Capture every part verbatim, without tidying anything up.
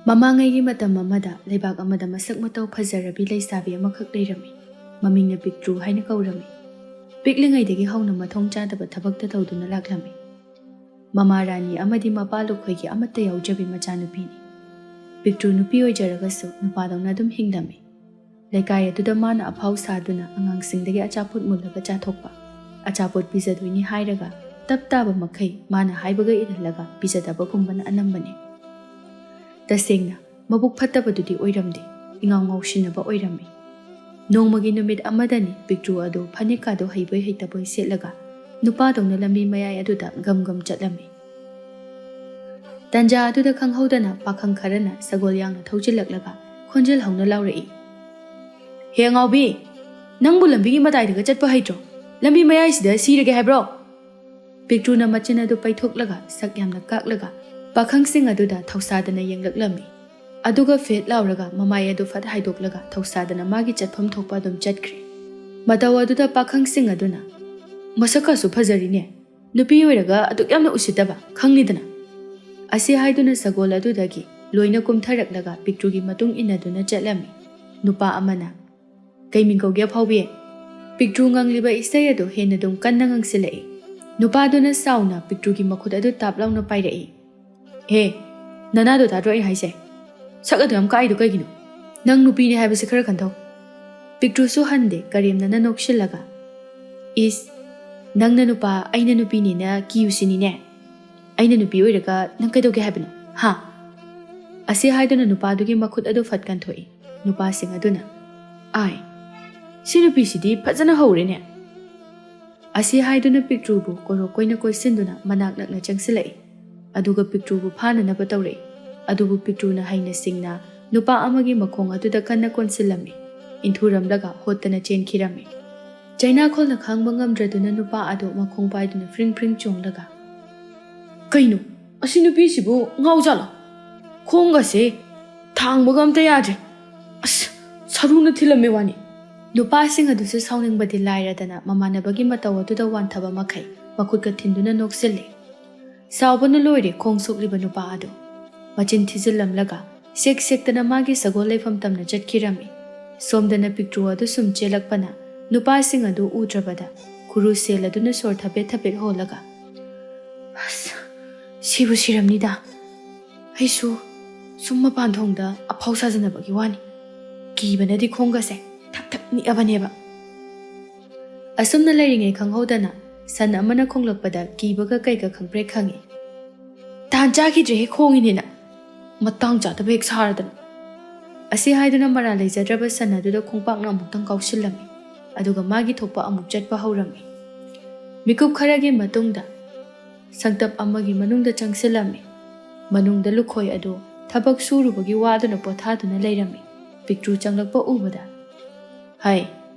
ꯃꯃꯥꯡꯉꯩꯒꯤ ꯃꯇꯝ ꯑꯃꯗ ꯂꯩꯕꯥꯛ ꯑꯃꯗ ꯃꯁꯛ ꯃꯇꯧ ꯐꯖꯔꯕꯤ ꯂꯩꯁꯥꯕꯤ ꯑꯃꯈꯛ ꯂꯩꯔꯝꯃꯤ꯫ ꯃꯃꯤꯡꯅ ꯄꯤꯛꯇ꯭ꯔꯨ ꯍꯥꯏꯅ ꯀꯧꯔꯝꯃꯤ꯫ ꯄꯤꯛꯂꯤꯉꯩꯗꯒꯤ ꯍꯧꯅ ꯃꯊꯣꯡ ꯆꯥꯗꯕ ꯊꯕꯛꯇ ꯇꯧꯗꯨꯅ ꯂꯥꯛꯂꯝꯃꯤ꯫ ꯃꯃꯥ ꯔꯥꯅꯤ ꯑꯃꯗꯤ ꯃꯄꯥ ꯂꯨꯈꯣꯏꯒꯤ ꯑꯃꯠꯇ ꯌꯥꯎꯖꯕꯤ ꯃꯆꯥꯅꯨꯄꯤꯅꯤ꯫ ꯄꯤꯛꯇ꯭ꯔꯨ ꯅꯨꯄꯤ ꯑꯣꯏꯖꯔꯒꯁꯨ ꯅꯨꯄꯥꯗꯧꯅ ꯑꯗꯨꯝ ꯍꯤꯡꯂꯝꯃꯤ꯫ ꯂꯩꯀꯥꯏ ꯑꯗꯨꯗ ꯃꯥꯅ ꯑꯐꯥꯎ ꯁꯥꯗꯨꯅ ꯑꯉꯥꯡꯁꯤꯡꯗꯒꯤ ꯑꯆꯥꯄꯣꯠ ꯃꯨꯜꯂꯒ ꯆꯥꯊꯣꯛꯄ, ꯑꯆꯥꯄꯣꯠ ꯄꯤꯖꯗꯣꯏꯅꯤ ꯍꯥꯏꯔꯒ ꯇꯞ ꯇꯥꯕ ꯃꯈꯩ ꯃꯥꯅ ꯍꯥꯏꯕꯒ ꯏꯜꯍꯜꯂꯒ ꯄꯤꯖꯗꯕꯒꯨꯝꯕꯅ ꯑꯅꯝꯕꯅꯤ꯫ ꯇꯁꯦꯡꯅ ꯃꯕꯨꯛ ꯐꯠꯇꯕꯗꯨꯗꯤ ꯑꯣꯏꯔꯝꯗꯦ, ꯏꯉꯥꯎ ꯉꯥꯎꯁꯤꯟꯅꯕ ꯑꯣꯏꯔꯝꯃꯤ꯫ ꯅꯣꯡꯃꯒꯤ ꯅꯨꯃꯤꯠ ꯑꯃꯗꯅꯤ ꯄꯤꯛꯇ꯭ꯔꯨ ꯑꯗꯨ ꯐꯅꯦꯛꯀꯥꯗꯣ ꯍꯩꯕꯣꯏ ꯍꯩꯇꯕꯣꯏ ꯁꯦꯠꯂꯒ ꯅꯨꯄꯥꯗꯧꯅ ꯂꯝꯕꯤ ꯃꯌꯥꯏ ꯑꯗꯨꯗ ꯒꯝ ꯒꯝ ꯆꯠꯂꯝꯃꯤ꯫ ꯇꯟꯖꯥ ꯑꯗꯨꯗ ꯈꯪꯍꯧꯗꯅ ꯄꯥꯈꯪ ꯈꯔꯅ ꯁꯒꯣꯜ ꯌꯥꯡꯅ ꯊꯧꯖꯤꯜꯂꯛꯂꯒ ꯈꯣꯟꯖꯦꯜ ꯍꯧꯅ ꯂꯥꯎꯔꯛꯏ, "ꯍꯦ ꯑꯉꯥꯎꯕꯤ, ꯅꯪꯕꯨ ꯂꯝꯕꯤꯒꯤ ꯃꯇꯥꯏꯗꯒ ꯆꯠꯄ ꯍꯩꯇ꯭ꯔꯣ? ꯂꯝꯕꯤ ꯃꯌꯥꯏꯁꯤꯗ ꯁꯤꯔꯒꯦ ꯍꯥꯏꯕ꯭ꯔꯣ?" ꯄꯤꯛꯇ꯭ꯔꯨꯅ ꯃꯆꯤꯟ ꯑꯗꯨ ꯄꯩꯊꯣꯛꯂꯒ ꯁꯛ ꯌꯥꯝꯅ ꯀꯥꯛꯂꯒ ꯄꯥꯈꯪꯁꯤꯡ ꯑꯗꯨꯗ ꯊꯧꯁꯥꯗꯅ ꯌꯦꯡꯂꯛꯂꯝꯃꯤ꯫ ꯑꯗꯨꯒ ꯐꯦꯠ ꯂꯥꯎꯔꯒ ꯃꯃꯥꯏ ꯑꯗꯨ ꯐꯠ ꯍꯥꯏꯗꯣꯛꯂꯒ ꯊꯧꯁꯥꯗꯅ ꯃꯥꯒꯤ ꯆꯠꯐꯝ ꯊꯣꯛꯄ ꯑꯗꯨꯝ ꯆꯠꯈ꯭ꯔꯦ꯫ ꯃꯇꯧ ꯑꯗꯨꯗ ꯄꯥꯈꯪꯁꯤꯡ ꯑꯗꯨꯅ, "ꯃꯁꯛꯀꯁꯨ ꯐꯖꯔꯤꯅꯦ, ꯅꯨꯄꯤ ꯑꯣꯏꯔꯒ ꯑꯗꯨꯛ ꯌꯥꯝꯅ ꯎꯁꯤꯠꯇꯕ, ꯈꯪꯂꯤꯗꯅ?" ꯑꯁꯤ ꯍꯥꯏꯗꯨꯅ ꯁꯒꯣꯜ ꯑꯗꯨꯗꯒꯤ ꯂꯣꯏꯅ ꯀꯨꯝꯊꯔꯛꯂꯒ ꯄꯤꯛꯇ꯭ꯔꯨꯒꯤ ꯃꯇꯨꯡ ꯏꯟꯅꯗꯨꯅ ꯆꯠꯂꯝꯃꯤ꯫ ꯅꯨꯄꯥ ꯑꯃꯅ, "ꯀꯩ ꯃꯤꯡ ꯀꯧꯒꯦ ꯑꯐꯥꯎꯕꯤ?" ꯄꯤꯛꯇ꯭ꯔꯨ ꯉꯪꯂꯤꯕ ꯏꯁꯩ ꯑꯗꯨ ꯍꯦꯟꯅ ꯑꯗꯨꯝ ꯀꯟꯅ ꯉꯪꯁꯤꯜꯂꯛꯏ꯫ ꯅꯨꯄꯥꯗꯨꯅ ꯁꯥꯎꯅ ꯄꯤꯛꯇ꯭ꯔꯨꯒꯤ ꯃꯈꯨꯠ ꯑꯗꯨ ꯇꯥꯞ ꯂꯥꯎꯅ ꯄꯥꯏꯔꯛꯏ꯫ "ꯍꯦ, ꯅꯅꯥꯗꯣ ꯇꯥꯗ꯭ꯔꯣ ꯑꯩ ꯍꯥꯏꯁꯦ? ꯁꯛ ꯑꯗꯨ ꯌꯥꯝ ꯀꯥꯛꯏꯗꯣ ꯀꯩꯒꯤꯅꯣ? ꯅꯪ ꯅꯨꯄꯤꯅꯦ ꯍꯥꯏꯕꯁꯦ ꯈꯔ ꯈꯟꯊꯧ꯫" ꯄꯤꯛꯇ꯭ꯔꯨꯁꯨ ꯍꯟꯗꯦ, ꯀꯔꯦꯝꯅꯅ ꯅꯣꯛꯁꯤꯜꯂꯒ, "ꯏꯁ, ꯅꯪꯅ ꯅꯨꯄꯥ, ꯑꯩꯅ ꯅꯨꯄꯤꯅꯦꯅ ꯀꯤꯌꯨꯁꯤꯅꯤꯅꯦ꯫ ꯑꯩꯅ ꯅꯨꯄꯤ ꯑꯣꯏꯔꯒ ꯅꯪ ꯀꯩꯗꯧꯒꯦ ꯍꯥꯏꯕꯅꯣ, ꯍꯥ?" ꯑꯁꯤ ꯍꯥꯏꯗꯨꯅ ꯅꯨꯄꯥꯗꯨꯒꯤ ꯃꯈꯨꯠ ꯑꯗꯨ ꯐꯠ ꯀꯟꯊꯣꯛꯏ꯫ ꯅꯨꯄꯥꯁꯤꯡ ꯑꯗꯨꯅ, "ꯑꯥꯏ, ꯁꯤ ꯅꯨꯄꯤꯁꯤꯗꯤ ꯐꯖꯅ ꯍꯧꯔꯦꯅꯦ!" ꯑꯁꯤ ꯍꯥꯏꯗꯨꯅ ꯄꯤꯛꯇ꯭ꯔꯨꯕꯨ ꯀꯣꯔꯣꯛ ꯀꯣꯏꯅ ꯀꯣꯏꯁꯤꯟꯗꯨꯅ ꯃꯅꯥꯛ ꯅꯛꯅ ꯆꯪꯁꯤꯜꯂꯛꯏ꯫ ꯑꯗꯨꯒ ꯄꯤꯛꯇ꯭ꯔꯨꯕꯨ ꯐꯥꯅꯅꯕ ꯇꯧꯔꯛꯏ꯫ ꯑꯗꯨꯕꯨ ꯄꯤꯛꯇ꯭ꯔꯨꯅ ꯍꯩꯅ ꯁꯤꯡꯅ ꯅꯨꯄꯥ ꯑꯃꯒꯤ ꯃꯈꯣꯡ ꯑꯗꯨꯗ ꯀꯟꯅ ꯀꯣꯟꯁꯤꯜꯂꯝꯃꯤ꯫ ꯏꯟꯊꯨꯔꯝꯂꯒ ꯍꯣꯠꯇꯅ ꯆꯦꯟꯈꯤꯔꯝꯃꯤ꯫ ꯆꯩꯅꯥꯈꯣꯜꯅ ꯈꯥꯡꯕ ꯉꯝꯗ꯭ꯔꯗꯨꯅ ꯅꯨꯄꯥ ꯑꯗꯨ ꯃꯈꯣꯡ ꯄꯥꯏꯗꯨꯅ ꯐ꯭ꯔꯤꯡ ꯐ꯭ꯔꯤꯡ ꯆꯣꯡꯂꯒ, "ꯀꯩꯅꯣ, ꯑꯁꯤ ꯅꯨꯄꯤꯁꯤꯕꯨ ꯉꯥꯎꯖꯥꯠꯂꯣ? ꯈꯣꯡꯒꯁꯦ ꯊꯥꯡꯕꯒ ꯑꯝꯇ ꯌꯥꯗ꯭ꯔꯦ꯫ ꯑꯁ, ꯁꯔꯨꯅ ꯊꯤꯜꯂꯝꯃꯦ ꯋꯥꯅꯤ꯫" ꯅꯨꯄꯥꯁꯤꯡ ꯑꯗꯨꯁꯨ ꯁꯥꯎꯅꯤꯡꯕꯗꯤ ꯂꯥꯏꯔꯗꯅ ꯃꯃꯥꯟꯅꯕꯒꯤ ꯃꯇꯧ ꯑꯗꯨꯗ ꯋꯥꯟꯊꯕ ꯃꯈꯩ ꯃꯈꯨꯠꯀ ꯊꯤꯟꯗꯨꯅ ꯅꯣꯛꯁꯤꯜꯂꯤ꯫ ꯁꯥꯎꯕꯅ ꯂꯣꯏꯔꯦ ꯈꯣꯡ ꯁꯣꯛꯂꯤꯕ ꯅꯨꯄꯥ ꯑꯗꯨ꯫ ꯃꯆꯤꯟ ꯊꯤꯖꯤꯜꯂꯝꯂꯒ ꯁꯦꯛ ꯁꯦꯛꯇꯅ ꯃꯥꯒꯤ ꯁꯒꯣꯜ ꯂꯩꯐꯝ ꯇꯝꯅ ꯆꯠꯈꯤꯔꯝꯃꯤ꯫ ꯁꯣꯝꯗꯅ ꯄꯤꯛꯇ꯭ꯔꯨ ꯑꯗꯨ ꯁꯨꯝ ꯆꯦꯜꯂꯛꯄꯅ ꯅꯨꯄꯥꯁꯤꯡ ꯑꯗꯨ ꯎꯗ꯭ꯔꯕꯗ ꯈꯨꯔꯨ ꯁꯦꯜ ꯑꯗꯨꯅ ꯁꯣꯔ ꯊꯕꯦꯠ ꯊꯕꯦꯠ ꯍꯣꯜꯂꯒ, "ꯑꯁ, ꯁꯤꯕꯨ ꯁꯤꯔꯝꯅꯤꯗ꯫ ꯑꯩꯁꯨ ꯁꯨꯝ ꯃꯄꯥꯟ ꯊꯣꯡꯗ ꯑꯐꯥꯎ ꯁꯥꯖꯅꯕꯒꯤ ꯋꯥꯅꯤ꯫ ꯀꯤꯕꯅꯗꯤ ꯈꯣꯡꯒꯁꯦ ꯊꯛ ꯊꯛ ꯅꯤꯛꯑꯕꯅꯦꯕ"꯫ ꯑꯁꯨꯝꯅ ꯂꯩꯔꯤꯉꯩ ꯈꯪꯍꯧꯗꯅ ꯁꯟ ꯑꯃꯅ ꯈꯣꯡꯂꯛꯄꯗ ꯀꯤꯕꯒ ꯀꯩꯒ ꯈꯪꯄ꯭ꯔꯦꯛ ꯈꯪꯉꯤ꯫ "ꯇꯥꯟ ꯆꯥꯈꯤꯗ꯭ꯔꯦꯍꯦ, ꯈꯣꯡꯉꯤꯅꯦꯅ꯫ ꯃꯇꯥꯡ ꯆꯥꯗꯕ ꯍꯦꯛ ꯁꯥꯔꯗꯅ"꯫ ꯑꯁꯤ ꯍꯥꯏꯗꯨꯅ ꯃꯔꯥꯜ ꯂꯩꯖꯗ꯭ꯔꯕ ꯁꯟ ꯑꯗꯨꯗ ꯈꯣꯡꯄꯥꯛꯅ ꯑꯃꯨꯛꯇꯪ ꯀꯥꯎꯁꯤꯜꯂꯝꯃꯤ꯫ ꯑꯗꯨꯒ ꯃꯥꯒꯤ ꯊꯣꯛꯄ ꯑꯃꯨꯛ ꯆꯠꯄ ꯍꯧꯔꯝꯃꯤ꯫ ꯃꯤꯀꯨꯞ ꯈꯔꯒꯤ ꯃꯇꯨꯡꯗ ꯁꯪꯇꯞ ꯑꯃꯒꯤ ꯃꯅꯨꯡꯗ ꯆꯪꯁꯤꯜꯂꯝꯃꯤ꯫ ꯃꯅꯨꯡꯗ ꯂꯨꯈꯣꯏ ꯑꯗꯨ ꯊꯕꯛ ꯁꯨꯔꯨꯕꯒꯤ ꯋꯥꯗꯨꯅ ꯄꯣꯊꯥꯗꯨꯅ ꯂꯩꯔꯝꯃꯤ꯫ ꯄꯤꯛꯇ꯭ꯔꯨ ꯆꯪꯂꯛꯄ ꯎꯕꯗ, "ꯍꯩ,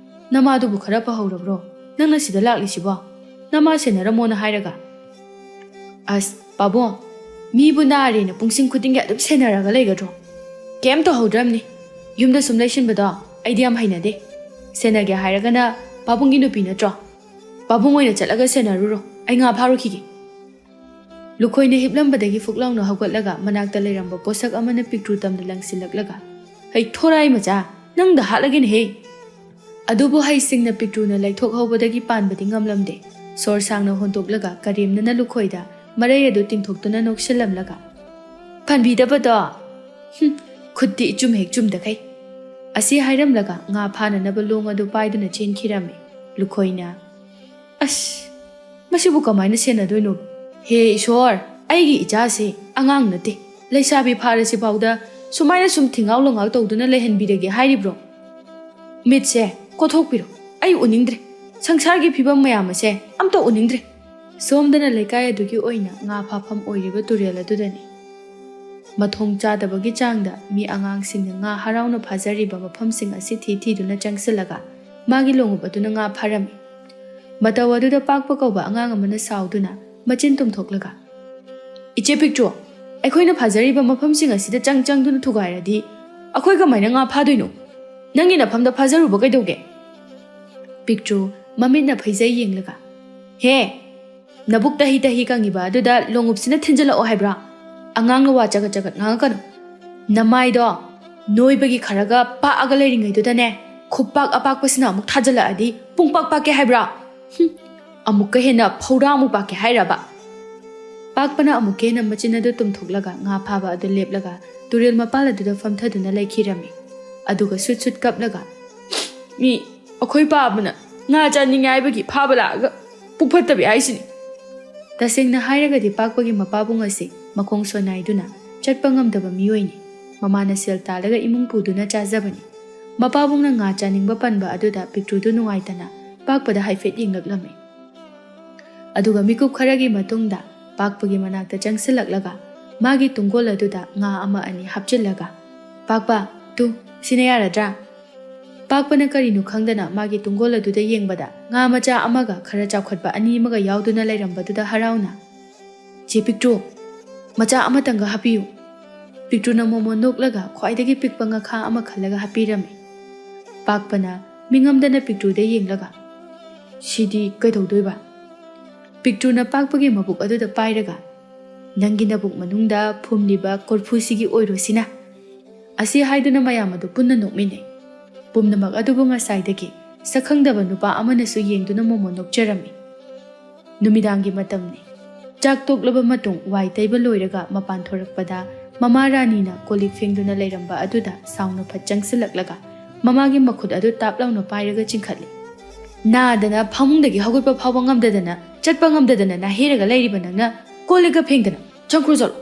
ꯅꯃꯥꯗꯨꯕꯨ ꯈꯔ ꯐꯍꯧꯔꯕ꯭ꯔꯣ? ꯅꯪꯅ ꯁꯤꯗ ꯂꯥꯛꯂꯤꯁꯤꯕꯣ? ꯅꯃꯥ ꯁꯦꯟꯅꯔꯝꯃꯣꯅ ꯍꯥꯏꯔꯒ?" "ꯑꯁ, ꯄꯥꯕꯨꯡ, ꯃꯤꯕꯨ ꯅꯥꯔꯦꯅ ꯄꯨꯡꯁꯤꯡ ꯈꯨꯗꯤꯡꯒꯤ ꯑꯗꯨꯝ ꯁꯦꯟꯅꯔꯒ ꯂꯩꯒꯗ꯭ꯔꯣ? ꯀꯩꯝ ꯇꯧꯍꯧꯗ꯭ꯔꯕꯅꯤ꯫ ꯌꯨꯝꯗ ꯁꯨꯝ ꯂꯩꯁꯤꯟꯕꯗꯣ ꯑꯩꯗꯤ ꯌꯥꯝ ꯍꯩꯅꯗꯦ꯫ ꯁꯦꯟꯅꯒꯦ ꯍꯥꯏꯔꯒꯅ ꯄꯥꯕꯨꯡꯒꯤ ꯅꯨꯄꯤ ꯅꯠꯇ꯭ꯔꯣ? ꯄꯥꯕꯨꯡ ꯑꯣꯏꯅ ꯆꯠꯂꯒ ꯁꯦꯟꯅꯔꯨꯔꯣ꯫ ꯑꯩ ꯉꯥ ꯐꯥꯔꯨꯈꯤꯒꯦ"꯫ ꯂꯨꯈꯣꯏꯅ ꯍꯤꯞꯂꯝꯕꯗꯒꯤ ꯐꯨꯛ ꯂꯥꯎꯅ ꯍꯧꯒꯠꯂꯒ ꯃꯅꯥꯛꯇ ꯂꯩꯔꯝꯕ ꯄꯣꯠꯁꯛ ꯑꯃꯅ ꯄꯤꯛꯇ꯭ꯔꯨ ꯇꯝꯅ ꯂꯪꯁꯤꯜꯂꯛꯂꯒ, "ꯍꯩ, ꯊꯣꯔꯥꯏ ꯃꯆꯥ, ꯅꯪꯗ ꯍꯥꯠꯂꯒꯦꯅꯦꯍꯦ!" ꯑꯗꯨꯕꯨ ꯍꯩꯁꯤꯡꯅ ꯄꯤꯛꯇ꯭ꯔꯨꯅ ꯂꯩꯊꯣꯛꯍꯧꯕꯗꯒꯤ ꯄꯥꯟꯕꯗꯤ ꯉꯝꯂꯝꯗꯦ꯫ ꯁꯣꯔ ꯁꯥꯡꯅ ꯍꯣꯟꯗꯣꯛꯂꯒ ꯀꯔꯦꯝꯅꯅ ꯂꯨꯈꯣꯏꯗ ꯃꯔꯩ ꯑꯗꯨ ꯇꯤꯡꯊꯣꯛꯇꯨꯅ ꯅꯣꯛꯁꯤꯜꯂꯝꯂꯒ, "ꯐꯟꯕꯤꯗꯕꯗꯣ? ꯍꯨꯝ, ꯈꯨꯠꯇꯤ ꯏꯆꯨꯝ ꯍꯦꯛ ꯆꯨꯝꯗꯈꯩ"꯫ ꯑꯁꯤ ꯍꯥꯏꯔꯝꯂꯒ ꯉꯥ ꯐꯥꯅꯅꯕ ꯂꯣꯡ ꯑꯗꯨ ꯄꯥꯏꯗꯨꯅ ꯆꯦꯟꯈꯤꯔꯝꯃꯤ꯫ ꯂꯨꯈꯣꯏꯅ, "ꯑꯁ, ꯃꯁꯤꯕꯨ ꯀꯃꯥꯏꯅ ꯁꯦꯟꯅꯗꯣꯏꯅꯣ? ꯍꯦ ꯏꯁꯣꯔ, ꯑꯩꯒꯤ ꯏꯆꯥꯁꯦ ꯑꯉꯥꯡ ꯅꯠꯇꯦ, ꯂꯩꯁꯥꯕꯤ ꯐꯥꯔꯁꯤꯐꯥꯎꯗ ꯁꯨꯃꯥꯏꯅ ꯁꯨꯝ ꯊꯤꯡꯉꯥꯎ ꯂꯣꯡꯉꯥꯎ ꯇꯧꯗꯨꯅ ꯂꯩꯍꯟꯕꯤꯔꯒꯦ ꯍꯥꯏꯔꯤꯕ꯭ꯔꯣ? ꯃꯤꯠꯁꯦ ꯀꯣꯊꯣꯛꯄꯤꯔꯣ, ꯑꯩ ꯎꯅꯤꯡꯗ꯭ꯔꯦ꯫ ꯁꯪꯁꯥꯔꯒꯤ ꯐꯤꯕꯝ ꯃꯌꯥꯝ ꯑꯁꯦ ꯑꯝꯇ ꯎꯅꯤꯡꯗ꯭ꯔꯦ"꯫ ꯁꯣꯝꯗꯅ ꯂꯩꯀꯥꯏ ꯑꯗꯨꯒꯤ ꯑꯣꯏꯅ ꯉꯥ ꯐꯥꯐꯝ ꯑꯣꯏꯔꯤꯕ ꯇꯨꯔꯦꯜ ꯑꯗꯨꯗꯅꯤ꯫ ꯃꯊꯣꯡ ꯆꯥꯗꯕꯒꯤ ꯆꯥꯡꯗ ꯃꯤ ꯑꯉꯥꯡꯁꯤꯡꯅ ꯉꯥ ꯍꯔꯥꯎꯅ ꯐꯥꯖꯔꯤꯕ ꯃꯐꯝꯁꯤꯡ ꯑꯁꯤ ꯊꯤ ꯊꯤꯗꯨꯅ ꯆꯪꯁꯤꯜꯂꯒ ꯃꯥꯒꯤ ꯂꯣꯡꯎꯞ ꯑꯗꯨꯅ ꯉꯥ ꯐꯥꯔꯝꯃꯤ꯫ ꯃꯇꯧ ꯑꯗꯨꯗ ꯄꯥꯛꯄ ꯀꯧꯕ ꯑꯉꯥꯡ ꯑꯃꯅ ꯁꯥꯎꯗꯨꯅ ꯃꯆꯤꯟ ꯇꯨꯝꯊꯣꯛꯂꯒ, "ꯏꯆꯦ ꯄꯤꯛꯇ꯭ꯔꯨ, ꯑꯩꯈꯣꯏꯅ ꯐꯥꯖꯔꯤꯕ ꯃꯐꯝꯁꯤꯡ ꯑꯁꯤꯗ ꯆꯪ ꯆꯪꯗꯨꯅ ꯊꯨꯒꯥꯏꯔꯗꯤ ꯑꯩꯈꯣꯏ ꯀꯃꯥꯏꯅ ꯉꯥ ꯐꯥꯗꯣꯏꯅꯣ? ꯅꯪꯒꯤ ꯅꯐꯝꯗ ꯐꯥꯖꯔꯨꯕ ꯀꯩꯗꯧꯒꯦ?" ꯄꯤꯛꯇ꯭ꯔꯨ ꯃꯃꯤꯠꯅ ꯐꯩꯖꯩ ꯌꯦꯡꯂꯒ, "ꯍꯦ, ꯅꯕꯨꯛ ꯇꯍꯤ ꯇꯍꯤ ꯀꯪꯉꯤꯕ ꯑꯗꯨꯗ ꯂꯣꯡꯎꯞꯁꯤꯅ ꯊꯤꯟꯖꯤꯜꯂꯛꯑꯣ ꯍꯥꯏꯕ꯭ꯔꯥ? ꯑꯉꯥꯡꯅ ꯋꯥ ꯆꯒꯠ ꯆꯒꯠ ꯉꯥꯡꯉꯛꯀꯅꯨ"꯫ "ꯅꯃꯥꯏꯗꯣ ꯅꯣꯏꯕꯒꯤ ꯈꯔꯒ ꯄꯥꯛꯑꯒ ꯂꯩꯔꯤꯉꯩꯗꯨꯗꯅꯦ, ꯈꯨꯄꯥꯛ ꯑꯄꯥꯛꯄꯁꯤꯅ ꯑꯃꯨꯛ ꯊꯥꯖꯤꯜꯂꯛꯑꯗꯤ ꯄꯨꯡꯄꯥꯛ ꯄꯥꯛꯀꯦ ꯍꯥꯏꯕ꯭ꯔꯥ? ꯍꯨꯝ, ꯑꯃꯨꯛꯀ ꯍꯦꯟꯅ ꯐꯧꯔꯥꯃꯨꯛ ꯄꯥꯛꯀꯦ ꯍꯥꯏꯔꯕ?" ꯄꯥꯛꯄꯅ ꯑꯃꯨꯛꯀ ꯍꯦꯟꯅ ꯃꯆꯤꯟ ꯑꯗꯨ ꯇꯨꯝꯊꯣꯛꯂꯒ ꯉꯥ ꯐꯥꯕ ꯑꯗꯨ ꯂꯦꯞꯂꯒ ꯇꯨꯔꯦꯜ ꯃꯄꯥꯜ ꯑꯗꯨꯗ ꯐꯝꯊꯗꯨꯅ ꯂꯩꯈꯤꯔꯝꯃꯤ꯫ ꯑꯗꯨꯒ ꯁꯨꯠ ꯁꯨꯠ ꯀꯞꯂꯒ, "ꯃꯤ ꯑꯩꯈꯣꯏ ꯄꯥꯕꯅ ꯉꯥ ꯆꯥꯅꯤꯡꯉꯦ ꯍꯥꯏꯕꯒꯤ ꯐꯥꯕ ꯂꯥꯛꯑꯒ ꯄꯨꯛ ꯐꯠꯇꯕꯤ ꯍꯥꯏꯁꯤꯅꯤ꯫" ꯇꯁꯦꯡꯅ ꯍꯥꯏꯔꯒꯗꯤ ꯄꯥꯛꯄꯒꯤ ꯃꯄꯥꯕꯨꯡ ꯑꯁꯤ ꯃꯈꯣꯡ ꯁꯣꯟꯅꯥꯏꯗꯨꯅ ꯆꯠꯄ ꯉꯝꯗꯕ ꯃꯤꯑꯣꯏꯅꯤ꯫ ꯃꯃꯥꯅ ꯁꯦꯜ ꯇꯥꯜꯂꯒ ꯏꯃꯨꯡ ꯄꯨꯗꯨꯅ ꯆꯥꯖꯕꯅꯤ꯫ ꯃꯄꯥꯕꯨꯡꯅ ꯉꯥ ꯆꯥꯅꯤꯡꯕ ꯄꯟꯕ ꯑꯗꯨꯗ ꯄꯤꯛꯇ꯭ꯔꯨꯗꯨ ꯅꯨꯡꯉꯥꯏꯇꯅ ꯄꯥꯛꯄꯗ ꯍꯥꯏꯐꯦꯠ ꯌꯦꯡꯂꯛꯂꯝꯃꯤ꯫ ꯑꯗꯨꯒ ꯃꯤꯀꯨꯞ ꯈꯔꯒꯤ ꯃꯇꯨꯡꯗ ꯄꯥꯛꯄꯒꯤ ꯃꯅꯥꯛꯇ ꯆꯪꯁꯤꯜꯂꯛꯂꯒ ꯃꯥꯒꯤ ꯇꯨꯡꯒꯣꯜ ꯑꯗꯨꯗ ꯉꯥ ꯑꯃ ꯑꯅꯤ ꯍꯥꯞꯆꯤꯜꯂꯒ, "ꯄꯥꯛꯄ, ꯇꯨ, ꯁꯤꯅ ꯌꯥꯔꯗ꯭ꯔꯥ?" ꯄꯥꯛꯄꯅ ꯀꯔꯤꯅꯣ ꯈꯪꯗꯅ ꯃꯥꯒꯤ ꯇꯨꯡꯒꯣꯜ ꯑꯗꯨꯗ ꯌꯦꯡꯕꯗ ꯉꯥ ꯃꯆꯥ ꯑꯃꯒ ꯈꯔ ꯆꯥꯎꯈꯠꯄ ꯑꯅꯤ ꯑꯃꯒ ꯌꯥꯎꯗꯨꯅ ꯂꯩꯔꯝꯕꯗꯨꯗ ꯍꯔꯥꯎꯅ, "ꯆꯦ ꯄꯤꯛꯇ꯭ꯔꯨ, ꯃꯆꯥ ꯑꯃꯇꯪꯒ ꯍꯥꯞꯄꯤꯌꯨ꯫" ꯄꯤꯛꯇ꯭ꯔꯨꯅ ꯃꯣꯃꯣ ꯅꯣꯛꯂꯒ ꯈ꯭ꯋꯥꯏꯗꯒꯤ ꯄꯤꯛꯄ ꯉꯥꯈꯥ ꯑꯃ ꯈꯜꯂꯒ ꯍꯥꯞꯄꯤꯔꯝꯃꯤ꯫ ꯄꯥꯛꯄꯅ ꯃꯤꯉꯝꯗꯅ ꯄꯤꯛꯇ꯭ꯔꯨꯗ ꯌꯦꯡꯂꯒ, "ꯁꯤꯗꯤ ꯀꯩꯗꯧꯗꯣꯏꯕ?" ꯄꯤꯛꯇ꯭ꯔꯨꯅ ꯄꯥꯛꯄꯒꯤ ꯃꯕꯨꯛ ꯑꯗꯨꯗ ꯄꯥꯏꯔꯒ, "ꯅꯪꯒꯤ ꯅꯕꯨꯛ ꯃꯅꯨꯡꯗ ꯐꯨꯝꯂꯤꯕ ꯀꯣꯔꯐꯨꯁꯤꯒꯤ ꯑꯣꯏꯔꯣꯁꯤꯅ꯫" ꯑꯁꯤ ꯍꯥꯏꯗꯨꯅ ꯃꯌꯥꯝ ꯑꯗꯨ ꯄꯨꯟꯅ ꯅꯣꯛꯃꯤꯟꯅꯩ꯫ ꯄꯨꯝꯅꯃꯛ ꯑꯗꯨꯕꯨ ꯉꯁꯥꯏꯗꯒꯤ ꯁꯛꯈꯪꯗꯕ ꯅꯨꯄꯥ ꯑꯃꯅꯁꯨ ꯌꯦꯡꯗꯨꯅ ꯃꯣꯃꯣ ꯅꯣꯛꯆꯔꯝꯃꯤ꯫ ꯅꯨꯃꯤꯗꯥꯡꯒꯤ ꯃꯇꯝꯅꯤ꯫ ꯆꯥꯛ ꯇꯣꯛꯂꯕ ꯃꯇꯨꯡ ꯋꯥꯏ ꯇꯩꯕ ꯂꯣꯏꯔꯒ ꯃꯄꯥꯟ ꯊꯣꯔꯛꯄꯗ ꯃꯃꯥ ꯔꯥꯅꯤꯅ ꯀꯣꯜ ꯂꯤꯛ ꯐꯦꯡꯗꯨꯅ ꯂꯩꯔꯝꯕ ꯑꯗꯨꯗ ꯁꯥꯎꯅ ꯐꯠ ꯆꯪꯁꯤꯜꯂꯛꯂꯒ ꯃꯃꯥꯒꯤ ꯃꯈꯨꯠ ꯑꯗꯨ ꯇꯥꯞ ꯂꯥꯎꯅ ꯄꯥꯏꯔꯒ ꯆꯤꯡꯈꯠꯂꯤ꯫ "ꯅꯥꯗꯅ ꯐꯃꯨꯡꯗꯒꯤ ꯍꯧꯒꯠꯄ ꯐꯥꯎꯕ ꯉꯝꯗꯗꯅ, ꯆꯠꯄ ꯉꯝꯗꯗꯅ ꯅꯥꯍꯦꯔꯒ ꯂꯩꯔꯤꯕ ꯅꯪꯅ ꯀꯣꯜ ꯂꯤꯛꯀ ꯐꯦꯡꯗꯅ ꯆꯪꯈ꯭ꯔꯣ ꯆꯠꯂꯣ꯫"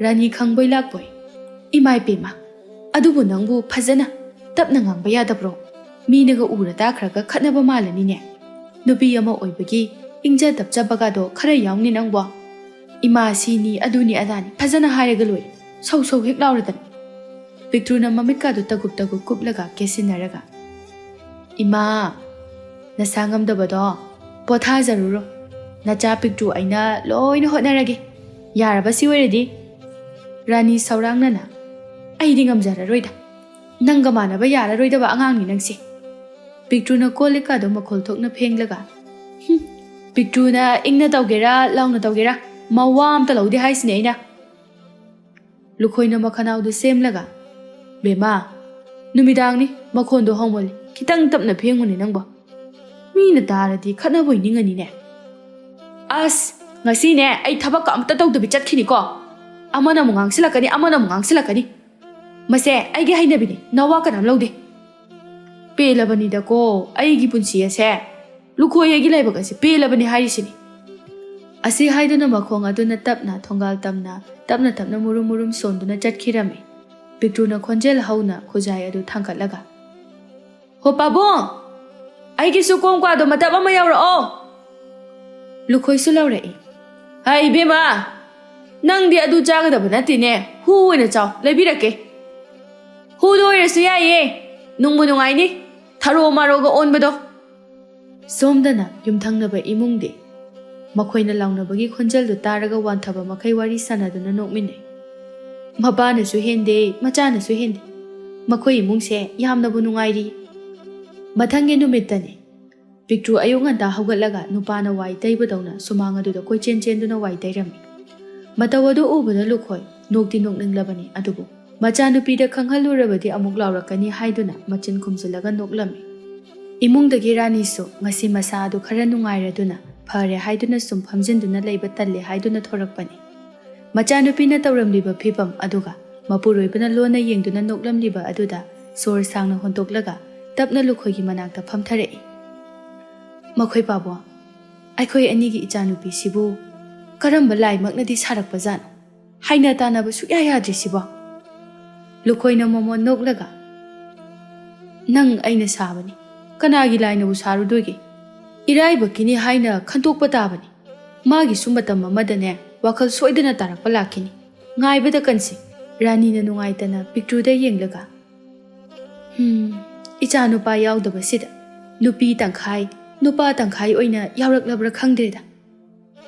ꯔꯥꯅꯤ ꯈꯪꯕꯣꯏ ꯂꯥꯛꯄꯣꯏ, "ꯏꯃꯥ ꯏꯄꯦꯝꯃ, ꯑꯗꯨꯕꯨ ꯅꯪꯕꯨ ꯐꯖꯅ ꯇꯞꯅ ꯉꯥꯡꯕ ꯌꯥꯗꯕ꯭ꯔꯣ? ꯃꯤꯅꯒ ꯎꯔ ꯇꯥꯈ꯭ꯔꯒ ꯈꯠꯅꯕ ꯃꯥꯜꯂꯅꯤꯅꯦ꯫ ꯅꯨꯄꯤ ꯑꯃ ꯑꯣꯏꯕꯒꯤ ꯏꯪꯖ ꯇꯞꯆꯕꯒꯗꯣ ꯈꯔ ꯌꯥꯎꯅꯤ ꯅꯪꯕꯣ꯫ ꯏꯃꯥ ꯁꯤꯅꯤ, ꯑꯗꯨꯅꯤ ꯑꯗꯥꯅꯤ ꯐꯖꯅ ꯍꯥꯏꯔꯒ ꯂꯣꯏꯔꯦ, ꯁꯧ ꯁꯧ ꯍꯦꯛ ꯂꯥꯎꯔꯗꯅ꯫" ꯄꯤꯛꯇ꯭ꯔꯨꯅ ꯃꯃꯤꯠꯀꯥꯗꯨ ꯇꯒꯨꯞ ꯇꯒꯨꯞ ꯀꯨꯞꯂꯒ ꯀꯦꯁꯤꯟꯅꯔꯒ, "ꯏꯃꯥ, ꯅꯁꯥ ꯉꯝꯗꯕꯗꯣ ꯄꯣꯊꯥꯖꯔꯨꯔꯣ꯫ ꯅꯆꯥ ꯄꯤꯛꯇ꯭ꯔꯨ ꯑꯩꯅ ꯂꯣꯏꯅ ꯍꯣꯠꯅꯔꯒꯦ꯫ ꯌꯥꯔꯕ ꯁꯤ ꯑꯣꯏꯔꯗꯤ?" ꯔꯥꯅꯤ ꯁꯧꯔꯥꯡꯅꯅ, "ꯑꯩꯗꯤ ꯉꯝꯖꯔꯔꯣꯏꯗ꯫ ꯅꯪꯒ ꯃꯥꯟꯅꯕ ꯌꯥꯔꯔꯣꯏꯗꯕ ꯑꯉꯥꯡꯅꯤ ꯅꯪꯁꯦ꯫" ꯄꯤꯛꯇ꯭ꯔꯨꯅ ꯀꯣꯜ ꯂꯤꯛꯀꯥꯗꯣ ꯃꯈꯣꯜ ꯊꯣꯛꯅ ꯐꯦꯡꯂꯒ, "ꯍꯨꯝ, ꯄꯤꯛꯇ꯭ꯔꯨꯅ ꯏꯪꯅ ꯇꯧꯒꯦꯔꯥ ꯂꯥꯎꯅ ꯇꯧꯒꯦꯔꯥ ꯃꯋꯥ ꯑꯝꯇ ꯂꯧꯗꯦ ꯍꯥꯏꯁꯤꯅꯦ ꯑꯩꯅ꯫" ꯂꯨꯈꯣꯏꯅ ꯃꯈꯅꯥꯎꯗꯨ ꯁꯦꯝꯂꯒ, "ꯕꯦꯝꯃ, ꯅꯨꯃꯤꯗꯥꯡꯅꯤ, ꯃꯈꯣꯟꯗꯣ ꯍꯧꯃꯜꯂꯤ, ꯈꯤꯇꯪ ꯇꯞꯅ ꯐꯦꯡꯉꯨꯅꯦ ꯅꯪꯕꯣ꯫ ꯃꯤꯅ ꯇꯥꯔꯗꯤ ꯈꯠꯅꯕꯣꯏ ꯅꯤꯡꯉꯅꯤꯅꯦ꯫ ꯑꯁ, ꯉꯁꯤꯅꯦ ꯑꯩ ꯊꯕꯛꯀ ꯑꯝꯇ ꯇꯧꯗꯕꯤ ꯆꯠꯈꯤꯅꯤꯀꯣ꯫ ꯑꯃꯅ ꯑꯃꯨꯛ ꯉꯥꯡꯁꯤꯜꯂꯛꯀꯅꯤ, ꯑꯃꯅ ꯑꯃꯨꯛ ꯉꯥꯡꯁꯤꯜꯂꯛꯀꯅꯤ꯫ ꯃꯁꯦ ꯑꯩꯒꯤ ꯍꯩꯅꯕꯤꯅꯤ, ꯅꯋꯥ ꯀꯅꯥꯝ ꯂꯧꯗꯦ꯫ ꯄꯦꯜꯂꯕꯅꯤꯗꯀꯣ ꯑꯩꯒꯤ ꯄꯨꯟꯁꯤ ꯑꯁꯦ꯫ ꯂꯨꯈꯣꯏ ꯑꯩꯒꯤ ꯂꯥꯏꯕꯛ ꯑꯁꯦ ꯄꯦꯜꯂꯕꯅꯤ ꯍꯥꯏꯔꯤꯁꯤꯅꯤ"꯫ ꯑꯁꯤ ꯍꯥꯏꯗꯨꯅ ꯃꯈꯣꯡ ꯑꯗꯨꯅ ꯇꯞꯅ ꯊꯣꯡꯒꯥꯜ ꯇꯝꯅ, ꯇꯞꯅ ꯇꯞꯅ ꯃꯨꯔꯨꯝ ꯃꯨꯔꯨꯝ ꯁꯣꯟꯗꯨꯅ ꯆꯠꯈꯤꯔꯝꯃꯤ꯫ ꯄꯤꯛꯇ꯭ꯔꯨꯅ ꯈꯣꯟꯖꯦꯜ ꯍꯧꯅ ꯈꯨꯖꯥꯏ ꯑꯗꯨ ꯊꯥꯡꯒꯠꯂꯒ, "ꯍꯣ ꯄꯥꯕꯨꯡ, ꯑꯩꯒꯤꯁꯨ ꯀꯣꯝ ꯀ꯭ꯋꯥꯗꯣ ꯃꯇꯞ ꯑꯃ ꯌꯥꯎꯔꯛꯑꯣ"꯫ ꯂꯨꯈꯣꯏꯁꯨ ꯂꯧꯔꯛꯏ꯫ "ꯍꯩ ꯏꯕꯦꯝꯃ, ꯅꯪꯗꯤ ꯑꯗꯨ ꯆꯥꯒꯗꯕ ꯅꯠꯇꯦꯅꯦ, ꯍꯨ ꯑꯣꯏꯅ ꯆꯥꯎ, ꯂꯩꯕꯤꯔꯛꯀꯦ꯫ ꯍꯨꯗꯣ ꯑꯣꯏꯔꯁꯨ ꯌꯥꯏꯌꯦ, ꯅꯨꯡꯕꯨ ꯅꯨꯡꯉꯥꯏꯅꯤ, ꯊꯔꯣ ꯃꯥꯔꯣꯒ ꯑꯣꯟꯕꯗꯣ"꯫ ꯁꯣꯝꯗꯅ ꯌꯨꯝꯊꯪꯅꯕ ꯏꯃꯨꯡꯗꯤ ꯃꯈꯣꯏꯅ ꯂꯥꯎꯅꯕꯒꯤ ꯈꯣꯟꯖꯦꯜꯗꯨ ꯇꯥꯔꯒ ꯋꯥꯟꯊꯕ ꯃꯈꯩ ꯋꯥꯔꯤ ꯁꯥꯟꯅꯗꯨꯅ ꯅꯣꯛꯃꯤꯟꯅꯩ꯫ ꯃꯄꯥꯅꯁꯨ ꯍꯦꯟꯗꯦ, ꯃꯆꯥꯅꯁꯨ ꯍꯦꯟꯗꯦ꯫ ꯃꯈꯣꯏ ꯏꯃꯨꯡꯁꯦ ꯌꯥꯝꯅꯕꯨ ꯅꯨꯡꯉꯥꯏꯔꯤ꯫ ꯃꯊꯪꯒꯤ ꯅꯨꯃꯤꯠꯇꯅꯤ꯫ ꯄꯤꯛꯇ꯭ꯔꯨ ꯑꯌꯨꯛ ꯉꯟꯇꯥ ꯍꯧꯒꯠꯂꯒ ꯅꯨꯄꯥꯅ ꯋꯥꯏ ꯇꯩꯕꯗꯧꯅ ꯁꯨꯃꯥꯡ ꯑꯗꯨꯗ ꯀꯣꯏꯆꯦꯟ ꯆꯦꯟꯗꯨꯅ ꯋꯥꯏ ꯇꯩꯔꯝꯃꯤ꯫ ꯃꯇꯧ ꯑꯗꯨ ꯎꯕꯗ ꯂꯨꯈꯣꯏ ꯅꯣꯛꯇꯤ ꯅꯣꯛꯅꯤꯡꯂꯕꯅꯤ, ꯑꯗꯨꯕꯨ ꯃꯆꯥꯅꯨꯄꯤꯗ ꯈꯪꯍꯜꯂꯨꯔꯕꯗꯤ ꯑꯃꯨꯛ ꯂꯥꯎꯔꯛꯀꯅꯤ ꯍꯥꯏꯗꯨꯅ ꯃꯆꯤꯟ ꯈꯨꯝꯖꯤꯜꯂꯒ ꯅꯣꯛꯂꯝꯃꯤ꯫ ꯏꯃꯨꯡꯗꯒꯤ ꯔꯥꯅꯤꯁꯨ ꯉꯁꯤ ꯃꯁꯥ ꯑꯗꯨ ꯈꯔ ꯅꯨꯡꯉꯥꯏꯔꯗꯨꯅ ꯐꯔꯦ ꯍꯥꯏꯗꯨꯅ ꯁꯨꯝ ꯐꯝꯖꯤꯟꯗꯨꯅ ꯂꯩꯕ ꯇꯜꯂꯦ ꯍꯥꯏꯗꯨꯅ ꯊꯣꯔꯛꯄꯅꯤ꯫ ꯃꯆꯥꯅꯨꯄꯤꯅ ꯇꯧꯔꯝꯂꯤꯕ ꯐꯤꯚꯝ ꯑꯗꯨꯒ ꯃꯄꯨꯔꯣꯏꯕꯅ ꯂꯣꯟꯅ ꯌꯦꯡꯗꯨꯅ ꯅꯣꯛꯂꯝꯂꯤꯕ ꯑꯗꯨꯗ ꯁꯣꯔ ꯁꯥꯡꯅ ꯍꯣꯟꯇꯣꯛꯂꯒ ꯇꯞꯅ ꯂꯨꯈꯣꯏꯒꯤ ꯃꯅꯥꯛꯇ ꯐꯝꯊꯔꯛꯏ꯫ "ꯃꯈꯣꯏ ꯄꯥꯕꯨꯡ, ꯑꯩꯈꯣꯏ ꯑꯅꯤꯒꯤ ꯏꯆꯥꯅꯨꯄꯤꯁꯤꯕꯨ ꯀꯔꯝꯕ ꯂꯥꯏꯃꯛꯅꯗꯤ ꯁꯥꯔꯛꯄꯖꯥꯠꯅꯣ? ꯍꯥꯏꯅ ꯇꯥꯅꯕ ꯁꯨꯛꯌꯥ ꯌꯥꯗ꯭ꯔꯤꯁꯤꯕꯣ?" ꯂꯨꯈꯣꯏꯅ ꯃꯣꯃꯣꯟ ꯅꯣꯛꯂꯒ, "ꯅꯪ ꯑꯩꯅ ꯁꯥꯕꯅꯤ, ꯀꯅꯥꯒꯤ ꯂꯥꯏꯅꯕꯨ ꯁꯥꯔꯨꯗꯣꯏꯒꯦ? ꯏꯔꯥꯏꯕꯛꯀꯤꯅꯤ ꯍꯥꯏꯅ ꯈꯟꯇꯣꯛꯄ ꯇꯥꯕꯅꯤ꯫ ꯃꯥꯒꯤꯁꯨ ꯃꯇꯝ ꯑꯃꯗꯅꯦ ꯋꯥꯈꯜ ꯁꯣꯏꯗꯅ ꯇꯥꯔꯛꯄ ꯂꯥꯛꯈꯤꯅꯤ꯫ ꯉꯥꯏꯕꯗ ꯀꯟꯁꯤ"꯫ ꯔꯥꯅꯤꯅ ꯅꯨꯡꯉꯥꯏꯇꯅ ꯄꯤꯛꯇ꯭ꯔꯨꯗ ꯌꯦꯡꯂꯒ, "ꯍꯝ, ꯏꯆꯥ ꯅꯨꯄꯥ ꯌꯥꯎꯗꯕꯁꯤꯗ ꯅꯨꯄꯤ ꯇꯪꯈꯥꯏ, ꯅꯨꯄꯥ ꯇꯪꯈꯥꯏ ꯑꯣꯏꯅ ꯌꯥꯎꯔꯛꯂꯕ꯭ꯔꯥ ꯈꯪꯗ꯭ꯔꯦꯗ"꯫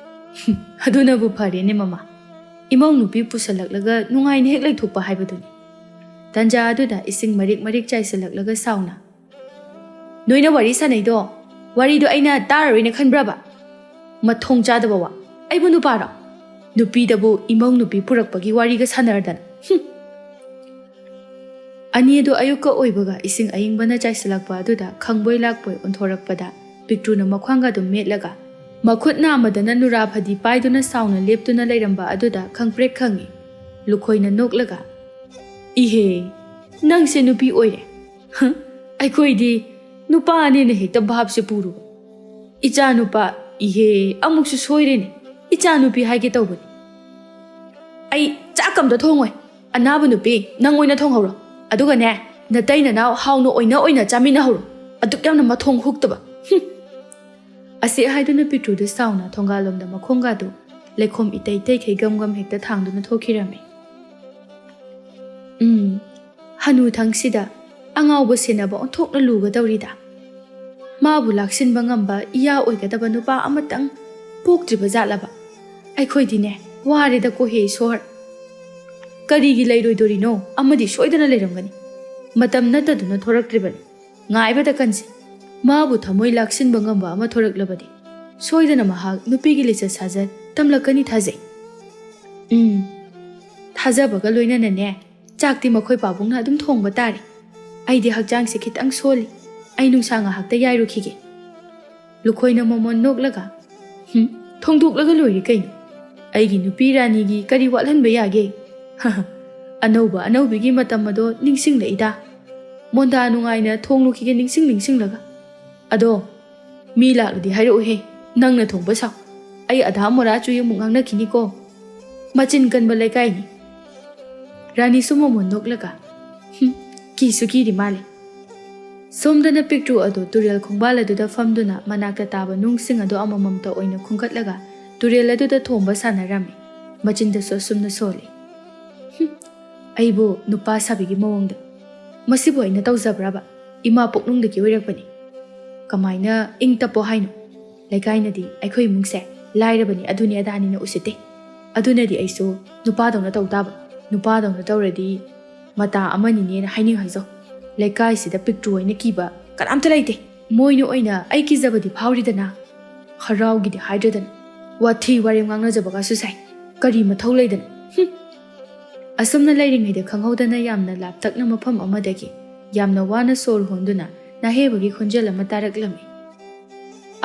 "ꯑꯗꯨꯅꯕꯨ ꯐꯔꯦꯅꯦ ꯃꯃꯥ꯫ ꯏꯃꯧ ꯅꯨꯄꯤ ꯄꯨꯁꯜꯂꯛꯂꯒ ꯅꯨꯡꯉꯥꯏꯅ ꯍꯦꯛ ꯂꯩꯊꯣꯛꯄ ꯍꯥꯏꯕꯗꯨꯅꯤ"꯫ ꯇꯟꯖꯥ ꯑꯗꯨꯗ ꯏꯁꯤꯡ ꯃꯔꯤꯛ ꯃꯔꯤꯛ ꯆꯥꯏꯁꯤꯜꯂꯛꯂꯒ ꯁꯥꯎꯅ, "ꯅꯣꯏꯅ ꯋꯥꯔꯤ ꯁꯥꯟꯅꯩꯗꯣ, ꯋꯥꯔꯤꯗꯣ ꯑꯩꯅ ꯇꯥꯔꯔꯣꯏꯅ ꯈꯟꯕ꯭ꯔꯕ? ꯃꯊꯣꯡ ꯆꯥꯗꯕ ꯋꯥ꯫ ꯑꯩꯕꯨ ꯅꯨꯄꯥꯔꯣ?" ꯅꯨꯄꯤꯗꯕꯨ ꯏꯃꯧ ꯅꯨꯄꯤ ꯄꯨꯔꯛꯄꯒꯤ ꯋꯥꯔꯤꯒ ꯁꯥꯟꯅꯔꯗꯅ꯫ ꯍꯨꯝ꯫ ꯑꯅꯤꯗꯨ ꯑꯌꯨꯛꯀ ꯑꯣꯏꯕꯒ ꯏꯁꯤꯡ ꯑꯏꯪꯕꯅ ꯆꯥꯏꯁꯤꯜꯂꯛꯄ ꯑꯗꯨꯗ ꯈꯪꯕꯣꯏ ꯂꯥꯛꯄꯣꯏ ꯑꯣꯟꯊꯣꯔꯛꯄꯗ ꯄꯤꯛꯇ꯭ꯔꯨꯅ ꯃꯈ꯭ꯋꯥꯡꯒ ꯑꯗꯨꯝ ꯃꯦꯠꯂꯒ ꯃꯈꯨꯠ ꯅꯥꯝꯃꯗꯅ ꯅꯨꯔꯥ ꯐꯗꯤ ꯄꯥꯏꯗꯨꯅ ꯁꯥꯎꯅ ꯂꯦꯞꯇꯨꯅ ꯂꯩꯔꯝꯕ ꯑꯗꯨꯗ ꯈꯪꯄ꯭ꯔꯦꯛ ꯈꯪꯉꯤ꯫ ꯂꯨꯈꯣꯏꯅ ꯅꯣꯛꯂꯒ, "ꯏꯍꯦ, ꯅꯪꯁꯦ ꯅꯨꯄꯤ ꯑꯣꯏꯔꯦ꯫ ꯍ, ꯑꯩꯈꯣꯏꯗꯤ ꯅꯨꯄꯥꯅꯦꯅ ꯍꯦꯛꯇ ꯚꯥꯞꯁꯦ ꯄꯨꯔꯨꯕ꯫ ꯏꯆꯥ ꯅꯨꯄꯥ, ꯏꯍꯦ, ꯑꯃꯨꯛꯁꯨ ꯁꯣꯏꯔꯦꯅꯦ꯫ ꯏꯆꯥ ꯅꯨꯄꯤ ꯍꯥꯏꯒꯦ ꯇꯧꯕꯅꯤ꯫ ꯑꯩ ꯆꯥꯛ ꯑꯝꯇ ꯊꯣꯡꯉꯣꯏ꯫ ꯑꯅꯥꯕ ꯅꯨꯄꯤ, ꯅꯪ ꯑꯣꯏꯅ ꯊꯣꯡꯍꯧꯔꯣ꯫ ꯑꯗꯨꯒꯅꯦ, ꯅꯇꯩ ꯅꯅꯥꯎ ꯍꯥꯎꯅ ꯑꯣꯏꯅ ꯑꯣꯏꯅ ꯆꯥꯃꯤꯟꯅꯍꯧꯔꯣ꯫ ꯑꯗꯨꯛ ꯌꯥꯝꯅ ꯃꯊꯣꯡ ꯍꯨꯛꯇꯕ꯫ ꯍꯨꯝ!" ꯑꯁꯤ ꯍꯥꯏꯗꯨꯅ ꯄꯤꯛꯇ꯭ꯔꯨꯗꯨ ꯁꯥꯎꯅ ꯊꯣꯡꯒꯥꯜꯂꯣꯝꯗ ꯃꯈꯣꯡꯒꯥꯗꯨ ꯂꯩꯈꯣꯝ ꯏꯇꯩ ꯇꯩꯈꯩ ꯒꯝ ꯒꯝ ꯍꯦꯛꯇ ꯊꯥꯡꯗꯨꯅ ꯊꯣꯛꯈꯤꯔꯝꯃꯤ꯫ ꯎꯝ, ꯍꯅꯨꯊꯪꯁꯤꯗ ꯑꯉꯥꯎꯕ ꯁꯦꯟꯅꯕ ꯑꯣꯟꯊꯣꯛꯅ ꯂꯨꯒꯗꯧꯔꯤꯗ꯫ ꯃꯥꯕꯨ ꯂꯥꯛꯁꯤꯟꯕ ꯉꯝꯕ ꯏꯌꯥ ꯑꯣꯏꯒꯗꯕ ꯅꯨꯄꯥ ꯑꯃꯇꯪ ꯄꯣꯛꯇ꯭ꯔꯤꯕ ꯖꯥꯠꯂꯕ? ꯑꯩꯈꯣꯏꯗꯤꯅꯦ, ꯋꯥꯔꯦꯗꯀꯣ ꯍꯦ ꯏꯁꯣꯔ꯫ ꯀꯔꯤꯒꯤ ꯂꯩꯔꯣꯏꯗꯣꯔꯤꯅꯣ? ꯑꯃꯗꯤ ꯁꯣꯏꯗꯅ ꯂꯩꯔꯝꯒꯅꯤ꯫ ꯃꯇꯝ ꯅꯠꯇꯗꯨꯅ ꯊꯣꯔꯛꯇ꯭ꯔꯤꯕꯅꯤ꯫ ꯉꯥꯏꯕꯗ ꯀꯟꯁꯤ꯫ ꯃꯥꯕꯨ ꯊꯃꯣꯏ ꯂꯥꯛꯁꯤꯟꯕ ꯉꯝꯕ ꯑꯃ ꯊꯣꯔꯛꯂꯕꯗꯤ ꯁꯣꯏꯗꯅ ꯃꯍꯥꯛ ꯅꯨꯄꯤꯒꯤ ꯂꯤꯆꯠ ꯁꯥꯖꯠ ꯇꯝꯂꯛꯀꯅꯤ ꯊꯥꯖꯩ꯫ ꯎꯝ, ꯊꯥꯖꯕꯒ ꯂꯣꯏꯅꯅꯅꯦ, ꯆꯥꯛꯇꯤ ꯃꯈꯣꯏ ꯄꯥꯕꯨꯡꯅ ꯑꯗꯨꯝ ꯊꯣꯡꯕ ꯇꯥꯔꯦ꯫ ꯑꯩꯗꯤ ꯍꯛꯆꯥꯡꯁꯦ ꯈꯤꯇꯪ ꯁꯣꯜꯂꯤ꯫ ꯑꯩ ꯅꯨꯡꯁꯥ ꯉꯥꯏꯍꯥꯛꯇ ꯌꯥꯏꯔꯨꯈꯤꯒꯦ꯫ ꯂꯨꯈꯣꯏꯅ ꯃꯣꯃꯣꯟ ꯅꯣꯛꯂꯒ, "ꯍꯨꯝ, ꯊꯣꯡꯗꯣꯛꯂꯒ ꯂꯣꯏꯔꯦ ꯀꯩꯅꯣ꯫ ꯑꯩꯒꯤ ꯅꯨꯄꯤ ꯔꯥꯅꯤꯒꯤ ꯀꯔꯤ ꯋꯥꯠꯍꯟꯕ ꯌꯥꯒꯦ?" ꯑꯅꯧꯕ ꯑꯅꯧꯕꯤꯒꯤ ꯃꯇꯝ ꯑꯗꯣ ꯅꯤꯡꯁꯤꯡꯂꯛꯏꯗ꯫ ꯃꯣꯟꯗꯥ ꯅꯨꯡꯉꯥꯏꯅ ꯊꯣꯡꯂꯨꯈꯤꯒꯦ ꯅꯤꯡꯁꯤꯡ ꯅꯤꯡꯁꯤꯡꯂꯒ꯫ ꯑꯗꯣ, ꯃꯤ ꯂꯥꯛꯂꯗꯤ ꯍꯥꯏꯔꯛꯎꯍꯦ, ꯅꯪꯅ ꯊꯣꯡꯕ ꯁꯥꯎ꯫ ꯑꯩ ꯑꯙꯥ ꯃꯣꯔꯥ ꯆꯨꯏ ꯑꯃꯨꯛ ꯉꯥꯡꯅꯈꯤꯅꯤꯀꯣ꯫ ꯃꯆꯤꯟ ꯀꯟꯕ ꯂꯩꯀꯥꯏꯅꯤ꯫ ꯔꯥꯅꯤꯁꯨ ꯃꯣꯃꯣꯟ ꯅꯣꯛꯂꯒ, "ꯍꯨꯝ, ꯀꯤꯁꯨ ꯀꯤꯔꯤ ꯃꯥꯜꯂꯦ꯫" ꯁꯣꯝꯗꯅ ꯄꯤꯛꯇ꯭ꯔꯨ ꯑꯗꯨ ꯇꯨꯔꯦꯜ ꯈꯣꯡꯕꯥꯜ ꯑꯗꯨꯗ ꯐꯝꯗꯨꯅ ꯃꯅꯥꯛꯇ ꯇꯥꯕ ꯅꯨꯡꯁꯤꯡ ꯑꯗꯨ ꯑꯃꯃꯝꯇ ꯑꯣꯏꯅ ꯈꯨꯟꯒꯠꯂꯒ ꯇꯨꯔꯦꯜ ꯑꯗꯨꯗ ꯊꯣꯝꯕ ꯁꯥꯟꯅꯔꯝꯃꯤ꯫ ꯃꯆꯤꯟꯗꯁꯨ ꯑꯁꯨꯝꯅ ꯁꯣꯜꯂꯤ, "ꯍꯨꯝ, ꯑꯩꯕꯨ ꯅꯨꯄꯥ ꯁꯥꯕꯤꯒꯤ ꯃꯑꯣꯡꯗ꯫ ꯃꯁꯤꯕꯨ ꯑꯩꯅ ꯇꯧꯖꯕ꯭ꯔꯕ? ꯏꯃꯥ ꯄꯨꯛꯅꯨꯡꯗꯒꯤ ꯑꯣꯏꯔꯛꯄꯅꯤ꯫ ꯀꯃꯥꯏꯅ ꯏꯪ ꯇꯞꯄꯣ ꯍꯥꯏꯅꯣ? ꯂꯩꯀꯥꯏꯅꯗꯤ ꯑꯩꯈꯣꯏ ꯏꯃꯨꯡꯁꯦ ꯂꯥꯏꯔꯕꯅꯤ, ꯑꯗꯨꯅꯤ ꯑꯗꯥꯅꯤꯅ ꯎꯁꯤꯠꯇꯦ꯫ ꯑꯗꯨꯅꯗꯤ ꯑꯩꯁꯨ ꯅꯨꯄꯥꯗꯧꯅ ꯇꯧ ꯇꯥꯕ꯫ ꯅꯨꯄꯥꯗꯧꯅ ꯇꯧꯔꯗꯤ ꯃꯇꯥ ꯑꯃꯅꯤꯅꯦꯅ ꯍꯥꯏꯅꯤꯡ ꯍꯥꯏꯖꯧ꯫ ꯂꯩꯀꯥꯏꯁꯤꯗ ꯄꯤꯛꯇ꯭ꯔꯨ ꯑꯣꯏꯅ ꯀꯤꯕ ꯀꯅꯥꯝꯇ ꯂꯩꯇꯦ꯫ ꯃꯣꯏꯅ ꯑꯣꯏꯅ ꯑꯩ ꯀꯤꯖꯕꯗꯤ ꯐꯥꯎꯔꯤꯗꯅ꯫ ꯍꯔꯥꯎꯒꯤꯗꯤ ꯍꯥꯏꯗ꯭ꯔꯗꯅ꯫ ꯋꯥꯊꯤ ꯋꯥꯔꯦꯝ ꯉꯥꯡꯅꯖꯕꯒꯁꯨ ꯁꯥꯏ꯫ "ꯀꯔꯤ ꯃꯊꯧ ꯂꯩꯗꯅ? ꯍꯨꯝ!" ꯑꯁꯨꯝꯅ ꯂꯩꯔꯤꯉꯩꯗ ꯈꯪꯍꯧꯗꯅ ꯌꯥꯝꯅ ꯂꯥꯞꯇꯛꯅ ꯃꯐꯝ ꯑꯃꯗꯒꯤ ꯌꯥꯝꯅ ꯋꯥꯅ ꯁꯣꯔ ꯍꯣꯟꯗꯨꯅ ꯅꯥꯍꯦꯕꯒꯤ ꯈꯣꯟꯖꯦꯜ ꯑꯃ ꯇꯥꯔꯛꯂꯝꯃꯤ꯫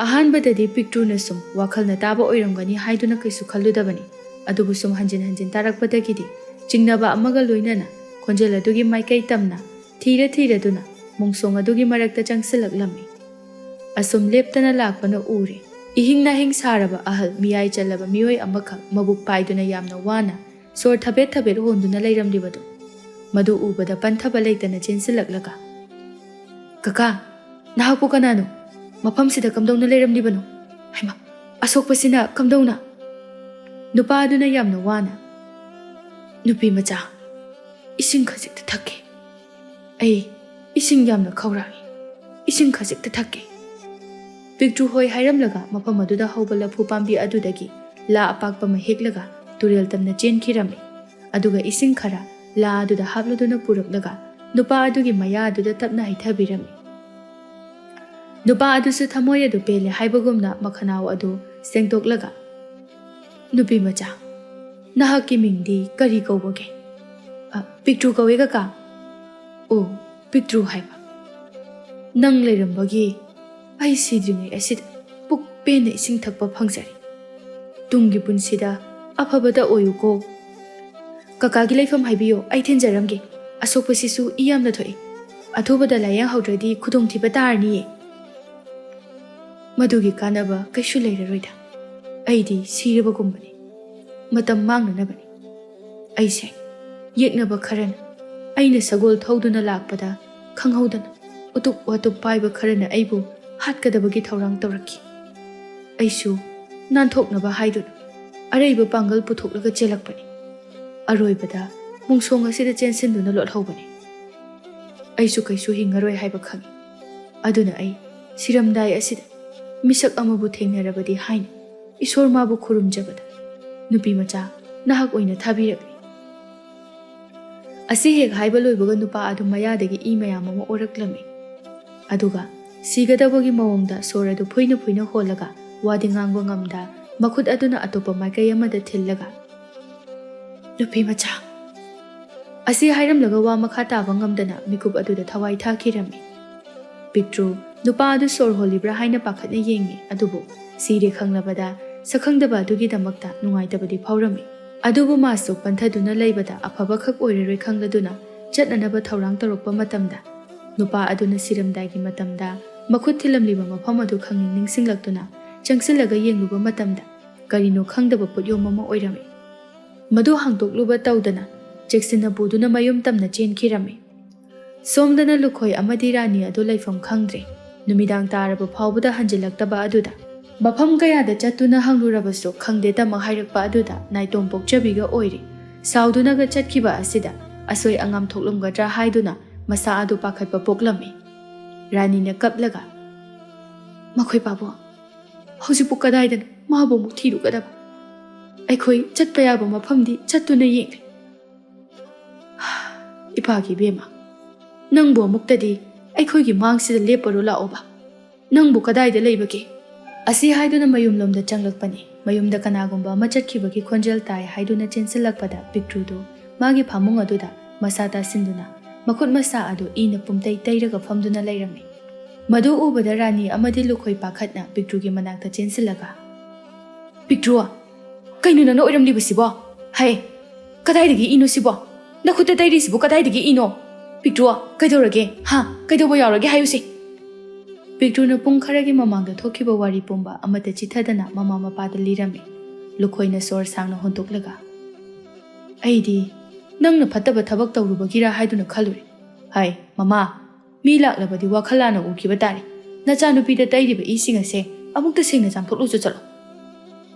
ꯑꯍꯥꯟꯕꯗꯗꯤ ꯄꯤꯛꯇ꯭ꯔꯨꯅ ꯁꯨꯝ ꯋꯥꯈꯜꯅ ꯇꯥꯕ ꯑꯣꯏꯔꯝꯒꯅꯤ ꯍꯥꯏꯗꯨꯅ ꯀꯩꯁꯨ ꯈꯜꯂꯨꯗꯕꯅꯤ꯫ ꯑꯗꯨꯕꯨ ꯁꯨꯝ ꯍꯟꯖꯤꯟ ꯍꯟꯖꯤꯟ ꯇꯥꯔꯛꯄꯗꯒꯤꯗꯤ ꯆꯤꯡꯅꯕ ꯑꯃꯒ ꯂꯣꯏꯅꯅ ꯈꯣꯟꯖꯦꯜ ꯑꯗꯨꯒꯤ ꯃꯥꯏꯀꯩ ꯇꯝꯅ ꯊꯤꯔ ꯊꯤꯔꯗꯨꯅ ꯃꯣꯡꯁꯣꯡ ꯑꯗꯨꯒꯤ ꯃꯔꯛꯇ ꯆꯪꯁꯤꯜꯂꯛꯂꯝꯃꯤ꯫ ꯑꯁꯨꯝ ꯂꯦꯞꯇꯅ ꯂꯥꯛꯄꯅ ꯎꯔꯦ꯫ ꯏꯍꯤꯡ ꯅꯥꯍꯤꯡ ꯁꯥꯔꯕ ꯑꯍꯜ ꯃꯤꯌꯥꯏ ꯆꯜꯂꯕ ꯃꯤꯑꯣꯏ ꯑꯃꯈꯛ ꯃꯕꯨꯛ ꯄꯥꯏꯗꯨꯅ ꯌꯥꯝꯅ ꯋꯥꯅ ꯁꯣꯔ ꯊꯕꯦꯠ ꯊꯕꯦꯠ ꯍꯣꯟꯗꯨꯅ ꯂꯩꯔꯝꯂꯤꯕꯗꯨ꯫ ꯃꯗꯨ ꯎꯕꯗ ꯄꯟꯊꯕ ꯂꯩꯇꯅ ꯆꯦꯟꯁꯤꯜꯂꯛꯂꯒ, "ꯀꯀꯥ, ꯅꯍꯥꯛꯄꯨ ꯀꯅꯥꯅꯣ? ꯃꯐꯝꯁꯤꯗ ꯀꯝꯗꯧꯅ ꯂꯩꯔꯝꯂꯤꯕꯅꯣ? ꯍꯩꯃꯥ, ꯑꯁꯣꯛꯄꯁꯤꯅ ꯀꯝꯗꯧꯅ?" ꯅꯨꯄꯥ ꯑꯗꯨꯅ ꯌꯥꯝꯅ ꯋꯥꯅ, "ꯅꯨꯄꯤ ꯃꯆꯥ, ꯏꯁꯤꯡ ꯈꯖꯤꯛꯇ ꯊꯛꯀꯦ꯫ ꯑꯩ ꯏꯁꯤꯡ ꯌꯥꯝꯅ ꯈꯧꯔꯥꯡꯏ꯫ ꯏꯁꯤꯡ ꯈꯖꯤꯛꯇ ꯊꯛꯀꯦ꯫" ꯄꯤꯛꯇ꯭ꯔꯨ ꯍꯣꯏ ꯍꯥꯏꯔꯝꯂꯒ ꯃꯐꯝ ꯑꯗꯨꯗ ꯍꯧꯕ ꯂꯐꯨ ꯄꯥꯝꯕꯤ ꯑꯗꯨꯗꯒꯤ ꯂꯥ ꯑꯄꯥꯛꯄ ꯑꯃ ꯍꯦꯛꯂꯒ ꯇꯨꯔꯦꯜ ꯇꯝꯅ ꯆꯦꯟꯈꯤꯔꯝꯃꯤ꯫ ꯑꯗꯨꯒ ꯏꯁꯤꯡ ꯈꯔ ꯂꯥ ꯑꯗꯨꯗ ꯍꯥꯞꯂꯗꯨꯅ ꯄꯨꯔꯛꯂꯒ ꯅꯨꯄꯥ ꯑꯗꯨꯒꯤ ꯃꯌꯥ ꯑꯗꯨꯗ ꯇꯞꯅ ꯍꯩꯊꯕꯤꯔꯝꯃꯤ꯫ ꯅꯨꯄꯥ ꯑꯗꯨꯁꯨ ꯊꯃꯣꯏ ꯑꯗꯨ ꯄꯦꯜꯂꯦ ꯍꯥꯏꯕꯒꯨꯝꯅ ꯃꯈꯅꯥꯎ ꯑꯗꯨ ꯁꯦꯡꯗꯣꯛꯂꯒ, "ꯅꯨꯄꯤ ꯃꯆꯥ, ꯅꯍꯥꯛꯀꯤ ꯃꯤꯡꯗꯤ ꯀꯔꯤ ꯀꯧꯕꯒꯦ?" "ꯑ, ꯄꯤꯛꯇ꯭ꯔꯨ ꯀꯧꯏ, ꯀꯀꯥ꯫" "ꯑꯣ, ꯄꯤꯛꯇ꯭ꯔꯨ ꯍꯥꯏꯕ꯫ ꯅꯪ ꯂꯩꯔꯝꯕꯒꯤ ꯑꯩ ꯁꯤꯗ꯭ꯔꯤꯉꯩ ꯑꯁꯤꯗ ꯄꯨꯛ ꯄꯦꯟꯅ ꯏꯁꯤꯡ ꯊꯛꯄ ꯐꯪꯖꯔꯦ꯫ ꯇꯨꯡꯒꯤ ꯄꯨꯟꯁꯤꯗ ꯑꯐꯕꯇ ꯑꯣꯏꯌꯨꯀꯣ꯫" "ꯀꯀꯥꯒꯤ ꯂꯩꯐꯝ ꯍꯥꯏꯕꯤꯌꯣ, ꯑꯩ ꯊꯤꯟꯖꯔꯝꯒꯦ꯫ ꯑꯁꯣꯛꯄꯁꯤꯁꯨ ꯏ ꯌꯥꯝꯅ ꯊꯣꯛꯏ꯫ ꯑꯊꯨꯕꯗ ꯂꯥꯌꯦꯡꯍꯧꯗ꯭ꯔꯗꯤ ꯈꯨꯗꯣꯡꯊꯤꯕ ꯇꯥꯔꯅꯤꯌꯦ꯫" "ꯃꯗꯨꯒꯤ ꯀꯥꯟꯅꯕ ꯀꯩꯁꯨ ꯂꯩꯔꯔꯣꯏꯗ꯫ ꯑꯩꯗꯤ ꯁꯤꯔꯕꯒꯨꯝꯕꯅꯤ꯫ ꯃꯇꯝ ꯃꯥꯡꯅꯅꯕꯅꯤ꯫" ꯑꯩꯁꯦ ꯌꯦꯛꯅꯕ ꯈꯔꯅ ꯑꯩꯅ ꯁꯒꯣꯜ ꯊꯧꯗꯨꯅ ꯂꯥꯛꯄꯗ ꯈꯪꯍꯧꯗꯅ ꯎꯇꯨꯞ ꯋꯥꯇꯨꯞ ꯄꯥꯏꯕ ꯈꯔꯅ ꯑꯩꯕꯨ ꯍꯥꯠꯀꯗꯕꯒꯤ ꯊꯧꯔꯥꯡ ꯇꯧꯔꯛꯈꯤ꯫ ꯑꯩꯁꯨ ꯅꯥꯟꯊꯣꯛꯅꯕ ꯍꯥꯏꯗꯨꯅ ꯑꯔꯩꯕ ꯄꯥꯡꯒꯜ ꯄꯨꯊꯣꯛꯂꯒ ꯆꯦꯜꯂꯛꯄꯅꯤ꯫ ꯑꯔꯣꯏꯕꯗ ꯃꯣꯡꯁꯣꯡ ꯑꯁꯤꯗ ꯆꯦꯟꯁꯤꯟꯗꯨꯅ ꯂꯣꯠꯍꯧꯕꯅꯤ꯫ ꯑꯩꯁꯨ ꯀꯩꯁꯨ ꯍꯤꯡꯉꯔꯣꯏ ꯍꯥꯏꯕ ꯈꯪꯏ꯫ ꯑꯗꯨꯅ ꯑꯩ ꯁꯤꯔꯝꯗꯥꯏ ꯑꯁꯤꯗ ꯃꯤꯁꯛ ꯑꯃꯕꯨ ꯊꯦꯡꯅꯔꯕꯗꯤ ꯍꯥꯏꯅ ꯏꯁꯣꯔ ꯃꯥꯕꯨ ꯈꯨꯔꯨꯝꯖꯕꯗ, "ꯅꯨꯄꯤ ꯃꯆꯥ, ꯅꯍꯥꯛ ꯑꯣꯏꯅ ꯊꯥꯕꯤꯔꯛꯂꯤ꯫" ꯑꯁꯤ ꯍꯦꯛ ꯍꯥꯏꯕ ꯂꯣꯏꯕꯒ ꯅꯨꯄꯥ ꯑꯗꯨ ꯃꯌꯥꯗꯒꯤ ꯏ ꯃꯌꯥꯝ ꯑꯃ ꯑꯣꯔꯛꯂꯝꯃꯤ꯫ ꯑꯗꯨꯒ ꯁꯤꯒꯗꯕꯒꯤ ꯃꯑꯣꯡꯗ ꯁꯣꯔ ꯑꯗꯨ ꯐꯨꯏꯅ ꯐꯨꯏꯅ ꯍꯣꯜꯂꯒ ꯋꯥꯗꯤ ꯉꯥꯡꯕ ꯉꯝꯗ ꯃꯈꯨꯠ ꯑꯗꯨꯅ ꯑꯇꯣꯞꯄ ꯃꯥꯏꯀꯩ ꯑꯃꯗ ꯊꯤꯜꯂꯒ "ꯅꯨꯄꯤ ꯃꯆꯥ!" ꯑꯁꯤ ꯍꯥꯏꯔꯝꯂꯒ ꯋꯥ ꯃꯈꯥ ꯇꯥꯕ ꯉꯝꯗꯅ ꯃꯤꯀꯨꯞ ꯑꯗꯨꯗ ꯊꯋꯥꯏ ꯊꯥꯈꯤꯔꯝꯃꯤ꯫ ꯄꯤꯛꯇ꯭ꯔꯨ ꯅꯨꯄꯥ ꯑꯗꯨ ꯁꯣꯔ ꯍꯣꯜꯂꯤꯕ꯭ꯔꯥ ꯍꯥꯏꯅ ꯄꯥꯈꯠꯅ ꯌꯦꯡꯉꯤ, ꯑꯗꯨꯕꯨ ꯁꯤꯔꯦ ꯈꯪꯂꯕꯗ ꯁꯛꯈꯪꯗꯕ ꯑꯗꯨꯒꯤꯗꯃꯛꯇ ꯅꯨꯡꯉꯥꯏꯇꯕꯗꯤ ꯐꯥꯎꯔꯝꯃꯤ꯫ ꯑꯗꯨꯕꯨ ꯃꯥꯁꯨ ꯄꯟꯊꯗꯨꯅ ꯂꯩꯕꯗ ꯑꯐꯕꯈꯛ ꯑꯣꯏꯔꯔꯣꯏ ꯈꯪꯂꯗꯨꯅ ꯆꯠꯅꯅꯕ ꯊꯧꯔꯥꯡ ꯇꯧꯔꯛꯄ ꯃꯇꯝꯗ, ꯅꯨꯄꯥ ꯑꯗꯨꯅ ꯁꯤꯔꯝꯗꯥꯏꯒꯤ ꯃꯇꯝꯗ ꯃꯈꯨꯠ ꯊꯤꯜꯂꯝꯂꯤꯕ ꯃꯐꯝ ꯑꯗꯨ ꯈꯪꯅꯤꯡ ꯅꯤꯡꯁꯤꯡꯂꯛꯇꯨꯅ ꯆꯪꯁꯤꯜꯂꯒ ꯌꯦꯡꯂꯨꯕ ꯃꯇꯝꯗ, ꯀꯔꯤꯅꯣ ꯈꯪꯗꯕ ꯄꯣꯠꯌꯣꯝ ꯑꯃ ꯑꯣꯏꯔꯝꯃꯤ꯫ ꯃꯗꯨ ꯍꯥꯡꯗꯣꯛꯂꯨꯕ ꯇꯧꯗꯅ ꯆꯦꯛꯁꯤꯟꯅ ꯄꯨꯗꯨꯅ ꯃꯌꯨꯝ ꯇꯝꯅ ꯆꯦꯟꯈꯤꯔꯝꯃꯤ꯫ ꯁꯣꯝꯗꯅ ꯂꯨꯈꯣꯏ ꯑꯃꯗꯤ ꯔꯥꯅꯤ ꯑꯗꯨ ꯂꯩꯐꯝ ꯈꯪꯗ꯭ꯔꯦ꯫ ꯅꯨꯃꯤꯗꯥꯡ ꯇꯥꯔꯕ ꯐꯥꯎꯕꯗ ꯍꯟꯖꯤꯜꯂꯛꯇꯕ ꯑꯗꯨꯗ ꯃꯐꯝ ꯀꯌꯥꯗ ꯆꯠꯇꯨꯅ ꯍꯪꯂꯨꯔꯕꯁꯨ ꯈꯪꯗꯦ ꯇꯝꯃ ꯍꯥꯏꯔꯛꯄ ꯑꯗꯨꯗ ꯅꯥꯏꯇꯣꯝ ꯄꯣꯛꯆꯕꯤꯒ ꯑꯣꯏꯔꯦ꯫ ꯁꯥꯎꯗꯨꯅꯒ ꯆꯠꯈꯤꯕ ꯑꯁꯤꯗ ꯑꯁꯣꯏ ꯑꯉꯥꯝ ꯊꯣꯛꯂꯝꯒꯗ꯭ꯔꯥ ꯍꯥꯏꯗꯨꯅ ꯃꯁꯥ ꯑꯗꯨ ꯄꯥꯈꯠꯄ ꯄꯣꯛꯂꯝꯃꯤ꯫ ꯔꯥꯅꯤꯅ ꯀꯞꯂꯒ, "ꯃꯈꯣꯏ ꯄꯥꯕꯨꯡ, ꯍꯧꯖꯤꯛꯄꯨ ꯀꯗꯥꯏꯗꯅꯣ ꯃꯥꯕꯨ ꯑꯃꯨꯛ ꯊꯤꯔꯨꯒꯗꯕ? ꯑꯩꯈꯣꯏ ꯆꯠꯄ ꯌꯥꯕ ꯃꯐꯝꯗꯤ ꯆꯠꯇꯨꯅ ꯌꯦꯡꯂꯦ꯫ ꯏꯄꯥꯒꯤ ꯏꯕꯦꯝꯃ, ꯅꯪꯕꯨ ꯑꯃꯨꯛꯇꯗꯤ ꯑꯩꯈꯣꯏꯒꯤ ꯃꯥꯡꯁꯤꯗ ꯂꯦꯞꯄꯔꯣ ꯂꯥꯛꯑꯣꯕ꯫ ꯅꯪꯕꯨ ꯀꯗꯥꯏꯗ ꯂꯩꯕꯒꯦ?" ꯑꯁꯤ ꯍꯥꯏꯗꯨꯅ ꯃꯌꯨꯝꯂꯣꯝꯗ ꯆꯪꯂꯛꯄꯅꯤ꯫ ꯃꯌꯨꯝꯗ ꯀꯅꯥꯒꯨꯝꯕ ꯑꯃ ꯆꯠꯈꯤꯕꯒꯤ ꯈꯣꯟꯖꯦꯜ ꯇꯥꯏ ꯍꯥꯏꯗꯨꯅ ꯆꯦꯟꯁꯤꯜꯂꯛꯄꯗ ꯄꯤꯛꯇ꯭ꯔꯨꯗꯨ ꯃꯥꯒꯤ ꯐꯃꯨꯡ ꯑꯗꯨꯗ ꯃꯁꯥ ꯇꯥꯁꯤꯟꯗꯨꯅ ꯃꯈꯨꯠ ꯃꯁꯥ ꯑꯗꯨ ꯏꯅ ꯄꯨꯝꯇꯩ ꯇꯩꯔꯒ ꯐꯝꯗꯨꯅ ꯂꯩꯔꯝꯃꯤ꯫ ꯃꯗꯨ ꯎꯕꯗ ꯔꯥꯅꯤ ꯑꯃꯗꯤ ꯂꯨꯈꯣꯏ ꯄꯥꯈꯠꯅ ꯄꯤꯛꯇ꯭ꯔꯨꯒꯤ ꯃꯅꯥꯛꯇ ꯆꯦꯟꯁꯤꯜꯂꯒ, "ꯄꯤꯛꯇ꯭ꯔꯨ, ꯀꯩꯅꯣ ꯅꯪꯅ ꯑꯣꯏꯔꯝꯂꯤꯕꯁꯤꯕꯣ? ꯍꯩ, ꯀꯗꯥꯏꯗꯒꯤ ꯏꯅꯣ ꯁꯤꯕꯣ? ꯅꯈꯨꯠꯇ ꯇꯩꯔꯤꯁꯤꯕꯨ ꯀꯗꯥꯏꯗꯒꯤ ꯏꯅꯣ? ꯄꯤꯛꯇ꯭ꯔꯨ, ꯀꯩꯗꯧꯔꯒꯦ? ꯍꯥ? ꯀꯩꯗꯧꯕ ꯌꯥꯎꯔꯒꯦ ꯍꯥꯏꯌꯨꯁꯦ?" ꯄꯤꯛꯇ꯭ꯔꯨꯅ ꯄꯨꯡ ꯈꯔꯒꯤ ꯃꯃꯥꯡꯗ ꯊꯣꯛꯈꯤꯕ ꯋꯥꯔꯤ ꯄꯨꯝꯕ ꯑꯃꯠꯇ ꯆꯤꯊꯗꯅ ꯃꯃꯥ ꯃꯄꯥꯗ ꯂꯤꯔꯝꯃꯤ꯫ ꯂꯨꯈꯣꯏꯅ ꯁꯣꯔ ꯁꯥꯡꯅ ꯍꯣꯟꯗꯣꯛꯂꯒ, "ꯑꯩꯗꯤ ꯅꯪꯅ ꯐꯠꯇꯕ ꯊꯕꯛ ꯇꯧꯔꯨꯕꯒꯤꯔꯥ ꯍꯥꯏꯗꯨꯅ ꯈꯜꯂꯨꯔꯦ꯫ ꯍꯥꯏ, ꯃꯃꯥ, ꯃꯤ ꯂꯥꯛꯂꯕꯗꯤ ꯋꯥꯈꯜ ꯂꯥꯟꯅ ꯎꯈꯤꯕ ꯇꯥꯔꯦ꯫ ꯅꯆꯥꯅꯨꯄꯤꯗ ꯇꯩꯔꯤꯕ ꯏꯁꯤꯡ ꯑꯁꯦ ꯑꯃꯨꯛꯇ ꯁꯦꯡꯅ ꯆꯥꯝꯊꯣꯛꯂꯨꯆꯣ ꯆꯠꯂꯣ꯫"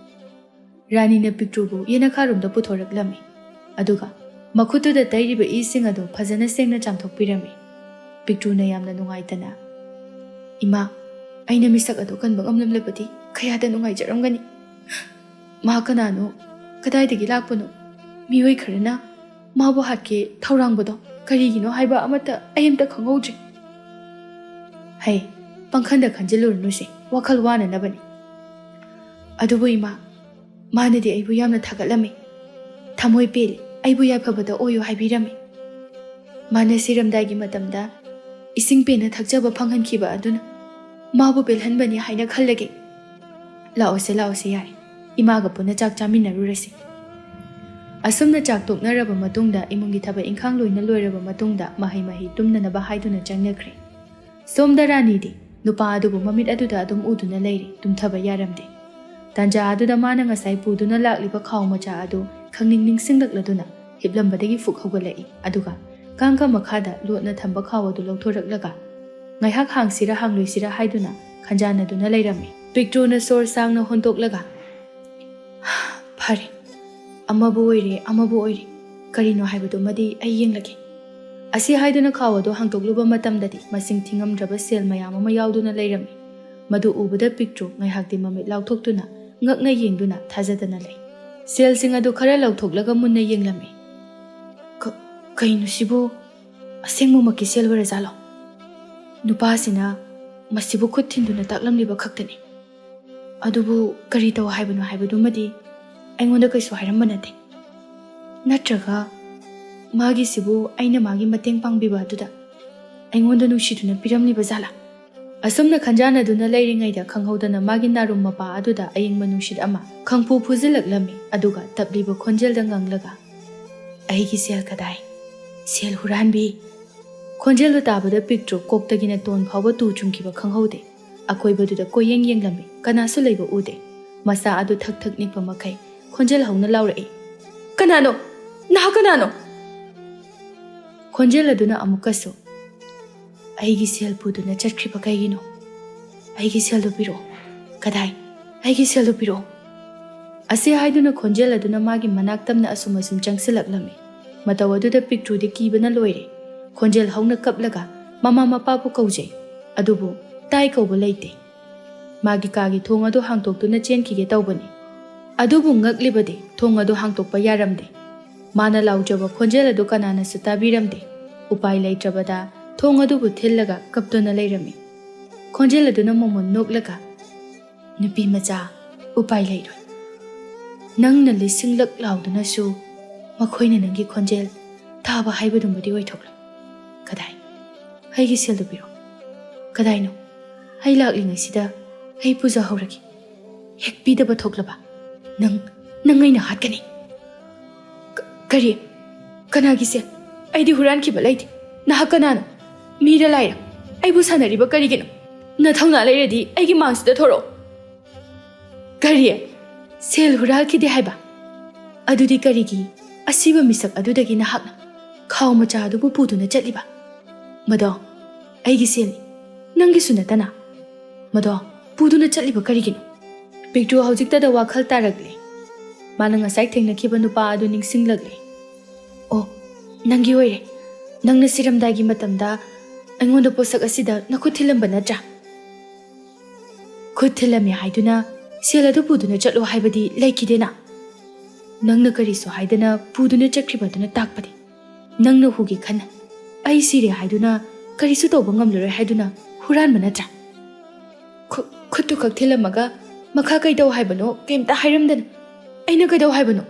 ꯔꯥꯅꯤꯅ ꯄꯤꯛꯇ꯭ꯔꯨꯕꯨ ꯌꯦꯅꯈꯥꯔꯣꯝꯗ ꯄꯨꯊꯣꯔꯛꯂꯝꯃꯤ꯫ ꯑꯗꯨꯒ ꯃꯈꯨꯠꯇꯨꯗ ꯇꯩꯔꯤꯕ ꯏꯁꯤꯡ ꯑꯗꯨ ꯐꯖꯅ ꯁꯦꯡꯅ ꯆꯥꯝꯊꯣꯛꯄꯤꯔꯝꯃꯤ꯫ ꯄꯤꯛꯇ꯭ꯔꯨꯅ ꯌꯥꯝꯅ ꯅꯨꯡꯉꯥꯏꯇꯅ, "ꯏꯃꯥ, ꯑꯩꯅ ꯃꯤꯁꯛ ꯑꯗꯨ ꯀꯟꯕ ꯉꯝꯂꯝꯂꯕꯗꯤ ꯀꯌꯥꯗ ꯅꯨꯡꯉꯥꯏꯖꯔꯝꯒꯅꯤ꯫ ꯃꯥ ꯀꯅꯥꯅꯣ? ꯀꯗꯥꯏꯗꯒꯤ ꯂꯥꯛꯄꯅꯣ? ꯃꯤꯑꯣꯏ ꯈꯔꯅ ꯃꯥꯕꯨ ꯍꯥꯠꯀꯦ ꯊꯧꯔꯥꯡꯕꯗꯣ ꯀꯔꯤꯒꯤꯅꯣ ꯍꯥꯏꯕ ꯑꯃꯠꯇ ꯑꯩ ꯑꯃꯠꯇ ꯈꯪꯍꯧꯗ꯭ꯔꯦ꯫" "ꯍꯩ, ꯄꯪꯈꯟꯗ ꯈꯟꯖꯤꯜꯂꯨꯔꯅꯨꯁꯦ, ꯋꯥꯈꯜ ꯋꯥꯅꯅꯕꯅꯤ꯫ ꯑꯗꯨꯕꯨ ꯏꯃꯥ, ꯃꯥꯅꯗꯤ ꯑꯩꯕꯨ ꯌꯥꯝꯅ ꯊꯥꯒꯠꯂꯝꯃꯤ꯫ ꯊꯃꯣꯏ ꯄꯦꯜꯂꯤ, ꯑꯩꯕꯨ ꯌꯥꯏꯐꯕꯗ ꯑꯣꯏꯌꯨ ꯍꯥꯏꯕꯤꯔꯝꯃꯤ꯫ ꯃꯥꯅ ꯁꯤꯔꯝꯗꯥꯏꯒꯤ ꯃꯇꯝꯗ ꯏꯁꯤꯡ ꯄꯦꯟꯅ ꯊꯛꯆꯕ ꯐꯪꯍꯟꯈꯤꯕ ꯑꯗꯨꯅ ꯃꯥꯕꯨ ꯄꯦꯜꯍꯟꯕꯅꯤ ꯍꯥꯏꯅ ꯈꯜꯂꯒꯦ꯫ ꯂꯥꯛꯑꯣꯁꯦ, ꯂꯥꯛꯑꯣꯁꯦ, ꯌꯥꯔꯦ, ꯏꯃꯥꯒ ꯄꯨꯟꯅ ꯆꯥꯛ ꯆꯥꯃꯤꯟꯅꯔꯨꯔꯁꯤ꯫ ꯑꯁꯨꯝꯅ ꯆꯥꯛ ꯇꯣꯛꯅꯔꯕ ꯃꯇꯨꯡꯗ, ꯏꯃꯨꯡꯒꯤ ꯊꯕꯛ ꯏꯪꯈꯥꯡ ꯂꯣꯏꯅ ꯂꯣꯏꯔꯕ ꯃꯇꯨꯡꯗ, ꯃꯍꯩ ꯃꯍꯩ ꯇꯨꯝꯅꯅꯕ ꯍꯥꯏꯗꯨꯅ ꯆꯪꯅꯈ꯭ꯔꯦ꯫ ꯁꯣꯝꯗ ꯔꯥꯅꯤꯗꯤ ꯅꯨꯄꯥ ꯑꯗꯨꯕꯨ ꯃꯃꯤꯠ ꯑꯗꯨꯗ ꯑꯗꯨꯝ ꯎꯗꯨꯅ ꯂꯩꯔꯤ, ꯇꯨꯝꯊꯕ ꯌꯥꯔꯝꯗꯦ꯫ ꯇꯥꯟꯖꯥ ꯑꯗꯨꯗ ꯃꯥꯅ ꯉꯁꯥꯏ ꯄꯨꯗꯨꯅ ꯂꯥꯛꯂꯤꯕ ꯈꯥꯎ ꯃꯆꯥ ꯑꯗꯨ ꯈꯪꯅꯤꯡ ꯅꯤꯡꯁꯤꯡꯂꯛꯂꯗꯨꯅ ꯍꯤꯞꯂꯝꯕꯗꯒꯤ ꯐꯨꯛ ꯍꯧꯒꯠꯂꯛꯏ, ꯑꯗꯨꯒ ꯀꯥꯡꯈ ꯃꯈꯥꯗ ꯂꯣꯠꯅ ꯊꯝꯕ ꯈꯥꯎ ꯑꯗꯨ ꯂꯧꯊꯣꯔꯛꯂꯒ ꯉꯥꯏꯍꯥꯛ ꯍꯥꯡꯁꯤꯔ ꯍꯥꯡꯂꯣꯏꯁꯤꯔ ꯍꯥꯏꯗꯨꯅ ꯈꯟꯖꯥꯟꯅꯗꯨꯅ ꯂꯩꯔꯝꯃꯤ꯫ ꯄꯤꯛꯇ꯭ꯔꯨꯅ ꯁꯣꯔ ꯁꯥꯡꯅ ꯍꯣꯟꯗꯣꯛꯂꯒ, "ꯐꯔꯦ, ꯑꯃꯕꯨ ꯑꯣꯏꯔꯦ, ꯑꯃꯕꯨ ꯑꯣꯏꯔꯦ, ꯀꯔꯤꯅꯣ ꯍꯥꯏꯕꯗꯨꯃꯗꯤ ꯑꯩ ꯌꯦꯡꯂꯒꯦ"꯫ ꯑꯁꯤ ꯍꯥꯏꯗꯨꯅ ꯈꯥꯎ ꯑꯗꯨ ꯍꯥꯡꯗꯣꯛꯂꯨꯕ ꯃꯇꯝꯗꯗꯤ ꯃꯁꯤꯡ ꯊꯤꯉꯝꯗ꯭ꯔꯕ ꯁꯦꯜ ꯃꯌꯥꯝ ꯑꯃ ꯌꯥꯎꯗꯨꯅ ꯂꯩꯔꯝꯃꯤ꯫ ꯃꯗꯨ ꯎꯕꯗ ꯄꯤꯛꯇ꯭ꯔꯨ ꯉꯥꯏꯍꯥꯛꯇꯤ ꯃꯃꯤꯠ ꯂꯥꯎꯊꯣꯛꯇꯨꯅ ꯉꯛꯅ ꯌꯦꯡꯗꯨꯅ ꯊꯥꯖꯗꯅ ꯂꯩ꯫ ꯁꯦꯜꯁꯤꯡ ꯑꯗꯨ ꯈꯔ ꯂꯧꯊꯣꯛꯂꯒ ꯃꯨꯟꯅ ꯌꯦꯡꯂꯝꯃꯤ꯫ "ꯀ-, ꯀꯩꯅꯣ ꯁꯤꯕꯨ? ꯑꯁꯦꯡꯕꯃꯛꯀꯤ ꯁꯦꯜ ꯑꯣꯏꯔꯖꯥꯠꯂꯣ? ꯅꯨꯄꯥꯁꯤꯅ ꯃꯁꯤꯕꯨ ꯈꯨꯠ ꯊꯤꯟꯗꯨꯅ ꯇꯥꯛꯂꯝꯂꯤꯕ ꯈꯛꯇꯅꯤ꯫ ꯑꯗꯨꯕꯨ ꯀꯔꯤ ꯇꯧ ꯍꯥꯏꯕꯅꯣ ꯍꯥꯏꯕꯗꯨꯃꯗꯤ ꯑꯩꯉꯣꯟꯗ ꯀꯩꯁꯨ ꯍꯥꯏꯔꯝꯕ ꯅꯠꯇꯦ꯫ ꯅꯠꯇ꯭ꯔꯒ ꯃꯥꯒꯤꯁꯤꯕꯨ ꯑꯩꯅ ꯃꯥꯒꯤ ꯃꯇꯦꯡ ꯄꯥꯡꯕꯤꯕ ꯑꯗꯨꯗ ꯑꯩꯉꯣꯟꯗ ꯅꯨꯡꯁꯤꯗꯨꯅ ꯄꯤꯔꯝꯂꯤꯕ ꯖꯥꯠꯂꯥ?" ꯑꯁꯨꯝꯅ ꯈꯟꯖꯥꯟꯅꯗꯨꯅ ꯂꯩꯔꯤꯉꯩꯗ ꯈꯪꯍꯧꯗꯅ ꯃꯥꯒꯤ ꯅꯥꯔꯨꯝ ꯃꯄꯥ ꯑꯗꯨꯗ ꯑꯌꯤꯡꯕ ꯅꯨꯡꯁꯤꯠ ꯑꯃ ꯈꯪꯐꯨ ꯐꯨꯖꯤꯜꯂꯛꯂꯝꯃꯤ, ꯑꯗꯨꯒ ꯇꯞꯂꯤꯕ ꯈꯣꯟꯖꯦꯜꯗ ꯉꯪꯂꯒ, "ꯑꯩꯒꯤ ꯁꯦꯜ ꯀꯗꯥꯏ? ꯁꯦꯜ ꯍꯨꯔꯥꯟꯕꯤ!" ꯈꯣꯟꯖꯦꯜꯗꯨ ꯇꯥꯕꯗ ꯄꯤꯛꯇ꯭ꯔꯨ ꯀꯣꯛꯇꯒꯤꯅ ꯇꯣꯟ ꯐꯥꯎꯕ ꯇꯨ ꯆꯨꯡꯈꯤꯕ ꯈꯪꯍꯧꯗꯦ꯫ ꯑꯀꯣꯏꯕꯗꯨꯗ ꯀꯣꯏꯌꯦꯡ ꯌꯦꯡꯂꯝꯃꯤ, ꯀꯅꯥꯁꯨ ꯂꯩꯕ ꯎꯗꯦ꯫ ꯃꯁꯥ ꯑꯗꯨ ꯊꯛ ꯊꯛ ꯅꯤꯛꯄ ꯃꯈꯩ ꯈꯣꯟꯖꯦꯜ ꯍꯧꯅ ꯂꯥꯎꯔꯛꯏ, "ꯀꯅꯥꯅꯣ? ꯅꯍꯥꯛ ꯀꯅꯥꯅꯣ?" ꯈꯣꯟꯖꯦꯜ ꯑꯗꯨꯅ ꯑꯃꯨꯛꯀꯁꯨ, "ꯑꯩꯒꯤ ꯁꯦꯜ ꯄꯨꯗꯨꯅ ꯆꯠꯈ꯭ꯔꯤꯕ ꯀꯩꯒꯤꯅꯣ? ꯑꯩꯒꯤ ꯁꯦꯜꯗꯨ ꯄꯤꯔꯛꯑꯣ꯫ ꯀꯗꯥꯏ? ꯑꯩꯒꯤ ꯁꯦꯜꯗꯨ ꯄꯤꯔꯛꯑꯣ!" ꯑꯁꯤ ꯍꯥꯏꯗꯨꯅ ꯈꯣꯟꯖꯦꯜ ꯑꯗꯨꯅ ꯃꯥꯒꯤ ꯃꯅꯥꯛ ꯇꯝꯅ ꯑꯁꯨꯝ ꯑꯁꯨꯝ ꯆꯪꯁꯤꯜꯂꯛꯂꯝꯃꯤ꯫ ꯃꯇꯧ ꯑꯗꯨꯗ ꯄꯤꯛꯇ꯭ꯔꯨꯗꯤ ꯀꯤꯕꯅ ꯂꯣꯏꯔꯦ꯫ ꯈꯣꯟꯖꯦꯜ ꯍꯧꯅ ꯀꯞꯂꯒ ꯃꯃꯥ ꯃꯄꯥꯕꯨ ꯀꯧꯖꯩ, ꯑꯗꯨꯕꯨ ꯇꯥꯏ ꯀꯧꯕ ꯂꯩꯇꯦ꯫ ꯃꯥꯒꯤ ꯀꯥꯒꯤ ꯊꯣꯡ ꯑꯗꯨ ꯍꯥꯡꯇꯣꯛꯇꯨꯅ ꯆꯦꯟꯈꯤꯒꯦ ꯇꯧꯕꯅꯤ꯫ ꯑꯗꯨꯕꯨ ꯉꯛꯂꯤꯕꯗꯤ ꯊꯣꯡ ꯑꯗꯨ ꯍꯥꯡꯇꯣꯛꯄ ꯌꯥꯔꯝꯗꯦ꯫ ꯃꯥꯅ ꯂꯥꯎꯖꯕ ꯈꯣꯟꯖꯦꯜ ꯑꯗꯨ ꯀꯅꯥꯅꯁꯨ ꯇꯥꯕꯤꯔꯝꯗꯦ꯫ ꯎꯄꯥꯏ ꯂꯩꯇ꯭ꯔꯕꯗ ꯊꯣꯡ ꯑꯗꯨꯕꯨ ꯊꯤꯜꯂꯒ ꯀꯞꯇꯨꯅ ꯂꯩꯔꯝꯃꯤ꯫ ꯈꯣꯟꯖꯦꯜ ꯑꯗꯨꯅ ꯃꯣꯃꯣꯟ ꯅꯣꯛꯂꯒ, "ꯅꯨꯄꯤ ꯃꯆꯥ, ꯎꯄꯥꯏ ꯂꯩꯔꯣꯏ꯫ ꯅꯪꯅ ꯂꯤꯁꯤꯡꯂꯛ ꯂꯥꯎꯗꯨꯅꯁꯨ ꯃꯈꯣꯏꯅ ꯅꯪꯒꯤ ꯈꯣꯟꯖꯦꯜ ꯇꯥꯕ ꯍꯥꯏꯕꯗꯨꯃꯗꯤ ꯑꯣꯏꯊꯣꯛꯂꯣꯏ꯫ ꯀꯗꯥꯏ? ꯑꯩꯒꯤ ꯁꯦꯜꯗꯨ ꯄꯤꯔꯣ꯫ ꯀꯗꯥꯏꯅꯣ? ꯑꯩ ꯂꯥꯛꯂꯤꯉꯩꯁꯤꯗ ꯑꯩ ꯄꯨꯖꯍꯧꯔꯒꯦ꯫ ꯍꯦꯛ ꯄꯤꯗꯕ ꯊꯣꯛꯂꯕ, ꯅꯪ, ꯅꯪ ꯑꯩꯅ ꯍꯥꯠꯀꯅꯤ꯫ ꯀ-, ꯀꯔꯤ? ꯀꯅꯥꯒꯤ ꯁꯦꯜ? ꯑꯩꯗꯤ ꯍꯨꯔꯥꯟꯈꯤꯕ ꯂꯩꯇꯦ꯫ ꯅꯍꯥꯛ ꯀꯅꯥꯅꯣ? ꯃꯤꯔ ꯂꯥꯏꯔ? ꯑꯩꯕꯨ ꯁꯥꯟꯅꯔꯤꯕ ꯀꯔꯤꯒꯤꯅꯣ? ꯅꯊꯧꯅꯥ ꯂꯩꯔꯗꯤ ꯑꯩꯒꯤ ꯃꯥꯡꯁꯤꯗ ꯊꯣꯔꯛꯑꯣ꯫ ꯀꯔꯤ? ꯁꯦꯜ ꯍꯨꯔꯥꯜꯈꯤꯗꯦ ꯍꯥꯏꯕ? ꯑꯗꯨꯗꯤ ꯀꯔꯤꯒꯤ ꯑꯁꯤꯕ ꯃꯤꯁꯛ ꯑꯗꯨꯗꯒꯤ ꯅꯍꯥꯛꯅ ꯈꯥꯎ ꯃꯆꯥ ꯑꯗꯨꯕꯨ ꯄꯨꯗꯨꯅ ꯆꯠꯂꯤꯕ? ꯃꯗꯣ ꯑꯩꯒꯤ ꯁꯦꯜꯅꯤ, ꯅꯪꯒꯤꯁꯨ ꯅꯠꯇꯅ꯫ ꯃꯗꯣ ꯄꯨꯗꯨꯅ ꯆꯠꯂꯤꯕ ꯀꯔꯤꯒꯤꯅꯣ? ꯄꯤꯛꯇ꯭ꯔꯨ ꯍꯧꯖꯤꯛꯇꯗ ꯋꯥꯈꯜ ꯇꯥꯔꯛꯂꯦ꯫ ꯃꯥꯅ ꯉꯁꯥꯏ ꯊꯦꯡꯅꯈꯤꯕ ꯅꯨꯄꯥ ꯑꯗꯨ ꯅꯤꯡꯁꯤꯡꯂꯛꯂꯦ꯫ ꯑꯣ, ꯅꯪꯒꯤ ꯑꯣꯏꯔꯦ꯫ ꯅꯪꯅ ꯁꯤꯔꯝꯗꯥꯏꯒꯤ ꯃꯇꯝꯗ ꯑꯩꯉꯣꯟꯗ ꯄꯣꯠꯁꯛ ꯑꯁꯤꯗ ꯅꯈꯨꯠ ꯊꯤꯜꯂꯝꯕ ꯅꯠꯇ꯭ꯔꯥ? ꯈꯨꯠ ꯊꯤꯜꯂꯝꯃꯤ ꯍꯥꯏꯗꯨꯅ ꯁꯦꯜ ꯑꯗꯨ ꯄꯨꯗꯨꯅ ꯆꯠꯂꯣ ꯍꯥꯏꯕꯗꯤ ꯂꯩꯈꯤꯗꯦꯅ꯫ ꯅꯪꯅ ꯀꯔꯤꯁꯨ ꯍꯥꯏꯗꯅ ꯄꯨꯗꯨꯅ ꯆꯠꯈ꯭ꯔꯤꯕ ꯑꯗꯨꯅ ꯇꯥꯛꯄꯗꯤ ꯅꯪꯅ ꯍꯨꯒꯦ ꯈꯟꯅ, ꯑꯩ ꯁꯤꯔꯦ ꯍꯥꯏꯗꯨꯅ, ꯀꯔꯤꯁꯨ ꯇꯧꯕ ꯉꯝꯂꯔꯣꯏ ꯍꯥꯏꯗꯨꯅ ꯍꯨꯔꯥꯟꯕ ꯅꯠꯇ꯭ꯔꯥ? ꯈꯨ-, ꯈꯨꯠꯇꯨ ꯈꯛ ꯊꯤꯜꯂꯝꯃꯒ ꯃꯈꯥ ꯀꯩꯗꯧ ꯍꯥꯏꯕꯅꯣ ꯀꯩꯝꯇ ꯍꯥꯏꯔꯝꯗꯅ꯫ ꯑꯩꯅ ꯀꯩꯗꯧ ꯍꯥꯏꯕꯅꯣ?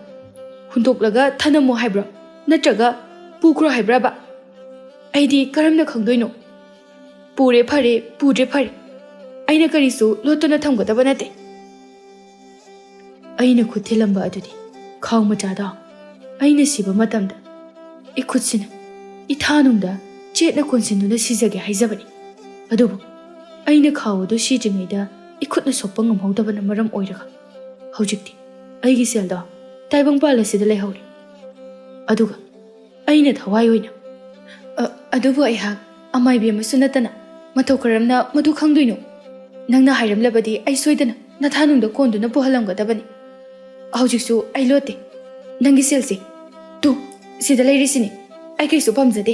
ꯍꯨꯟꯗꯣꯛꯂꯒ ꯊꯅꯝꯃꯣ ꯍꯥꯏꯕ꯭ꯔꯣ? ꯅꯠꯇ꯭ꯔꯒ ꯄꯨꯈ꯭ꯔꯣ ꯍꯥꯏꯕ꯭ꯔꯕ? ꯑꯩꯗꯤ ꯀꯔꯝꯅ ꯈꯪꯗꯣꯏꯅꯣ? ꯄꯨꯔꯦ ꯐꯔꯦ, ꯄꯨꯗ꯭ꯔꯦ ꯐꯔꯦ꯫ ꯑꯩꯅ ꯀꯔꯤꯁꯨ ꯂꯣꯠꯇꯨꯅ ꯊꯝꯒꯗꯕ ꯅꯠꯇꯦ꯫ ꯑꯩꯅ ꯈꯨꯠ ꯊꯤꯜꯂꯝꯕ ꯑꯗꯨꯗꯤ ꯈꯥꯎ ꯃꯆꯥꯗꯣ ꯑꯩꯅ ꯁꯤꯕ ꯃꯇꯝꯗ ꯏꯈꯨꯠꯁꯤꯅ ꯏꯊꯥꯅꯨꯡꯗ ꯆꯦꯠꯅ ꯀꯣꯟꯁꯤꯟꯗꯨꯅ ꯁꯤꯖꯒꯦ ꯍꯥꯏꯖꯕꯅꯤ꯫ ꯑꯗꯨꯕꯨ ꯑꯩꯅ ꯈꯥꯎ ꯑꯗꯨ ꯁꯤꯗ꯭ꯔꯤꯉꯩꯗ ꯏꯈꯨꯠꯅ ꯁꯣꯛꯄ ꯉꯝꯍꯧꯗꯕꯅ ꯃꯔꯝ ꯑꯣꯏꯔꯒ ꯍꯧꯖꯤꯛꯇꯤ ꯑꯩꯒꯤ ꯁꯦꯜꯗꯣ ꯇꯥꯏꯕꯪꯄꯥꯜ ꯑꯁꯤꯗ ꯂꯩꯍꯧꯔꯦ꯫ ꯑꯗꯨꯒ ꯑꯩꯅ ꯊꯋꯥꯏ ꯑꯣꯏꯅ, "ꯑ, ꯑꯗꯨꯕꯨ ꯑꯩꯍꯥꯛ ꯑꯃꯥꯏꯕꯤ ꯑꯃꯁꯨ ꯅꯠꯇꯅ ꯃꯇꯧ ꯀꯔꯝꯅ ꯃꯗꯨ ꯈꯪꯗꯣꯏꯅꯣ? ꯅꯪꯅ ꯍꯥꯏꯔꯝꯂꯕꯗꯤ ꯑꯩ ꯁꯣꯏꯗꯅ ꯅꯊꯥꯅꯨꯡꯗ ꯀꯣꯟꯗꯨꯅ ꯄꯨꯍꯜꯂꯝꯒꯗꯕꯅꯤ꯫ ꯍꯧꯖꯤꯛꯁꯨ ꯑꯩ ꯂꯣꯠꯇꯦ꯫ ꯅꯪꯒꯤ ꯁꯦꯜꯁꯦ, ꯇꯨ, ꯁꯤꯗ ꯂꯩꯔꯤꯁꯤꯅꯤ꯫ ꯑꯩ ꯀꯩꯁꯨ ꯄꯥꯝꯖꯗꯦ꯫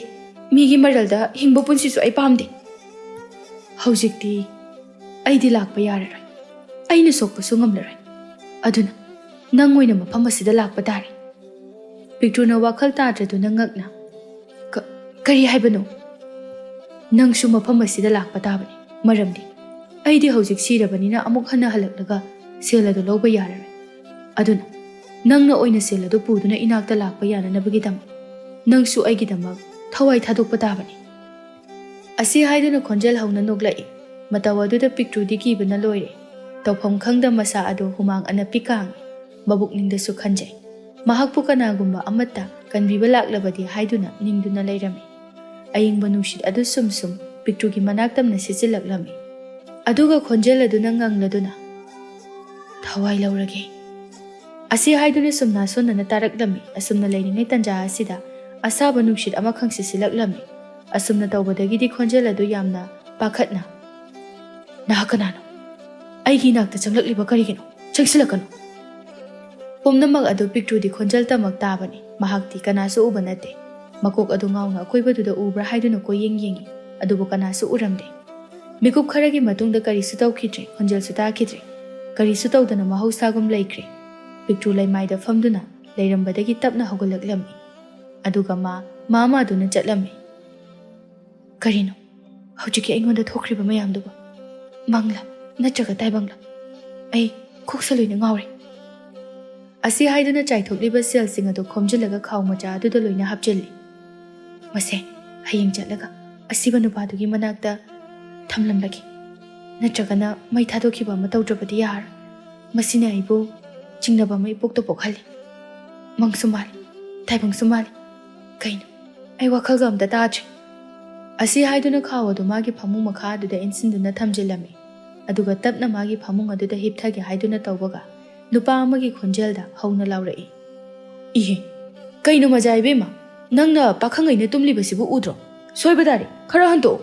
ꯃꯤꯒꯤ ꯃꯔꯜꯗ ꯍꯤꯡꯕ ꯄꯨꯟꯁꯤꯁꯨ ꯑꯩ ꯄꯥꯝꯗꯦ꯫ ꯍꯧꯖꯤꯛꯇꯤ ꯑꯩꯗꯤ ꯂꯥꯛꯄ ꯌꯥꯔꯔꯣꯏ꯫ ꯑꯩꯅ ꯁꯣꯛꯄꯁꯨ ꯉꯝꯂꯔꯣꯏ꯫ ꯑꯗꯨꯅ ꯅꯪ ꯑꯣꯏꯅ ꯃꯐꯝ ꯑꯁꯤꯗ ꯂꯥꯛꯄ ꯇꯥꯔꯦ꯫" ꯄꯤꯛꯇ꯭ꯔꯨꯅ ꯋꯥꯈꯜ ꯇꯥꯗ꯭ꯔꯗꯨꯅ ꯉꯛꯅ, "ꯀ-, ꯀꯔꯤ ꯍꯥꯏꯕꯅꯣ?" "ꯅꯪꯁꯨ ꯃꯐꯝ ꯑꯁꯤꯗ ꯂꯥꯛꯄ ꯇꯥꯕꯅꯤ꯫ ꯃꯔꯝꯗꯤ ꯑꯩꯗꯤ ꯍꯧꯖꯤꯛ ꯁꯤꯔꯕꯅꯤꯅ ꯑꯃꯨꯛ ꯍꯟꯅ ꯍꯜꯂꯛꯂꯒ ꯁꯦꯜ ꯑꯗꯨ ꯂꯧꯕ ꯌꯥꯔꯔꯣꯏ꯫ ꯑꯗꯨꯅ ꯅꯪꯅ ꯑꯣꯏꯅ ꯁꯦꯜ ꯑꯗꯨ ꯄꯨꯗꯨꯅ ꯏꯅꯥꯛꯇ ꯂꯥꯛꯄ ꯌꯥꯅꯅꯕꯒꯤꯗꯃꯛ ꯅꯪꯁꯨ ꯑꯩꯒꯤꯗꯃꯛ ꯊꯋꯥꯏ ꯊꯥꯗꯣꯛꯄ ꯇꯥꯕꯅꯤ꯫ ꯑꯁꯤ ꯍꯥꯏꯗꯨꯅ ꯈꯣꯟꯖꯦꯜ ꯍꯧꯅ ꯅꯣꯛꯂꯛꯏ꯫ ꯃꯇꯧ ꯑꯗꯨꯗ ꯄꯤꯛꯇ꯭ꯔꯨꯗꯤ ꯀꯤꯕꯅ ꯂꯣꯏꯔꯦ꯫ ꯇꯧꯐꯝ ꯈꯪꯗ ꯃꯁꯥ ꯑꯗꯨ ꯍꯨꯃꯥꯡ ꯑꯅꯞꯄꯤ ꯀꯥꯡꯏ꯫ ꯃꯕꯨꯛꯅꯤꯡꯗꯁꯨ ꯈꯟꯖꯩ, ꯃꯍꯥꯛꯄꯨ ꯀꯅꯥꯒꯨꯝꯕ ꯑꯃꯠꯇ ꯀꯟꯕꯤꯕ ꯂꯥꯛꯂꯕꯗꯤ ꯍꯥꯏꯗꯨꯅ ꯅꯤꯡꯗꯨꯅ ꯂꯩꯔꯝꯃꯤ꯫ ꯑꯏꯪꯕ ꯅꯨꯡꯁꯤꯠ ꯑꯗꯨ ꯁꯨꯝ ꯁꯨꯝ ꯄꯤꯛꯇ꯭ꯔꯨꯒꯤ ꯃꯅꯥꯛ ꯇꯝꯅ ꯁꯤꯠꯆꯤꯜꯂꯛꯂꯝꯃꯤ꯫ ꯑꯗꯨꯒ ꯈꯣꯟꯖꯦꯜ ꯑꯗꯨꯅ ꯉꯪꯂꯗꯨꯅ, "ꯊꯋꯥꯏ ꯂꯧꯔꯒꯦ" ꯑꯁꯤ ꯍꯥꯏꯗꯨꯅ ꯁꯨꯝ ꯅꯥꯁꯣꯟꯅꯅ ꯇꯥꯔꯛꯂꯝꯃꯤ꯫ ꯑꯁꯨꯝꯅ ꯂꯩꯔꯤꯉꯩ ꯇꯟꯖꯥ ꯑꯁꯤꯗ ꯑꯁꯥꯕ ꯅꯨꯡꯁꯤꯠ ꯑꯃꯈꯛ ꯁꯤꯠꯆꯤꯜꯂꯛꯂꯝꯃꯤ꯫ ꯑꯁꯨꯝꯅ ꯇꯧꯕꯗꯒꯤꯗꯤ ꯈꯣꯟꯖꯦꯜ ꯑꯗꯨ ꯌꯥꯝꯅ ꯄꯥꯈꯠꯅ, "ꯅꯍꯥꯛ ꯀꯅꯥꯅꯣ? ꯑꯩꯒꯤ ꯏꯅꯥꯛꯇ ꯆꯪꯂꯛꯂꯤꯕ ꯀꯔꯤꯒꯤꯅꯣ? ꯆꯪꯁꯤꯜꯂꯛꯀꯅꯨ!" ꯄꯨꯝꯅꯃꯛ ꯑꯗꯨ ꯄꯤꯛꯇ꯭ꯔꯨꯗꯤ ꯈꯣꯟꯖꯦꯜꯇꯃꯛ ꯇꯥꯕꯅꯤ꯫ ꯃꯍꯥꯛꯇꯤ ꯀꯅꯥꯁꯨ ꯎꯕ ꯅꯠꯇꯦ꯫ ꯃꯀꯣꯛ ꯑꯗꯨ ꯉꯥꯎꯅ ꯑꯀꯣꯏꯕꯗꯨꯗ ꯎꯕ꯭ꯔꯥ ꯍꯥꯏꯗꯨꯅ ꯀꯣꯏꯌꯦꯡ ꯌꯦꯡꯏ, ꯑꯗꯨꯕꯨ ꯀꯅꯥꯁꯨ ꯎꯔꯝꯗꯦ꯫ ꯃꯤꯀꯨꯞ ꯈꯔꯒꯤ ꯃꯇꯨꯡꯗ ꯀꯔꯤꯁꯨ ꯇꯧꯈꯤꯗ꯭ꯔꯦ, ꯈꯣꯟꯖꯦꯜꯁꯨ ꯇꯥꯈꯤꯗ꯭ꯔꯦ꯫ ꯀꯔꯤꯁꯨ ꯇꯧꯗꯅ ꯃꯍꯧꯁꯥꯒꯨꯝ ꯂꯩꯈ꯭ꯔꯦ꯫ ꯄꯤꯛꯇ꯭ꯔꯨ ꯂꯩꯃꯥꯏꯗ ꯐꯝꯗꯨꯅ ꯂꯩꯔꯝꯕꯗꯒꯤ ꯇꯞꯅ ꯍꯧꯒꯠꯂꯛꯂꯝꯃꯤ꯫ ꯑꯗꯨꯒ ꯃꯥ ꯃꯥ ꯃꯥꯗꯨꯅ ꯆꯠꯂꯝꯃꯤ꯫ ꯀꯔꯤꯅꯣ ꯍꯧꯖꯤꯛꯀꯤ ꯑꯩꯉꯣꯟꯗ ꯊꯣꯛꯈ꯭ꯔꯤꯕ ꯃꯌꯥꯝꯗꯨꯕꯨ? ꯃꯪꯂꯥ ꯅꯠꯇ꯭ꯔꯒ ꯇꯥꯏꯕꯪꯂꯥ? ꯑꯩ ꯀꯣꯛꯁ ꯂꯣꯏꯅ ꯉꯥꯎꯔꯦ꯫ ꯑꯁꯤ ꯍꯥꯏꯗꯨꯅ ꯆꯥꯏꯊꯣꯛꯂꯤꯕ ꯁꯦꯜꯁꯤꯡ ꯑꯗꯨ ꯈꯣꯝꯖꯤꯜꯂꯒ ꯈꯥꯎ ꯃꯆꯥ ꯑꯗꯨꯗ ꯂꯣꯏꯅ ꯍꯥꯞꯆꯤꯜꯂꯤ꯫ "ꯃꯁꯦ ꯍꯌꯦꯡ ꯆꯠꯂꯒ ꯑꯁꯤꯕ ꯅꯨꯄꯥꯗꯨꯒꯤ ꯃꯅꯥꯛꯇ ꯊꯝꯂꯝꯂꯒꯦ꯫ ꯅꯠꯇ꯭ꯔꯒꯅ ꯃꯩ ꯊꯥꯗꯣꯛꯈꯤꯕ ꯑꯃ ꯇꯧꯗ꯭ꯔꯕꯗꯤ ꯌꯥꯔꯣꯏ꯫ ꯃꯁꯤꯅ ꯑꯩꯕꯨ ꯆꯤꯡꯅꯕ ꯑꯃ ꯏꯄꯣꯛꯇ ꯄꯣꯛꯍꯜꯂꯤ꯫ ꯃꯪꯁꯨ ꯃꯥꯜꯂꯤ, ꯇꯥꯏꯕꯪꯁꯨ ꯃꯥꯜꯂꯤ꯫ ꯀꯩꯅꯣ, ꯑꯩ ꯋꯥꯈꯜꯒ ꯑꯝꯇ ꯇꯥꯗ꯭ꯔꯦ"꯫ ꯑꯁꯤ ꯍꯥꯏꯗꯨꯅ ꯈꯥꯎ ꯑꯗꯨ ꯃꯥꯒꯤ ꯐꯃꯨꯡ ꯃꯈꯥ ꯑꯗꯨꯗ ꯏꯟꯁꯤꯟꯗꯨꯅ ꯊꯝꯖꯤꯜꯂꯝꯃꯤ꯫ ꯑꯗꯨꯒ ꯇꯞꯅ ꯃꯥꯒꯤ ꯐꯃꯨꯡ ꯑꯗꯨꯗ ꯍꯤꯞꯊꯒꯦ ꯍꯥꯏꯗꯨꯅ ꯇꯧꯕꯒ, ꯅꯨꯄꯥ ꯑꯃꯒꯤ ꯈꯣꯟꯖꯦꯜꯗ ꯍꯧꯅ ꯂꯥꯎꯔꯛꯏ, "ꯏꯍꯦ, ꯀꯩꯅꯣ ꯃꯖꯥ ꯏꯕꯦꯝꯃ, ꯅꯪꯅ ꯄꯥꯈꯪ ꯑꯩꯅ ꯇꯨꯝꯂꯤꯕꯁꯤꯕꯨ ꯎꯗ꯭ꯔꯣ? ꯁꯣꯏꯕ ꯇꯥꯔꯦ, ꯈꯔ ꯍꯟꯇꯣꯛꯑꯣ!"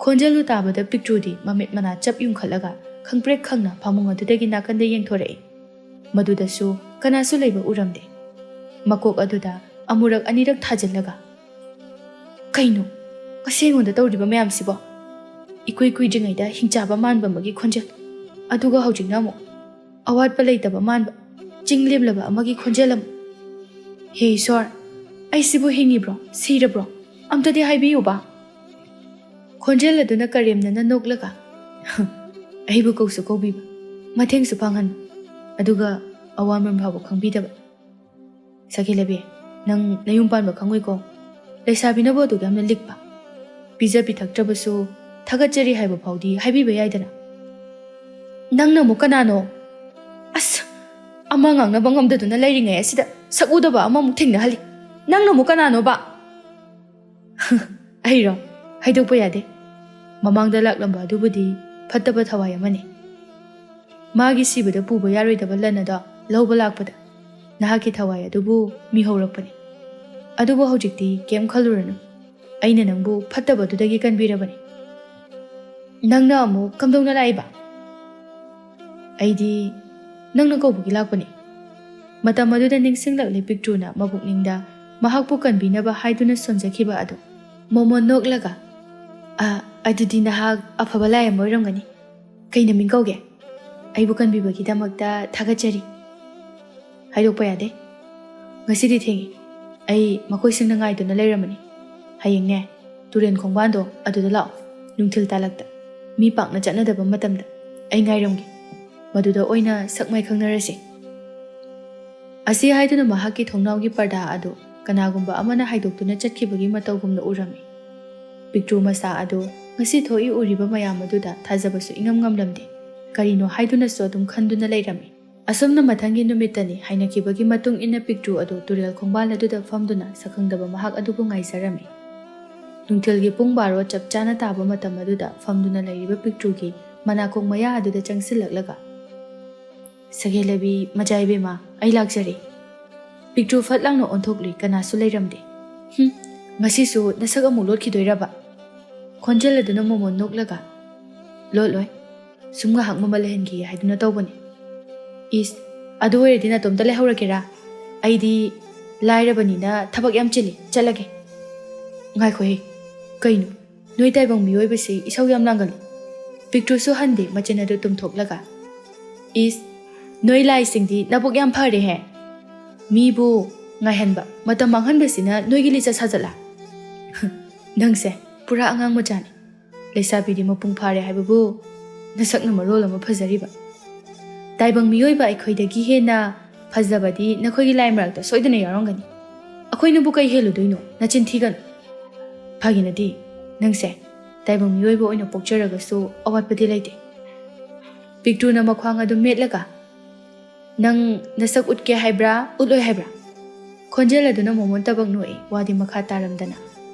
ꯈꯣꯟꯖꯦꯜꯗꯨ ꯇꯥꯕꯗ ꯄꯤꯛꯇ꯭ꯔꯨꯗꯤ ꯃꯃꯤꯠ ꯃꯅꯥ ꯆꯞ ꯌꯨꯡꯈꯠꯂꯒ ꯈꯪꯄ꯭ꯔꯦꯛ ꯈꯪꯅ ꯐꯃꯨꯡ ꯑꯗꯨꯗꯒꯤ ꯅꯥꯀꯟꯗ ꯌꯦꯡꯊꯣꯔꯛꯏ꯫ ꯃꯗꯨꯗꯁꯨ ꯀꯅꯥꯁꯨ ꯂꯩꯕ ꯎꯔꯝꯗꯦ꯫ ꯃꯀꯣꯛ ꯑꯗꯨꯗ ꯑꯃꯨꯔꯛ ꯑꯅꯤꯔꯛ ꯊꯥꯖꯤꯜꯂꯒ, "ꯀꯩꯅꯣ ꯉꯁꯤ ꯑꯩꯉꯣꯟꯗ ꯇꯧꯔꯤꯕ ꯃꯌꯥꯝꯁꯤꯕꯣ? ꯏꯀꯨꯏ ꯀꯨꯏꯗ꯭ꯔꯤꯉꯩꯗ ꯍꯤꯡꯆꯥꯕ ꯃꯥꯟꯕ ꯑꯃꯒꯤ ꯈꯣꯟꯖꯦꯜ, ꯑꯗꯨꯒ ꯍꯧꯖꯤꯛꯅ ꯑꯃꯨꯛ ꯑꯋꯥꯠꯄ ꯂꯩꯇꯕ ꯃꯥꯟꯕ ꯆꯤꯡ ꯂꯦꯝꯂꯕ ꯑꯃꯒꯤ ꯈꯣꯟꯖꯦꯜ ꯑꯃꯨꯛ꯫ ꯍꯦ ꯏꯁꯣꯔ, ꯑꯩꯁꯤꯕꯨ ꯍꯤꯡꯉꯤꯕ꯭ꯔꯣ, ꯁꯤꯔꯕ꯭ꯔꯣ? ꯑꯝꯇꯗꯤ ꯍꯥꯏꯕꯤꯌꯨꯕ!" ꯈꯣꯟꯖꯦꯜ ꯑꯗꯨꯅ ꯀꯔꯦꯝꯅꯅ ꯅꯣꯛꯂꯒ, "ꯑꯩꯕꯨ ꯀꯧꯁꯨ ꯀꯧꯕꯤꯕ, ꯃꯇꯦꯡꯁꯨ ꯄꯥꯡꯍꯟꯕ, ꯑꯗꯨꯒ ꯑꯋꯥꯃꯟ ꯐꯥꯎꯕ ꯈꯪꯕꯤꯗꯕ꯫ ꯁꯈꯦꯂꯕꯤ, ꯅꯪ ꯅꯌꯨꯝ ꯄꯥꯟꯕ ꯈꯪꯉꯣꯏꯀꯣ꯫ ꯂꯩꯁꯥꯕꯤꯅꯕꯨ ꯑꯗꯨꯛ ꯌꯥꯝꯅ ꯂꯤꯛꯄ꯫ ꯄꯤꯖ ꯄꯤꯊꯛꯇ꯭ꯔꯕꯁꯨ ꯊꯥꯒꯠꯆꯔꯤ ꯍꯥꯏꯕ ꯐꯥꯎꯗꯤ ꯍꯥꯏꯕꯤꯕ ꯌꯥꯏꯗꯅ꯫ ꯅꯪꯅ ꯑꯃꯨꯛ ꯀꯅꯥꯅꯣ? ꯑꯁ, ꯑꯃ ꯉꯥꯡꯅꯕ ꯉꯝꯗꯗꯨꯅ ꯂꯩꯔꯤꯉꯩ ꯑꯁꯤꯗ ꯁꯛ ꯎꯗꯕ ꯑꯃꯃꯨꯛ ꯊꯦꯡꯅꯍꯜꯂꯤ꯫ ꯅꯪꯅ ꯑꯃꯨꯛ ꯀꯅꯥꯅꯣꯕ? ꯑꯩꯔꯣ? ꯍꯥꯏꯗꯣꯛꯄ ꯌꯥꯗꯦ꯫ ꯃꯃꯥꯡꯗ ꯂꯥꯛꯂꯝꯕ ꯑꯗꯨꯕꯨꯗꯤ ꯐꯠꯇꯕ ꯊꯋꯥꯏ ꯑꯃꯅꯤ꯫ ꯃꯥꯒꯤ ꯁꯤꯕꯗ ꯄꯨꯕ ꯌꯥꯔꯣꯏꯗꯕ ꯂꯟ ꯑꯗꯣ ꯂꯧꯕ ꯂꯥꯛꯄꯗ ꯅꯍꯥꯛꯀꯤ ꯊꯋꯥꯏ ꯑꯗꯨꯕꯨ ꯃꯤꯍꯧꯔꯛꯄꯅꯤ꯫ ꯑꯗꯨꯕꯨ ꯍꯧꯖꯤꯛꯇꯤ ꯀꯩꯝ ꯈꯜꯂꯨꯔꯅꯨ꯫ ꯑꯩꯅ ꯅꯪꯕꯨ ꯐꯠꯇꯕꯗꯨꯗꯒꯤ ꯀꯟꯕꯤꯔꯕꯅꯤ꯫ ꯅꯪꯅ ꯑꯃꯨꯛ ꯀꯝꯗꯧꯅ ꯂꯥꯛꯏꯕ? ꯑꯩꯗꯤ ꯅꯪꯅ ꯀꯧꯕꯒꯤ ꯂꯥꯛꯄꯅꯤ꯫ ꯃꯇꯝ ꯑꯗꯨꯗ ꯅꯤꯡꯁꯤꯡꯂꯛꯂꯦ ꯄꯤꯛꯇ꯭ꯔꯨꯅ ꯃꯕꯨꯛꯅꯤꯡꯗ ꯃꯍꯥꯛꯄꯨ ꯀꯟꯕꯤꯅꯕ ꯍꯥꯏꯗꯨꯅ ꯁꯣꯟꯖꯈꯤꯕ ꯑꯗꯨ꯫ ꯃꯣꯃꯣꯟ ꯅꯣꯛꯂꯒ, "ꯑ, ꯑꯗꯨꯗꯤ ꯅꯍꯥꯛ ꯑꯐꯕ ꯂꯥꯏ ꯑꯃ ꯑꯣꯏꯔꯝꯒꯅꯤ꯫ ꯀꯩ ꯃꯃꯤꯡ ꯀꯧꯒꯦ? ꯑꯩꯕꯨ ꯀꯟꯕꯤꯕꯒꯤꯗꯃꯛꯇ ꯊꯥꯒꯠꯆꯔꯤ" ꯍꯥꯏꯗꯣꯛꯄ ꯌꯥꯗꯦ꯫ "ꯉꯁꯤꯗꯤ ꯊꯦꯡꯉꯤ꯫ ꯑꯩ ꯃꯈꯣꯏꯁꯤꯡꯅ ꯉꯥꯏꯗꯨꯅ ꯂꯩꯔꯝꯃꯅꯤ꯫ ꯍꯌꯦꯡꯅꯦ, ꯇꯨꯔꯦꯟ ꯈꯣꯡꯕꯥꯟꯗꯣ ꯑꯗꯨꯗ ꯂꯥꯛꯑꯣ, ꯅꯨꯡꯊꯤꯜ ꯇꯥꯂꯛꯇ꯫ ꯃꯤ ꯄꯥꯛꯅ ꯆꯠꯅꯗꯕ ꯃꯇꯝꯗ ꯑꯩ ꯉꯥꯏꯔꯝꯒꯦ꯫ ꯃꯗꯨꯗ ꯑꯣꯏꯅ ꯁꯛ ꯃꯥꯏ ꯈꯪꯅꯔꯁꯤ"꯫ ꯑꯁꯤ ꯍꯥꯏꯗꯨꯅ ꯃꯍꯥꯛꯀꯤ ꯊꯣꯡꯅꯥꯎꯒꯤ ꯄꯔꯗꯥ ꯑꯗꯨ ꯀꯅꯥꯒꯨꯝꯕ ꯑꯃꯅ ꯍꯥꯏꯗꯣꯛꯇꯨꯅ ꯆꯠꯈꯤꯕꯒꯤ ꯃꯇꯧꯒꯨꯝꯅ ꯎꯔꯝꯃꯤ꯫ ꯄꯤꯛꯇ꯭ꯔꯨ ꯃꯆꯥ ꯑꯗꯨ ꯉꯁꯤ ꯊꯣꯛꯏ ꯎꯔꯤꯕ ꯃꯌꯥꯝ ꯑꯗꯨꯗ ꯊꯥꯖꯕꯁꯨ ꯏꯉꯝ ꯉꯝꯂꯝꯗꯦ꯫ ꯀꯔꯤꯅꯣ ꯍꯥꯏꯗꯨꯅꯁꯨ ꯑꯗꯨꯝ ꯈꯟꯗꯨꯅ ꯂꯩꯔꯝꯃꯤ꯫ ꯑꯁꯨꯝꯅ ꯃꯊꯪꯒꯤ ꯅꯨꯃꯤꯠꯇꯅꯤ ꯍꯥꯏꯅꯈꯤꯕꯒꯤ ꯃꯇꯨꯡ ꯏꯟꯅ ꯄꯤꯛꯇ꯭ꯔꯨ ꯑꯗꯨ ꯇꯨꯔꯦꯜ ꯈꯣꯡꯕꯥꯟ ꯑꯗꯨꯗ ꯐꯝꯗꯨꯅ ꯁꯛꯈꯪꯗꯕ ꯃꯍꯥꯛ ꯑꯗꯨꯕꯨ ꯉꯥꯏꯖꯔꯝꯃꯤ꯫ ꯅꯨꯡꯊꯤꯜꯒꯤ ꯄꯨꯡ ꯕꯥꯔꯣ ꯆꯞ ꯆꯥꯅ ꯇꯥꯕ ꯃꯇꯝ ꯑꯗꯨꯗ ꯐꯝꯗꯨꯅ ꯂꯩꯔꯤꯕ ꯄꯤꯛꯇ꯭ꯔꯨꯒꯤ ꯃꯅꯥꯀꯣꯡ ꯃꯌꯥ ꯑꯗꯨꯗ ꯆꯪꯁꯤꯜꯂꯛꯂꯒ, "ꯁꯒꯦꯂꯕꯤ ꯃꯆꯥ ꯏꯕꯦꯝꯃ, ꯑꯩ ꯂꯥꯛꯆꯔꯦ"꯫ ꯄꯤꯛꯇ꯭ꯔꯨ ꯐꯠ ꯂꯥꯎꯅ ꯑꯣꯟꯊꯣꯛꯂꯨꯏ, ꯀꯅꯥꯁꯨ ꯂꯩꯔꯝꯗꯦ꯫ "ꯍꯨꯝ, ꯉꯁꯤꯁꯨ ꯅꯁꯛ ꯑꯃꯨꯛ ꯂꯣꯠꯈꯤꯗꯣꯏꯔꯕ?" ꯈꯣꯟꯖꯦꯜ ꯑꯗꯨꯅ ꯃꯣꯃꯣꯟ ꯅꯣꯛꯂꯒ, "ꯂꯣꯠꯂꯣꯏ, ꯁꯨꯝ ꯉꯥꯏꯍꯥꯛ ꯃꯃꯜ ꯂꯩꯍꯟꯈꯤꯒꯦ ꯍꯥꯏꯗꯨꯅ ꯇꯧꯕꯅꯤ"꯫ "ꯏꯁ, ꯑꯗꯨ ꯑꯣꯏꯔꯗꯤ ꯅꯇꯣꯝꯇ ꯂꯩꯍꯧꯔꯒꯦꯔꯥ? ꯑꯩꯗꯤ ꯂꯥꯏꯔꯕꯅꯤꯅ ꯊꯕꯛ ꯌꯥꯝ ꯆꯤꯜꯂꯤ, ꯆꯠꯂꯒꯦ"꯫ "ꯉꯥꯏꯈꯣꯍꯦ, ꯀꯩꯅꯣ? ꯅꯣꯏ ꯇꯥꯏꯕꯪ ꯃꯤꯑꯣꯏꯕꯁꯤ ꯏꯁꯧ ꯌꯥꯝ ꯂꯥꯡꯒꯜꯂꯤ"꯫ ꯄꯤꯛꯇ꯭ꯔꯨꯁꯨ ꯍꯟꯗꯦ, ꯃꯆꯤꯟ ꯑꯗꯨ ꯇꯨꯝꯊꯣꯛꯂꯒ꯫ "ꯏꯁ, ꯅꯣꯏ ꯂꯥꯏꯁꯤꯡꯗꯤ ꯅꯕꯨꯛ ꯌꯥꯝ ꯐꯔꯦꯍꯦ꯫ ꯃꯤꯕꯨ ꯉꯥꯏꯍꯟꯕ, ꯃꯇꯝ ꯃꯥꯡꯍꯟꯕꯁꯤꯅ ꯅꯣꯏꯒꯤ ꯂꯤꯆꯠ ꯁꯥꯖꯠꯂꯥ? ꯅꯪꯁꯦ ꯄꯨꯔꯥ ꯑꯉꯥꯡ ꯃꯆꯥꯅꯤ꯫ ꯂꯩꯁꯥꯕꯤꯗꯤ ꯃꯄꯨꯡ ꯐꯥꯔꯦ ꯍꯥꯏꯕꯕꯨ ꯅꯁꯛꯅ ꯃꯔꯣꯜ ꯑꯃ ꯐꯖꯔꯤꯕ"꯫ ꯇꯥꯏꯕꯪ ꯃꯤꯑꯣꯏꯕ ꯑꯩꯈꯣꯏꯗꯒꯤ ꯍꯦꯟꯅ ꯐꯖꯕꯗꯤ ꯅꯈꯣꯏꯒꯤ ꯂꯥꯏ ꯃꯔꯛꯇ ꯁꯣꯏꯗꯅ ꯌꯥꯎꯔꯝꯒꯅꯤ꯫ ꯑꯩꯈꯣꯏꯅꯕꯨ ꯀꯩ ꯍꯦꯜꯂꯨꯗꯣꯏꯅꯣ? ꯅꯆꯤꯟ ꯊꯤꯒꯅꯨ꯫ ꯐꯥꯒꯤ ꯅꯠꯇꯦ, ꯅꯪꯁꯦ ꯇꯥꯏꯕꯪ ꯃꯤꯑꯣꯏꯕ ꯑꯣꯏꯅ ꯄꯣꯛꯆꯔꯒꯁꯨ ꯑꯋꯥꯠꯄꯗꯤ ꯂꯩꯇꯦ꯫ ꯄꯤꯛꯇ꯭ꯔꯨꯅ ꯃꯈ꯭ꯋꯥꯡ ꯑꯗꯨ ꯃꯦꯠꯂꯒ, "ꯅꯪ ꯅꯁꯛ ꯎꯠꯀꯦ ꯍꯥꯏꯕ꯭ꯔꯥ, ꯎꯠꯂꯣꯏ ꯍꯥꯏꯕ꯭ꯔꯥ?" ꯈꯣꯟꯖꯦꯜ ꯑꯗꯨꯅ ꯃꯣꯃꯣꯟ ꯇꯕꯛ ꯅꯣꯛꯏ, ꯋꯥꯗꯤ ꯃꯈꯥ ꯇꯥꯔꯝꯗꯅ꯫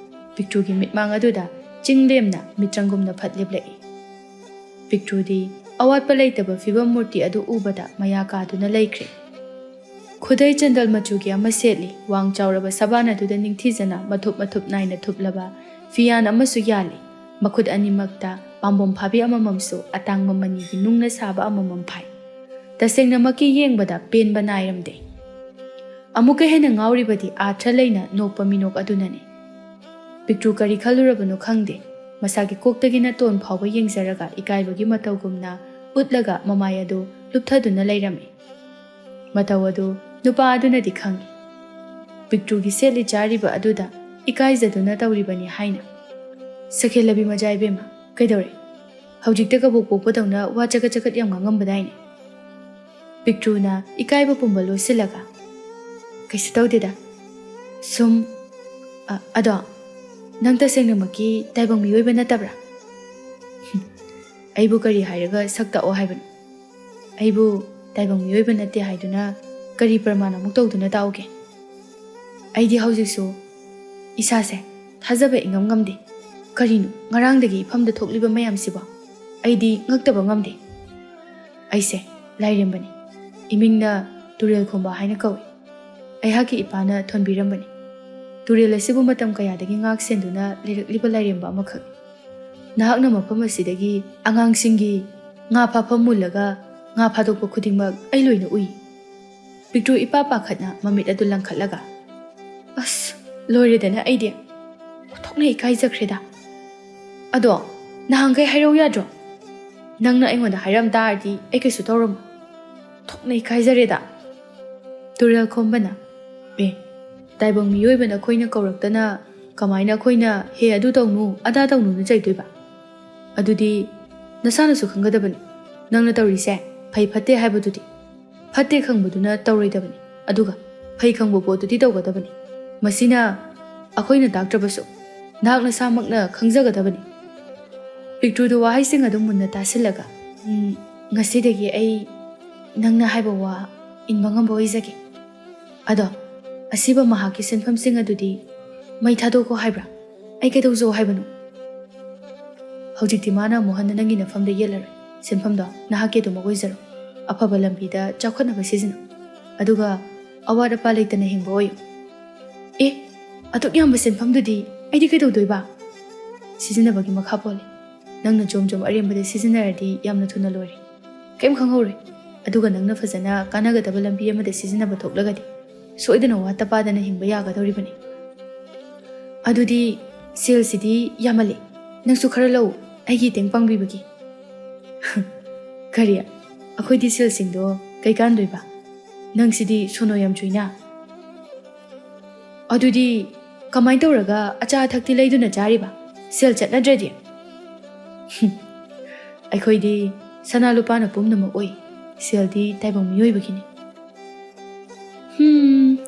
ꯄꯤꯛꯇ꯭ꯔꯨꯒꯤ ꯃꯤꯠꯃꯥꯡ ꯑꯗꯨꯗ ꯆꯤꯡ ꯂꯦꯝꯅ ꯃꯤꯇ꯭ꯔꯪꯒꯨꯝꯅ ꯐꯠ ꯂꯦꯞꯂꯛꯏ꯫ ꯄꯤꯛꯇ꯭ꯔꯨꯗꯤ ꯑꯋꯥꯠꯄ ꯂꯩꯇꯕ ꯐꯤꯕꯝ ꯃꯨꯔꯇꯤ ꯑꯗꯨ ꯎꯕꯗ ꯃꯌꯥ ꯀꯥꯗꯨꯅ ꯂꯩꯈ꯭ꯔꯦ꯫ ꯈꯨꯗꯩ ꯆꯟꯗꯜ ꯃꯆꯨꯒꯤ ꯑꯃ ꯁꯦꯠꯂꯤ, ꯋꯥꯡ ꯆꯥꯎꯔꯕ ꯁꯕꯥꯟ ꯑꯗꯨꯗ ꯅꯤꯡꯊꯤꯖꯅ ꯃꯊꯨꯞ ꯃꯊꯨꯞ ꯅꯥꯏꯅ ꯊꯨꯞꯂꯕ ꯐꯤꯌꯥꯟ ꯑꯃꯁꯨ ꯌꯥꯜꯂꯤ, ꯃꯈꯨꯠ ꯑꯅꯤꯃꯛꯇ ꯄꯥꯝꯕꯣꯝ ꯐꯥꯕꯤ ꯑꯃꯃꯝꯁꯨ ꯑꯇꯥꯡꯕ ꯃꯅꯤꯒꯤ ꯅꯨꯡꯅ ꯁꯥꯕ ꯑꯃꯃꯝ ꯐꯥꯏ꯫ ꯇꯁꯦꯡꯅꯃꯛꯀꯤ ꯌꯦꯡꯕꯗ ꯄꯦꯟꯕ ꯅꯥꯏꯔꯝꯗꯦ꯫ ꯑꯃꯨꯛꯀ ꯍꯦꯟꯅ ꯉꯥꯎꯔꯤꯕꯗꯤ ꯑꯥꯔꯊ ꯂꯩꯅ ꯅꯣꯛꯄ ꯃꯤꯅꯣꯛ ꯑꯗꯨꯅꯅꯤ꯫ ꯄꯤꯛꯇ꯭ꯔꯨ ꯀꯔꯤ ꯈꯜꯂꯨꯔꯕꯅꯣ ꯈꯪꯗꯦ, ꯃꯁꯥꯒꯤ ꯀꯣꯛꯇꯒꯤꯅ ꯇꯣꯟ ꯐꯥꯎꯕ ꯌꯦꯡꯖꯔꯒ ꯏꯀꯥꯏꯕꯒꯤ ꯃꯇꯧꯒꯨꯝꯅ ꯎꯠꯂꯒ ꯃꯃꯥꯏ ꯑꯗꯨ ꯂꯨꯞꯊꯗꯨꯅ ꯂꯩꯔꯝꯃꯤ꯫ ꯃꯇꯧ ꯑꯗꯨ ꯅꯨꯄꯥ ꯑꯗꯨꯅꯗꯤ ꯈꯪꯏ꯫ ꯄꯤꯛꯇ꯭ꯔꯨꯒꯤ ꯁꯦꯠꯂꯤ ꯆꯥꯔꯤꯕ ꯑꯗꯨꯗ ꯏꯀꯥꯏꯖꯗꯨꯅ ꯇꯧꯔꯤꯕꯅꯤ ꯍꯥꯏꯅ꯫ "ꯁꯈꯦꯜꯂꯕꯤ ꯃꯖꯥ ꯏꯕꯦꯝꯃ, ꯀꯩꯗꯧꯔꯦ? ꯍꯧꯖꯤꯛꯇ ꯀꯕꯣꯛ ꯄꯣꯛꯄꯗꯧꯅ ꯋꯥ ꯆꯒꯠ ꯆꯒꯠ ꯌꯥꯝ ꯉꯥꯡꯉꯝꯕꯗꯥꯏꯅꯦ?" ꯄꯤꯛꯇ꯭ꯔꯨꯅ ꯏꯀꯥꯏꯕ ꯄꯨꯝꯕ ꯂꯣꯠꯁꯤꯜꯂꯒ, "ꯀꯩꯁꯨ ꯇꯧꯗꯦꯗ, ꯁꯨꯝ꯫ ꯑ, ꯑꯗꯣ, ꯅꯪ ꯇꯁꯦꯡꯅꯃꯛꯀꯤ ꯇꯥꯏꯕꯪ ꯃꯤꯑꯣꯏꯕ ꯅꯠꯇꯕ꯭ꯔꯥ?" "ꯑꯩꯕꯨ ꯀꯔꯤ ꯍꯥꯏꯔꯒ ꯁꯛ ꯇꯥꯛꯑꯣ ꯍꯥꯏꯕꯅꯣ? ꯑꯩꯕꯨ ꯇꯥꯏꯕꯪ ꯃꯤꯑꯣꯏꯕ ꯅꯠꯇꯦ ꯍꯥꯏꯗꯨꯅ ꯀꯔꯤ ꯄ꯭ꯔꯃꯥꯟ ꯑꯃꯨꯛ ꯇꯧꯗꯨꯅ ꯇꯥꯛꯎꯒꯦ? ꯑꯩꯗꯤ ꯍꯧꯖꯤꯛꯁꯨ ꯏꯁꯥꯁꯦ ꯊꯥꯖꯕ ꯏꯉꯝ ꯉꯝꯗꯦ꯫ ꯀꯔꯤꯅꯣ, ꯉꯔꯥꯡꯗꯒꯤ ꯏꯐꯝꯗ ꯊꯣꯛꯂꯤꯕ ꯃꯌꯥꯝꯁꯤꯕꯣ? ꯑꯩꯗꯤ ꯉꯛꯇꯕ ꯉꯝꯗꯦ꯫ ꯑꯩꯁꯦ ꯂꯥꯏꯔꯦꯝꯕꯅꯤ꯫ ꯏꯃꯤꯡꯅ ꯇꯨꯔꯦꯜ ꯈꯣꯝꯕ ꯍꯥꯏꯅ ꯀꯧꯏ꯫ ꯑꯩꯍꯥꯛꯀꯤ ꯏꯄꯥꯅ ꯊꯣꯟꯕꯤꯔꯝꯕꯅꯤ꯫ ꯇꯨꯔꯦꯜ ꯑꯁꯤꯕꯨ ꯃꯇꯝ ꯀꯌꯥꯗꯒꯤ ꯉꯥꯛ ꯁꯦꯟꯗꯨꯅ ꯂꯩꯔꯛꯂꯤꯕ ꯂꯥꯏꯔꯦꯝꯕ ꯑꯃꯈꯛꯅꯤ꯫ ꯅꯍꯥꯛꯅ ꯃꯐꯝ ꯑꯁꯤꯗꯒꯤ ꯑꯉꯥꯡꯁꯤꯡꯒꯤ ꯉꯥ ꯐꯥꯐꯝ ꯃꯨꯜꯂꯒ ꯉꯥ ꯐꯥꯗꯣꯛꯄ ꯈꯨꯗꯤꯡꯃꯛ ꯑꯩ ꯂꯣꯏꯅ ꯎꯏ꯫" ꯄꯤꯛꯇ꯭ꯔꯨ ꯏꯄꯥ ꯄꯥꯈꯠꯅ ꯃꯃꯤꯠ ꯑꯗꯨ ꯂꯪꯈꯠꯂꯒ, "ꯑꯁ, ꯂꯣꯏꯔꯦꯗꯅ ꯑꯩꯗꯤ꯫ ꯑꯣꯟꯊꯣꯛꯅ ꯏꯀꯥꯏꯖꯈ꯭ꯔꯦꯗ꯫ ꯑꯗꯣ, ꯅꯍꯥꯟꯈꯩ ꯍꯥꯏꯔꯧ ꯌꯥꯗ꯭ꯔꯣ? ꯅꯪꯅ ꯑꯩꯉꯣꯟꯗ ꯍꯥꯏꯔꯝ ꯇꯥꯔꯗꯤ ꯑꯩ ꯀꯩꯁꯨ ꯇꯧꯔꯝꯃꯣꯏ꯫ ꯑꯣꯟꯊꯣꯛꯅ ꯏꯀꯥꯏꯖꯔꯦꯗ꯫" ꯇꯨꯔꯦꯜ ꯈꯣꯝꯕꯅ, "ꯑꯦ, ꯇꯥꯏꯕꯪ ꯃꯤꯑꯣꯏꯕ ꯅꯈꯣꯏꯅ ꯀꯧꯔꯛꯇꯅ ꯀꯃꯥꯏꯅ ꯑꯩꯈꯣꯏꯅ 'ꯍꯦ, ꯑꯗꯨ ꯇꯧꯅꯨ, ꯑꯗꯥ ꯇꯧꯅꯨꯅ' ꯆꯩꯗꯣꯏꯕ? ꯑꯗꯨꯗꯤ ꯅꯁꯥꯅꯁꯨ ꯈꯪꯒꯗꯕꯅꯤ, ꯅꯪꯅ ꯇꯧꯔꯤꯁꯦ ꯐꯩ ꯐꯠꯇꯦ ꯍꯥꯏꯕꯗꯨꯗꯤ ꯐꯠꯇꯦ ꯈꯪꯕꯗꯨꯅ ꯇꯧꯔꯣꯏꯗꯕꯅꯤ, ꯑꯗꯨꯒ ꯐꯩ ꯈꯪꯕ ꯄꯣꯠꯇꯨꯗꯤ ꯇꯧꯒꯗꯕꯅꯤ꯫ ꯃꯁꯤꯅ ꯑꯩꯈꯣꯏꯅ ꯇꯥꯛꯇ꯭ꯔꯕꯁꯨ ꯅꯍꯥꯛ ꯅꯁꯥꯃꯛꯅ ꯈꯪꯖꯒꯗꯕꯅꯤ꯫ ꯄꯤꯛꯇ꯭ꯔꯨꯗꯨ ꯋꯥꯍꯩꯁꯤꯡ ꯑꯗꯨ ꯃꯨꯟꯅ ꯇꯥꯁꯤꯜꯂꯒ, "ꯎꯝ, ꯉꯁꯤꯗꯒꯤ ꯑꯩ ꯅꯪꯅ ꯍꯥꯏꯕ ꯋꯥ ꯏꯟꯕ ꯉꯝꯕ ꯑꯣꯏꯖꯒꯦ꯫ ꯑꯗꯣ ꯑꯁꯤꯕ ꯃꯍꯥꯛꯀꯤ ꯁꯤꯟꯐꯝꯁꯤꯡ ꯑꯗꯨꯗꯤ ꯃꯩ ꯊꯥꯗꯣꯛꯈꯣ ꯍꯥꯏꯕ꯭ꯔꯥ? ꯑꯩ ꯀꯩꯗꯧꯖꯧ ꯍꯥꯏꯕꯅꯣ?" ꯍꯧꯖꯤꯛꯇꯤ ꯃꯥꯅ ꯑꯃꯨꯛ ꯍꯟꯅ ꯅꯪꯒꯤ ꯅꯐꯝꯗ ꯌꯦꯠꯂꯔꯣꯏ꯫ ꯁꯤꯟꯐꯝꯗꯣ ꯅꯍꯥꯛꯀꯤ ꯑꯗꯨꯃꯛ ꯑꯣꯏꯖꯔꯣ꯫ ꯑꯐꯕ ꯂꯝꯕꯤꯗ ꯆꯥꯎꯈꯠꯅꯕ ꯁꯤꯖꯤꯟꯅꯧ꯫ ꯑꯗꯨꯒ ꯑꯋꯥꯠ ꯑꯄꯥ ꯂꯩꯇꯅ ꯍꯤꯡꯕ ꯑꯣꯏꯌꯨ꯫ "ꯑꯦ, ꯑꯗꯨꯛ ꯌꯥꯝꯕ ꯁꯤꯟꯐꯝꯗꯨꯗꯤ ꯑꯩꯗꯤ ꯀꯩꯗꯧꯗꯣꯏꯕ?" "ꯁꯤꯖꯤꯟꯅꯕꯒꯤ ꯃꯈꯥ ꯄꯣꯜꯂꯦ꯫ ꯅꯪꯅ ꯖꯣꯝ ꯖꯣꯝ ꯑꯔꯦꯝꯕꯗ ꯁꯤꯖꯤꯟꯅꯔꯗꯤ ꯌꯥꯝꯅ ꯊꯨꯅ ꯂꯣꯏꯔꯦ꯫ ꯀꯩꯝ ꯈꯪꯍꯧꯔꯣꯏ꯫ ꯑꯗꯨꯒ ꯅꯪꯅ ꯐꯖꯅ ꯀꯥꯟꯅꯒꯗꯕ ꯂꯝꯕꯤ ꯑꯃꯗ ꯁꯤꯖꯤꯟꯅꯕ ꯊꯣꯛꯂꯒꯗꯤ ꯁꯣꯏꯗꯅ ꯋꯥꯠꯇ ꯄꯥꯗꯅ ꯍꯤꯡꯕ ꯌꯥꯒꯗꯧꯔꯤꯕꯅꯤ꯫ ꯑꯗꯨꯗꯤ ꯁꯦꯜꯁꯤꯗꯤ ꯌꯥꯝꯃꯜꯂꯦ꯫ ꯅꯪꯁꯨ ꯈꯔ ꯂꯧ, ꯑꯩꯒꯤ ꯃꯇꯦꯡ ꯄꯥꯡꯕꯤꯕꯒꯤ꯫" "ꯀꯔꯤ? ꯑꯩꯈꯣꯏꯗꯤ ꯁꯦꯜꯁꯤꯡꯗꯣ ꯀꯩ ꯀꯥꯟꯗꯣꯏꯕ? ꯅꯪꯁꯤꯗꯤ ꯁꯣꯅꯣ ꯌꯥꯝ ꯆꯨꯏꯅ꯫ ꯑꯗꯨꯗꯤ ꯀꯃꯥꯏꯅ ꯇꯧꯔꯒ ꯑꯆꯥ ꯑꯊꯛꯇꯤ ꯂꯩꯗꯨꯅ ꯆꯥꯔꯤꯕ? ꯁꯦꯜ ꯆꯠꯅꯗ꯭ꯔꯗꯤ?" "ꯍꯨꯝ, ꯑꯩꯈꯣꯏꯗꯤ ꯁꯅꯥ ꯂꯨꯄꯥꯅ ꯄꯨꯝꯅꯃꯛ ꯑꯣꯏ, ꯁꯦꯜꯗꯤ ꯇꯥꯏꯕꯪ ꯃꯤꯑꯣꯏꯕꯒꯤꯅꯤ꯫" "ꯍꯨꯝ,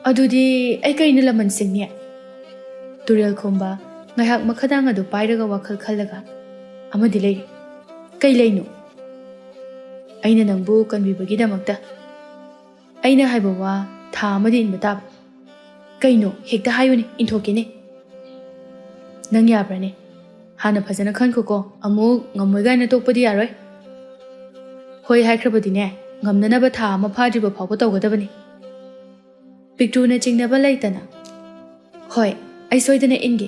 ꯑꯗꯨꯗꯤ ꯑꯩ ꯀꯩꯅ ꯂꯃꯟ ꯁꯤꯡꯅꯤ?" ꯇꯨꯔꯦꯜ ꯈꯣꯝꯕ ꯉꯥꯏꯍꯥꯛ ꯃꯈꯥꯗꯥꯡ ꯑꯗꯨ ꯄꯥꯏꯔꯒ ꯋꯥꯈꯜ ꯈꯜꯂꯒ, "ꯑꯃꯗꯤ ꯂꯩꯔꯦ꯫" "ꯀꯩ ꯂꯩꯅꯣ?" "ꯑꯩꯅ ꯅꯪꯕꯨ ꯀꯟꯕꯤꯕꯒꯤꯗꯃꯛꯇ ꯑꯩꯅ ꯍꯥꯏꯕ ꯋꯥ ꯊꯥ ꯑꯃꯗꯤ ꯏꯟꯕ ꯇꯥꯕ꯫" "ꯀꯩꯅꯣ? ꯍꯦꯛꯇ ꯍꯥꯏꯌꯨꯅꯦ, ꯏꯟꯊꯣꯛꯀꯦꯅꯦ꯫" "ꯅꯪ ꯌꯥꯕ꯭ꯔꯥꯅꯦ? ꯍꯥꯟꯅ ꯐꯖꯅ ꯈꯟꯈꯣꯀꯣ, ꯑꯃꯨꯛ ꯉꯝꯃꯣꯏ ꯀꯥꯏꯅ ꯇꯣꯛꯄꯗꯤ ꯌꯥꯔꯣꯏ꯫ ꯍꯣꯏ ꯍꯥꯏꯈ꯭ꯔꯕꯗꯤꯅꯦ, ꯉꯝꯅꯅꯕ ꯊꯥ ꯑꯃ ꯐꯥꯗ꯭ꯔꯤꯕ ꯐꯥꯎꯕ ꯇꯧꯒꯗꯕꯅꯤ꯫" ꯄꯤꯛꯇ꯭ꯔꯨꯅ ꯆꯤꯡꯅꯕ ꯂꯩꯇꯅ, "ꯍꯣꯏ, ꯑꯩ ꯁꯣꯏꯗꯅ ꯏꯟꯒꯦ꯫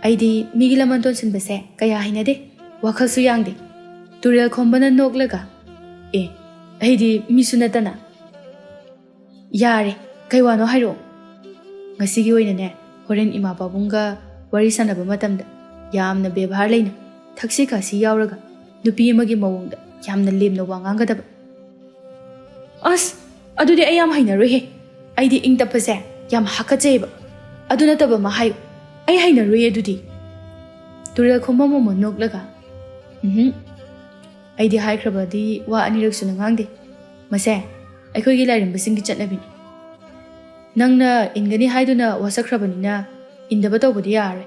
ꯑꯩꯗꯤ ꯃꯤꯒꯤ ꯂꯃꯟ ꯇꯣꯟꯁꯤꯟꯕꯁꯦ ꯀꯌꯥ ꯍꯩꯅꯗꯦ, ꯋꯥꯈꯜꯁꯨ ꯌꯥꯡꯗꯦ꯫" ꯇꯨꯔꯦꯜ ꯈꯣꯝꯕꯅ ꯅꯣꯛꯂꯒ, "ꯑꯦ, ꯑꯩꯗꯤ ꯃꯤꯁꯨ ꯅꯠꯇꯅ꯫" "ꯌꯥꯔꯦ, ꯀꯩ ꯋꯥꯅꯣ ꯍꯥꯏꯔꯛꯑꯣ꯫" "ꯉꯁꯤꯒꯤ ꯑꯣꯏꯅꯅꯦ, ꯍꯣꯔꯦꯟ ꯏꯃꯥ ꯄꯥꯕꯨꯡꯒ ꯋꯥꯔꯤ ꯁꯥꯟꯅꯕ ꯃꯇꯝꯗ ꯌꯥꯝꯅ ꯕꯦꯕꯥꯔ ꯂꯩꯅ, ꯊꯛꯁꯤ ꯈꯥꯁꯤ ꯌꯥꯎꯔꯒ, ꯅꯨꯄꯤ ꯑꯃꯒꯤ ꯃꯑꯣꯡꯗ ꯌꯥꯝꯅ ꯂꯦꯝꯅ ꯋꯥ ꯉꯥꯡꯒꯗꯕ꯫" "ꯑꯁ, ꯑꯗꯨꯗꯤ ꯑꯩ ꯌꯥꯝ ꯍꯩꯅꯔꯣꯏꯍꯦ꯫ ꯑꯩꯗꯤ ꯏꯪ ꯇꯞꯄꯁꯦ ꯌꯥꯝ ꯍꯥꯀꯠꯆꯩꯌꯦꯕ꯫ ꯑꯗꯨ ꯅꯠꯇꯕ ꯑꯃ ꯍꯥꯏꯌꯨ꯫ ꯑꯩ ꯍꯩꯅꯔꯣꯏꯌꯦ ꯑꯗꯨꯗꯤ꯫" ꯇꯨꯔꯦꯜ ꯈꯣꯝꯕ ꯃꯣꯃꯣꯟ ꯅꯣꯛꯂꯒ, "ꯎꯝꯍꯨꯝ, ꯑꯩꯗꯤ ꯍꯥꯏꯈ꯭ꯔꯕꯗꯤ ꯋꯥ ꯑꯅꯤꯔꯛ ꯁꯨꯅ ꯉꯥꯡꯗꯦ꯫ ꯃꯁꯦ ꯑꯩꯈꯣꯏꯒꯤ ꯂꯥꯏꯔꯦꯝꯕꯁꯤꯡꯒꯤ ꯆꯠꯅꯕꯤꯅꯤ꯫ ꯅꯪꯅ ꯏꯟꯒꯅꯤ ꯍꯥꯏꯗꯨꯅ ꯋꯥꯁꯛꯈ꯭ꯔꯕꯅꯤꯅ ꯏꯟꯗꯕ ꯇꯧꯕꯗꯤ ꯌꯥꯔꯣꯏ꯫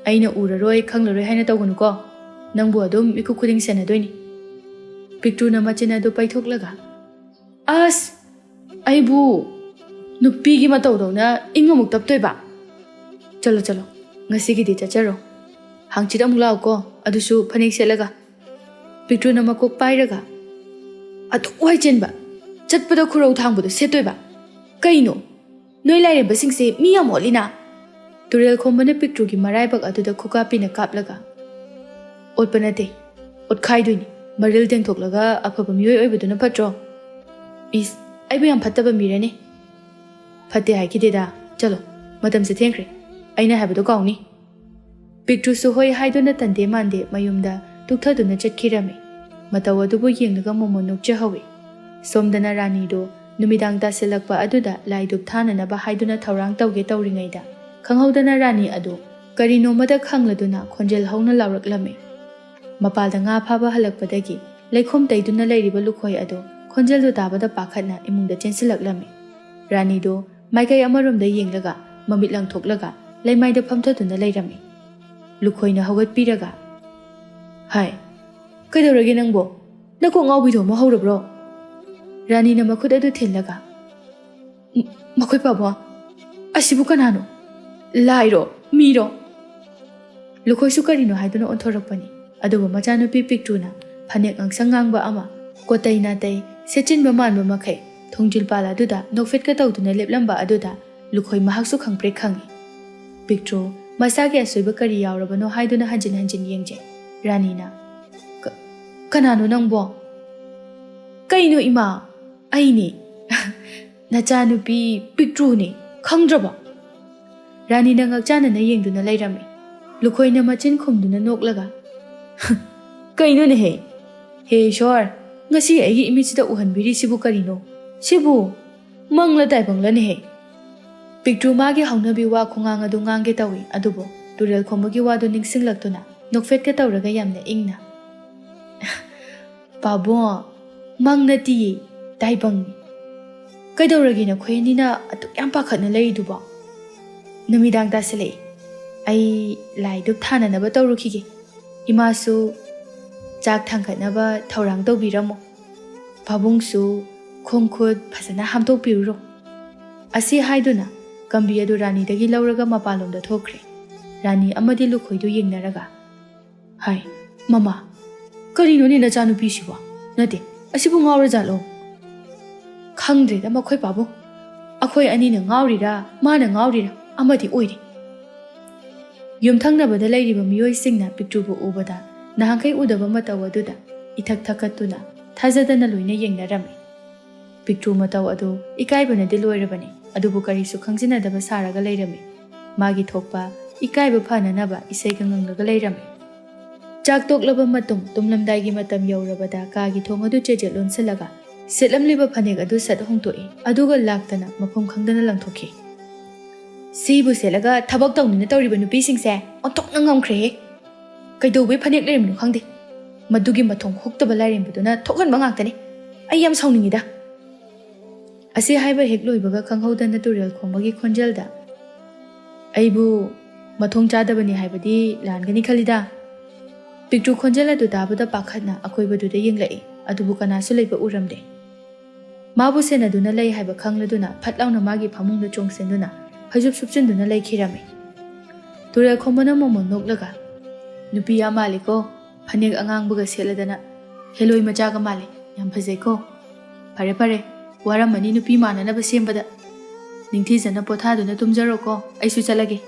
ꯑꯩꯅ ꯎꯔꯔꯣꯏ, ꯈꯪꯂꯔꯣꯏ ꯍꯥꯏꯅ ꯇꯧꯒꯅꯨꯀꯣ꯫ ꯅꯪꯕꯨ ꯑꯗꯨꯝ ꯃꯤꯀꯨꯞ ꯈꯨꯗꯤꯡ ꯁꯦꯟꯅꯗꯣꯏꯅꯤ꯫ ꯄꯤꯛꯇ꯭ꯔꯨꯅ ꯃꯆꯤꯟ ꯑꯗꯨ ꯄꯩꯊꯣꯛꯂꯒ, "ꯑꯁ! ꯑꯩꯕꯨ ꯅꯨꯄꯤꯒꯤ ꯃꯇꯧꯗꯧꯅ ꯏꯪ ꯑꯃꯨꯛ ꯇꯞꯇꯣꯏꯕ? ꯆꯠꯂꯣ, ꯆꯠꯂꯣ, ꯉꯁꯤꯒꯤꯗꯤ ꯆꯠꯆꯔꯣ꯫ ꯍꯥꯡꯆꯤꯠ ꯑꯃꯨꯛ ꯂꯥꯛꯎꯀꯣ, ꯑꯗꯨꯁꯨ ꯐꯅꯦꯛ ꯁꯦꯠꯂꯒ꯫" ꯄꯤꯛꯇ꯭ꯔꯨꯅ ꯃꯀꯣꯛ ꯄꯥꯏꯔꯒ, "ꯑꯗꯨꯛ ꯋꯥꯏ ꯆꯤꯟꯕ, ꯆꯠꯄꯗ ꯈꯨꯔꯧ ꯊꯥꯡꯕꯗꯣ ꯁꯦꯠꯇꯣꯏꯕ? ꯀꯩꯅꯣ? ꯅꯣꯏ ꯂꯥꯏꯔꯦꯝꯕꯁꯤꯡꯁꯦ ꯃꯤ ꯌꯥꯝ ꯑꯣꯠꯂꯤꯅ!" ꯇꯨꯔꯦꯜ ꯈꯣꯝꯕꯅ ꯄꯤꯛꯇ꯭ꯔꯨꯒꯤ ꯃꯔꯥꯏꯕꯛ ꯑꯗꯨꯗ ꯈꯨꯀꯥꯞꯄꯤꯅ ꯀꯥꯞꯂꯒ, "ꯑꯣꯠꯄ ꯅꯠꯇꯦ, ꯑꯣꯠꯈꯥꯏꯗꯣꯏꯅꯤ꯫ ꯃꯔꯤꯜ ꯇꯦꯡꯊꯣꯛꯂꯒ ꯑꯐꯕ ꯃꯤꯑꯣꯏ ꯑꯣꯏꯕꯗꯨꯅ ꯐꯠꯇ꯭ꯔꯣ? ꯏꯁ, ꯑꯩꯕꯨ ꯌꯥꯝ ꯐꯠꯇꯕ ꯃꯤꯔꯅꯦ?" "ꯐꯠꯇꯦ ꯍꯥꯏꯈꯤꯗꯦꯗ꯫ ꯆꯠꯂꯣ, ꯃꯇꯝꯁꯦ ꯊꯦꯡꯈ꯭ꯔꯦ꯫ ꯑꯩꯅ ꯍꯥꯏꯕꯗꯣ ꯀꯥꯎꯅꯤ꯫" ꯄꯤꯛꯇ꯭ꯔꯨꯁꯨ ꯍꯣꯏ ꯍꯥꯏꯗꯨꯅ ꯇꯟꯗꯦ ꯃꯥꯟꯗꯦ ꯃꯌꯨꯝꯗ ꯇꯨꯛꯊꯗꯨꯅ ꯆꯠꯈꯤꯔꯝꯃꯤ꯫ ꯃꯇꯧ ꯑꯗꯨꯕꯨ ꯌꯦꯡꯂꯒ ꯃꯣꯃꯣꯟ ꯅꯣꯛꯆꯍꯧꯏ꯫ ꯁꯣꯝꯗꯅ ꯔꯥꯅꯤꯗꯨ ꯅꯨꯃꯤꯗꯥꯡ ꯇꯥꯁꯤꯜꯂꯛꯄ ꯑꯗꯨꯗ ꯂꯥꯏ ꯙꯨꯞ ꯊꯥꯅꯅꯕ ꯍꯥꯏꯗꯨꯅ ꯊꯧꯔꯥꯡ ꯇꯧꯒꯦ ꯇꯧꯔꯤꯉꯩꯗ, ꯈꯪꯍꯧꯗꯅ ꯔꯥꯅꯤ ꯑꯗꯨ ꯀꯔꯤꯅꯣꯃꯗ ꯈꯪꯂꯗꯨꯅ ꯈꯣꯟꯖꯦꯜ ꯍꯧꯅ ꯂꯥꯎꯔꯛꯂꯝꯃꯤ꯫ ꯃꯄꯥꯜꯗ ꯉꯥ ꯐꯥꯕ ꯍꯜꯂꯛꯄꯗꯒꯤ ꯂꯩꯈꯣꯝ ꯇꯩꯗꯨꯅ ꯂꯩꯔꯤꯕ ꯂꯨꯈꯣꯏ ꯑꯗꯨ ꯈꯣꯟꯖꯦꯜꯗꯨ ꯇꯥꯕꯗ ꯄꯥꯈꯠꯅ ꯏꯃꯨꯡꯗ ꯆꯦꯟꯁꯤꯜꯂꯛꯂꯝꯃꯤ꯫ ꯔꯥꯅꯤꯗꯨ ꯃꯥꯏꯀꯩ ꯑꯃꯔꯣꯝꯗ ꯌꯦꯡꯂꯒ, ꯃꯃꯤꯠ ꯂꯪꯊꯣꯛꯂꯒ ꯂꯩꯃꯥꯏꯗ ꯐꯝꯊꯗꯨꯅ ꯂꯩꯔꯝꯃꯤ꯫ ꯂꯨꯈꯣꯏꯅ ꯍꯧꯒꯠꯄꯤꯔꯒ, "ꯍꯥꯏ, ꯀꯩꯗꯧꯔꯒꯦ ꯅꯪꯕꯣ? ꯅꯀꯣꯛ ꯉꯥꯎꯕꯤꯗꯣ ꯑꯃ ꯍꯧꯔꯕ꯭ꯔꯣ?" ꯔꯥꯅꯤꯅ ꯃꯈꯨꯠ ꯑꯗꯨ ꯊꯤꯜꯂꯒ, "ꯃ-, ꯃꯈꯣꯏ ꯄꯥꯕꯣ, ꯑꯁꯤꯕꯨ ꯀꯅꯥꯅꯣ? ꯂꯥꯏꯔꯣ? ꯃꯤꯔꯣ?" ꯂꯨꯈꯣꯏꯁꯨ ꯀꯔꯤꯅꯣ ꯍꯥꯏꯗꯨꯅ ꯑꯣꯟꯊꯣꯔꯛꯄꯅꯤ꯫ ꯑꯗꯨꯕꯨ ꯃꯆꯥꯅꯨꯄꯤ ꯄꯤꯛꯇ꯭ꯔꯨꯅ ꯐꯅꯦꯛ ꯉꯥꯡꯁꯪ ꯉꯥꯡꯕ ꯑꯃ, ꯀꯣꯇꯩ ꯅꯥꯇꯩ ꯁꯦꯠꯆꯤꯟꯕ ꯃꯥꯟꯕ ꯃꯈꯩ ꯊꯣꯡꯖꯤꯜꯄꯥꯜ ꯑꯗꯨꯗ ꯅꯣꯛꯐꯦꯠꯀ ꯇꯧꯗꯨꯅ ꯂꯦꯞꯂꯝꯕ ꯑꯗꯨꯗ ꯂꯨꯈꯣꯏ ꯃꯍꯥꯛꯁꯨ ꯈꯪꯄ꯭ꯔꯦꯛ ꯈꯪꯏ꯫ ꯄꯤꯛꯇ꯭ꯔꯨ ꯃꯁꯥꯒꯤ ꯑꯁꯣꯏꯕ ꯀꯔꯤ ꯌꯥꯎꯔꯕꯅꯣ ꯍꯥꯏꯗꯨꯅ ꯍꯟꯖꯤꯟ ꯍꯟꯖꯤꯟ ꯌꯦꯡꯖꯩ꯫ ꯔꯥꯅꯤꯅ, "ꯀ-, ꯀꯅꯥꯅꯣ ꯅꯪꯕꯣ?" "ꯀꯩꯅꯣ ꯏꯃꯥ? ꯑꯩꯅꯤ꯫ ꯅꯆꯥꯅꯨꯄꯤ ꯄꯤꯛꯇ꯭ꯔꯨꯅꯤ꯫ ꯈꯪꯗ꯭ꯔꯕꯣ?" ꯔꯥꯅꯤꯅ ꯉꯛꯆꯥꯟꯅꯅ ꯌꯦꯡꯗꯨꯅ ꯂꯩꯔꯝꯃꯤ꯫ ꯂꯨꯈꯣꯏꯅ ꯃꯆꯤꯟ ꯈꯨꯝꯗꯨꯅ ꯅꯣꯛꯂꯒ, "ꯀꯩꯅꯣꯅꯦꯍꯦ? ꯍꯦ ꯏꯁꯣꯔ, ꯉꯁꯤ ꯑꯩꯒꯤ ꯏꯃꯤꯠꯁꯤꯗ ꯎꯍꯟꯕꯤꯔꯤꯁꯤꯕꯨ ꯀꯔꯤꯅꯣ? ꯁꯤꯕꯨ ꯃꯪꯂ ꯇꯥꯏꯕꯪꯂꯅꯦꯍꯦ?" ꯄꯤꯛꯇ꯭ꯔꯨ ꯃꯥꯒꯤ ꯍꯧꯅꯕꯤ ꯋꯥ ꯈꯣꯡꯉꯥꯡ ꯑꯗꯨ ꯉꯥꯡꯒꯦ ꯇꯧꯏ, ꯑꯗꯨꯕꯨ ꯇꯨꯔꯦꯜ ꯈꯣꯝꯕꯒꯤ ꯋꯥꯗꯨ ꯅꯤꯡꯁꯤꯡꯂꯛꯇꯨꯅ ꯅꯣꯛꯐꯦꯠꯀ ꯇꯧꯔꯒ ꯌꯥꯝꯅ ꯏꯪꯅ, "ꯄꯥꯕꯨꯡ, ꯃꯪ ꯅꯠꯇꯤꯌꯦ, ꯇꯥꯏꯕꯪꯅꯤ꯫ ꯀꯩꯗꯧꯔꯒꯦ ꯅꯈꯣꯏ ꯑꯅꯤꯅ ꯑꯗꯨꯛ ꯌꯥꯝ ꯄꯥꯈꯠꯅ ꯂꯩꯔꯤꯗꯨꯕꯣ? ꯅꯨꯃꯤꯗꯥꯡ ꯇꯥꯁꯤꯜꯂꯛꯑꯦ꯫ ꯑꯩ ꯂꯥꯏ ꯙꯨꯞ ꯊꯥꯅꯅꯕ ꯇꯧꯔꯨꯈꯤꯒꯦ꯫ ꯏꯃꯥꯁꯨ ꯆꯥꯛ ꯊꯥꯡꯒꯠꯅꯕ ꯊꯧꯔꯥꯡ ꯇꯧꯕꯤꯔꯝꯃꯣ꯫ ꯄꯥꯕꯨꯡꯁꯨ ꯈꯣꯡ ꯈꯨꯠ ꯐꯖꯅ ꯍꯥꯝꯗꯣꯛꯄꯤꯔꯨꯔꯣ"꯫ ꯑꯁꯤ ꯍꯥꯏꯗꯨꯅ ꯀꯝꯕꯤ ꯑꯗꯨ ꯔꯥꯅꯤꯗꯒꯤ ꯂꯧꯔꯒ ꯃꯄꯥꯟꯂꯣꯝꯗ ꯊꯣꯛꯈ꯭ꯔꯦ꯫ ꯔꯥꯅꯤ ꯑꯃꯗꯤ ꯂꯨꯈꯣꯏꯗꯨ ꯌꯦꯡꯅꯔꯒ, "ꯍꯥꯏ, ꯃꯃꯥ, ꯀꯔꯤꯅꯣꯅꯦ ꯅꯆꯥꯅꯨꯄꯤꯁꯤꯕꯣ? ꯅꯠꯇꯦ, ꯑꯁꯤꯕꯨ ꯉꯥꯎꯔꯖꯥꯠꯂꯣ? ꯈꯪꯗ꯭ꯔꯦꯗ ꯃꯈꯣꯏ ꯄꯥꯕꯨꯡ꯫ ꯑꯩꯈꯣꯏ ꯑꯅꯤꯅ ꯉꯥꯎꯔꯤꯔꯥ, ꯃꯥꯅ ꯉꯥꯎꯔꯤꯔꯥ, ꯑꯃꯗꯤ ꯑꯣꯏꯔꯦ"꯫ ꯌꯨꯝꯊꯪꯅꯕꯗ ꯂꯩꯔꯤꯕ ꯃꯤꯑꯣꯏꯁꯤꯡꯅ ꯄꯤꯛꯇ꯭ꯔꯨꯕꯨ ꯎꯕꯗ ꯅꯍꯥꯟꯈꯩ ꯎꯗꯕ ꯃꯇꯧ ꯑꯗꯨꯗ ꯏꯊꯛ ꯊꯛꯀꯠꯇꯨꯅ ꯊꯥꯖꯗꯅ ꯂꯣꯏꯅ ꯌꯦꯡꯅꯔꯝꯃꯤ꯫ ꯄꯤꯛꯇ꯭ꯔꯨ ꯃꯇꯧ ꯑꯗꯨ ꯏꯀꯥꯏꯕꯅꯗꯤ ꯂꯣꯏꯔꯕꯅꯤ, ꯑꯗꯨꯕꯨ ꯀꯔꯤꯁꯨ ꯈꯪꯖꯤꯟꯅꯗꯕ ꯁꯥꯔꯒ ꯂꯩꯔꯝꯃꯤ꯫ ꯃꯥꯒꯤ ꯊꯣꯛꯄ ꯏꯀꯥꯏꯕ ꯐꯅꯅꯕ ꯏꯁꯩꯒ ꯉꯪꯂꯒ ꯂꯩꯔꯝꯃꯤ꯫ ꯆꯥꯛ ꯇꯣꯛꯂꯕ ꯃꯇꯨꯡ ꯇꯨꯝꯂꯝꯗꯥꯏꯒꯤ ꯃꯇꯝ ꯌꯧꯔꯕꯗ ꯀꯥꯒꯤ ꯊꯣꯡ ꯑꯗꯨ ꯆꯦꯠ ꯆꯦꯠ ꯂꯣꯟꯁꯤꯜꯂꯒ ꯁꯦꯠꯂꯝꯂꯤꯕ ꯐꯅꯦꯛ ꯑꯗꯨ ꯁꯠ ꯍꯣꯡꯗꯣꯛꯏ, ꯑꯗꯨꯒ ꯂꯥꯛꯇꯅ ꯃꯐꯝ ꯈꯪꯗꯅ ꯂꯪꯊꯣꯛꯈꯤ꯫ "ꯁꯤꯕꯨ ꯁꯦꯠꯂꯒ ꯊꯕꯛ ꯇꯧꯅꯤꯅ ꯇꯧꯔꯤꯕ ꯅꯨꯄꯤꯁꯤꯡꯁꯦ ꯑꯣꯟꯊꯣꯛꯅ ꯉꯝꯈ꯭ꯔꯦꯍꯦ꯫ ꯀꯩꯗꯧꯕꯩ ꯐꯅꯦꯛ ꯂꯩꯔꯝꯃꯤꯅꯣ ꯈꯪꯗꯦ꯫ ꯃꯗꯨꯒꯤ ꯃꯊꯣꯡ ꯍꯨꯛꯇꯕ ꯂꯥꯏꯔꯦꯝꯕꯗꯨꯅ ꯊꯣꯛꯍꯟꯕ ꯉꯥꯛꯇꯅꯤ꯫ ꯑꯩ ꯌꯥꯝ ꯁꯥꯎꯅꯤꯡꯉꯤꯗ"꯫ ꯑꯁꯤ ꯍꯥꯏꯕ ꯍꯦꯛ ꯂꯣꯏꯕꯒ ꯈꯪꯍꯧꯗꯅ ꯇꯨꯔꯦꯜ ꯈꯣꯡꯕꯒꯤ ꯈꯣꯟꯖꯦꯜꯗ, "ꯑꯩꯕꯨ ꯃꯊꯣꯡ ꯆꯥꯗꯕꯅꯤ ꯍꯥꯏꯕꯗꯤ ꯂꯥꯟꯒꯅꯤ ꯈꯜꯂꯤꯗ"꯫ ꯄꯤꯛꯇ꯭ꯔꯨ ꯈꯣꯟꯖꯦꯜ ꯑꯗꯨ ꯇꯥꯕꯗ ꯄꯥꯈꯠꯅ ꯑꯀꯣꯏꯕꯗꯨꯗ ꯌꯦꯡꯂꯛꯏ, ꯑꯗꯨꯕꯨ ꯀꯅꯥꯁꯨ ꯂꯩꯕ ꯎꯔꯝꯗꯦ꯫ ꯃꯥꯕꯨ ꯁꯦꯟꯅꯗꯨꯅ ꯂꯩ ꯍꯥꯏꯕ ꯈꯪꯂꯗꯨꯅ ꯐꯠ ꯂꯥꯎꯅ ꯃꯥꯒꯤ ꯐꯃꯨꯡꯗ ꯆꯣꯡꯁꯤꯟꯗꯨꯅ ꯐꯩꯖꯨꯞ ꯁꯨꯞꯆꯤꯟꯗꯨꯅ ꯂꯩꯈꯤꯔꯝꯃꯤ꯫ ꯇꯨꯔꯦꯜ ꯈꯣꯝꯕꯅ ꯃꯣꯃꯣꯟ ꯅꯣꯛꯂꯒ, "ꯅꯨꯄꯤ ꯌꯥꯝ ꯃꯥꯜꯂꯤꯀꯣ, ꯐꯅꯦꯛ ꯑꯉꯥꯡꯕꯒ ꯁꯦꯠꯂꯗꯅ꯫ ꯍꯦꯂꯣꯏ ꯃꯆꯥꯒ ꯃꯥꯜꯂꯤ, ꯌꯥꯝ ꯐꯖꯩꯀꯣ꯫ ꯐꯔꯦ ꯐꯔꯦ, ꯋꯥꯔꯝꯃꯅꯤ ꯅꯨꯄꯤ ꯃꯥꯟꯅꯅꯕ ꯁꯦꯝꯕꯗ꯫ ꯅꯤꯡꯊꯤꯖꯅ ꯄꯣꯊꯥꯗꯨꯅ ꯇꯨꯝꯖꯔꯣꯀꯣ, ꯑꯩꯁꯨ ꯆꯠꯂꯒꯦ"꯫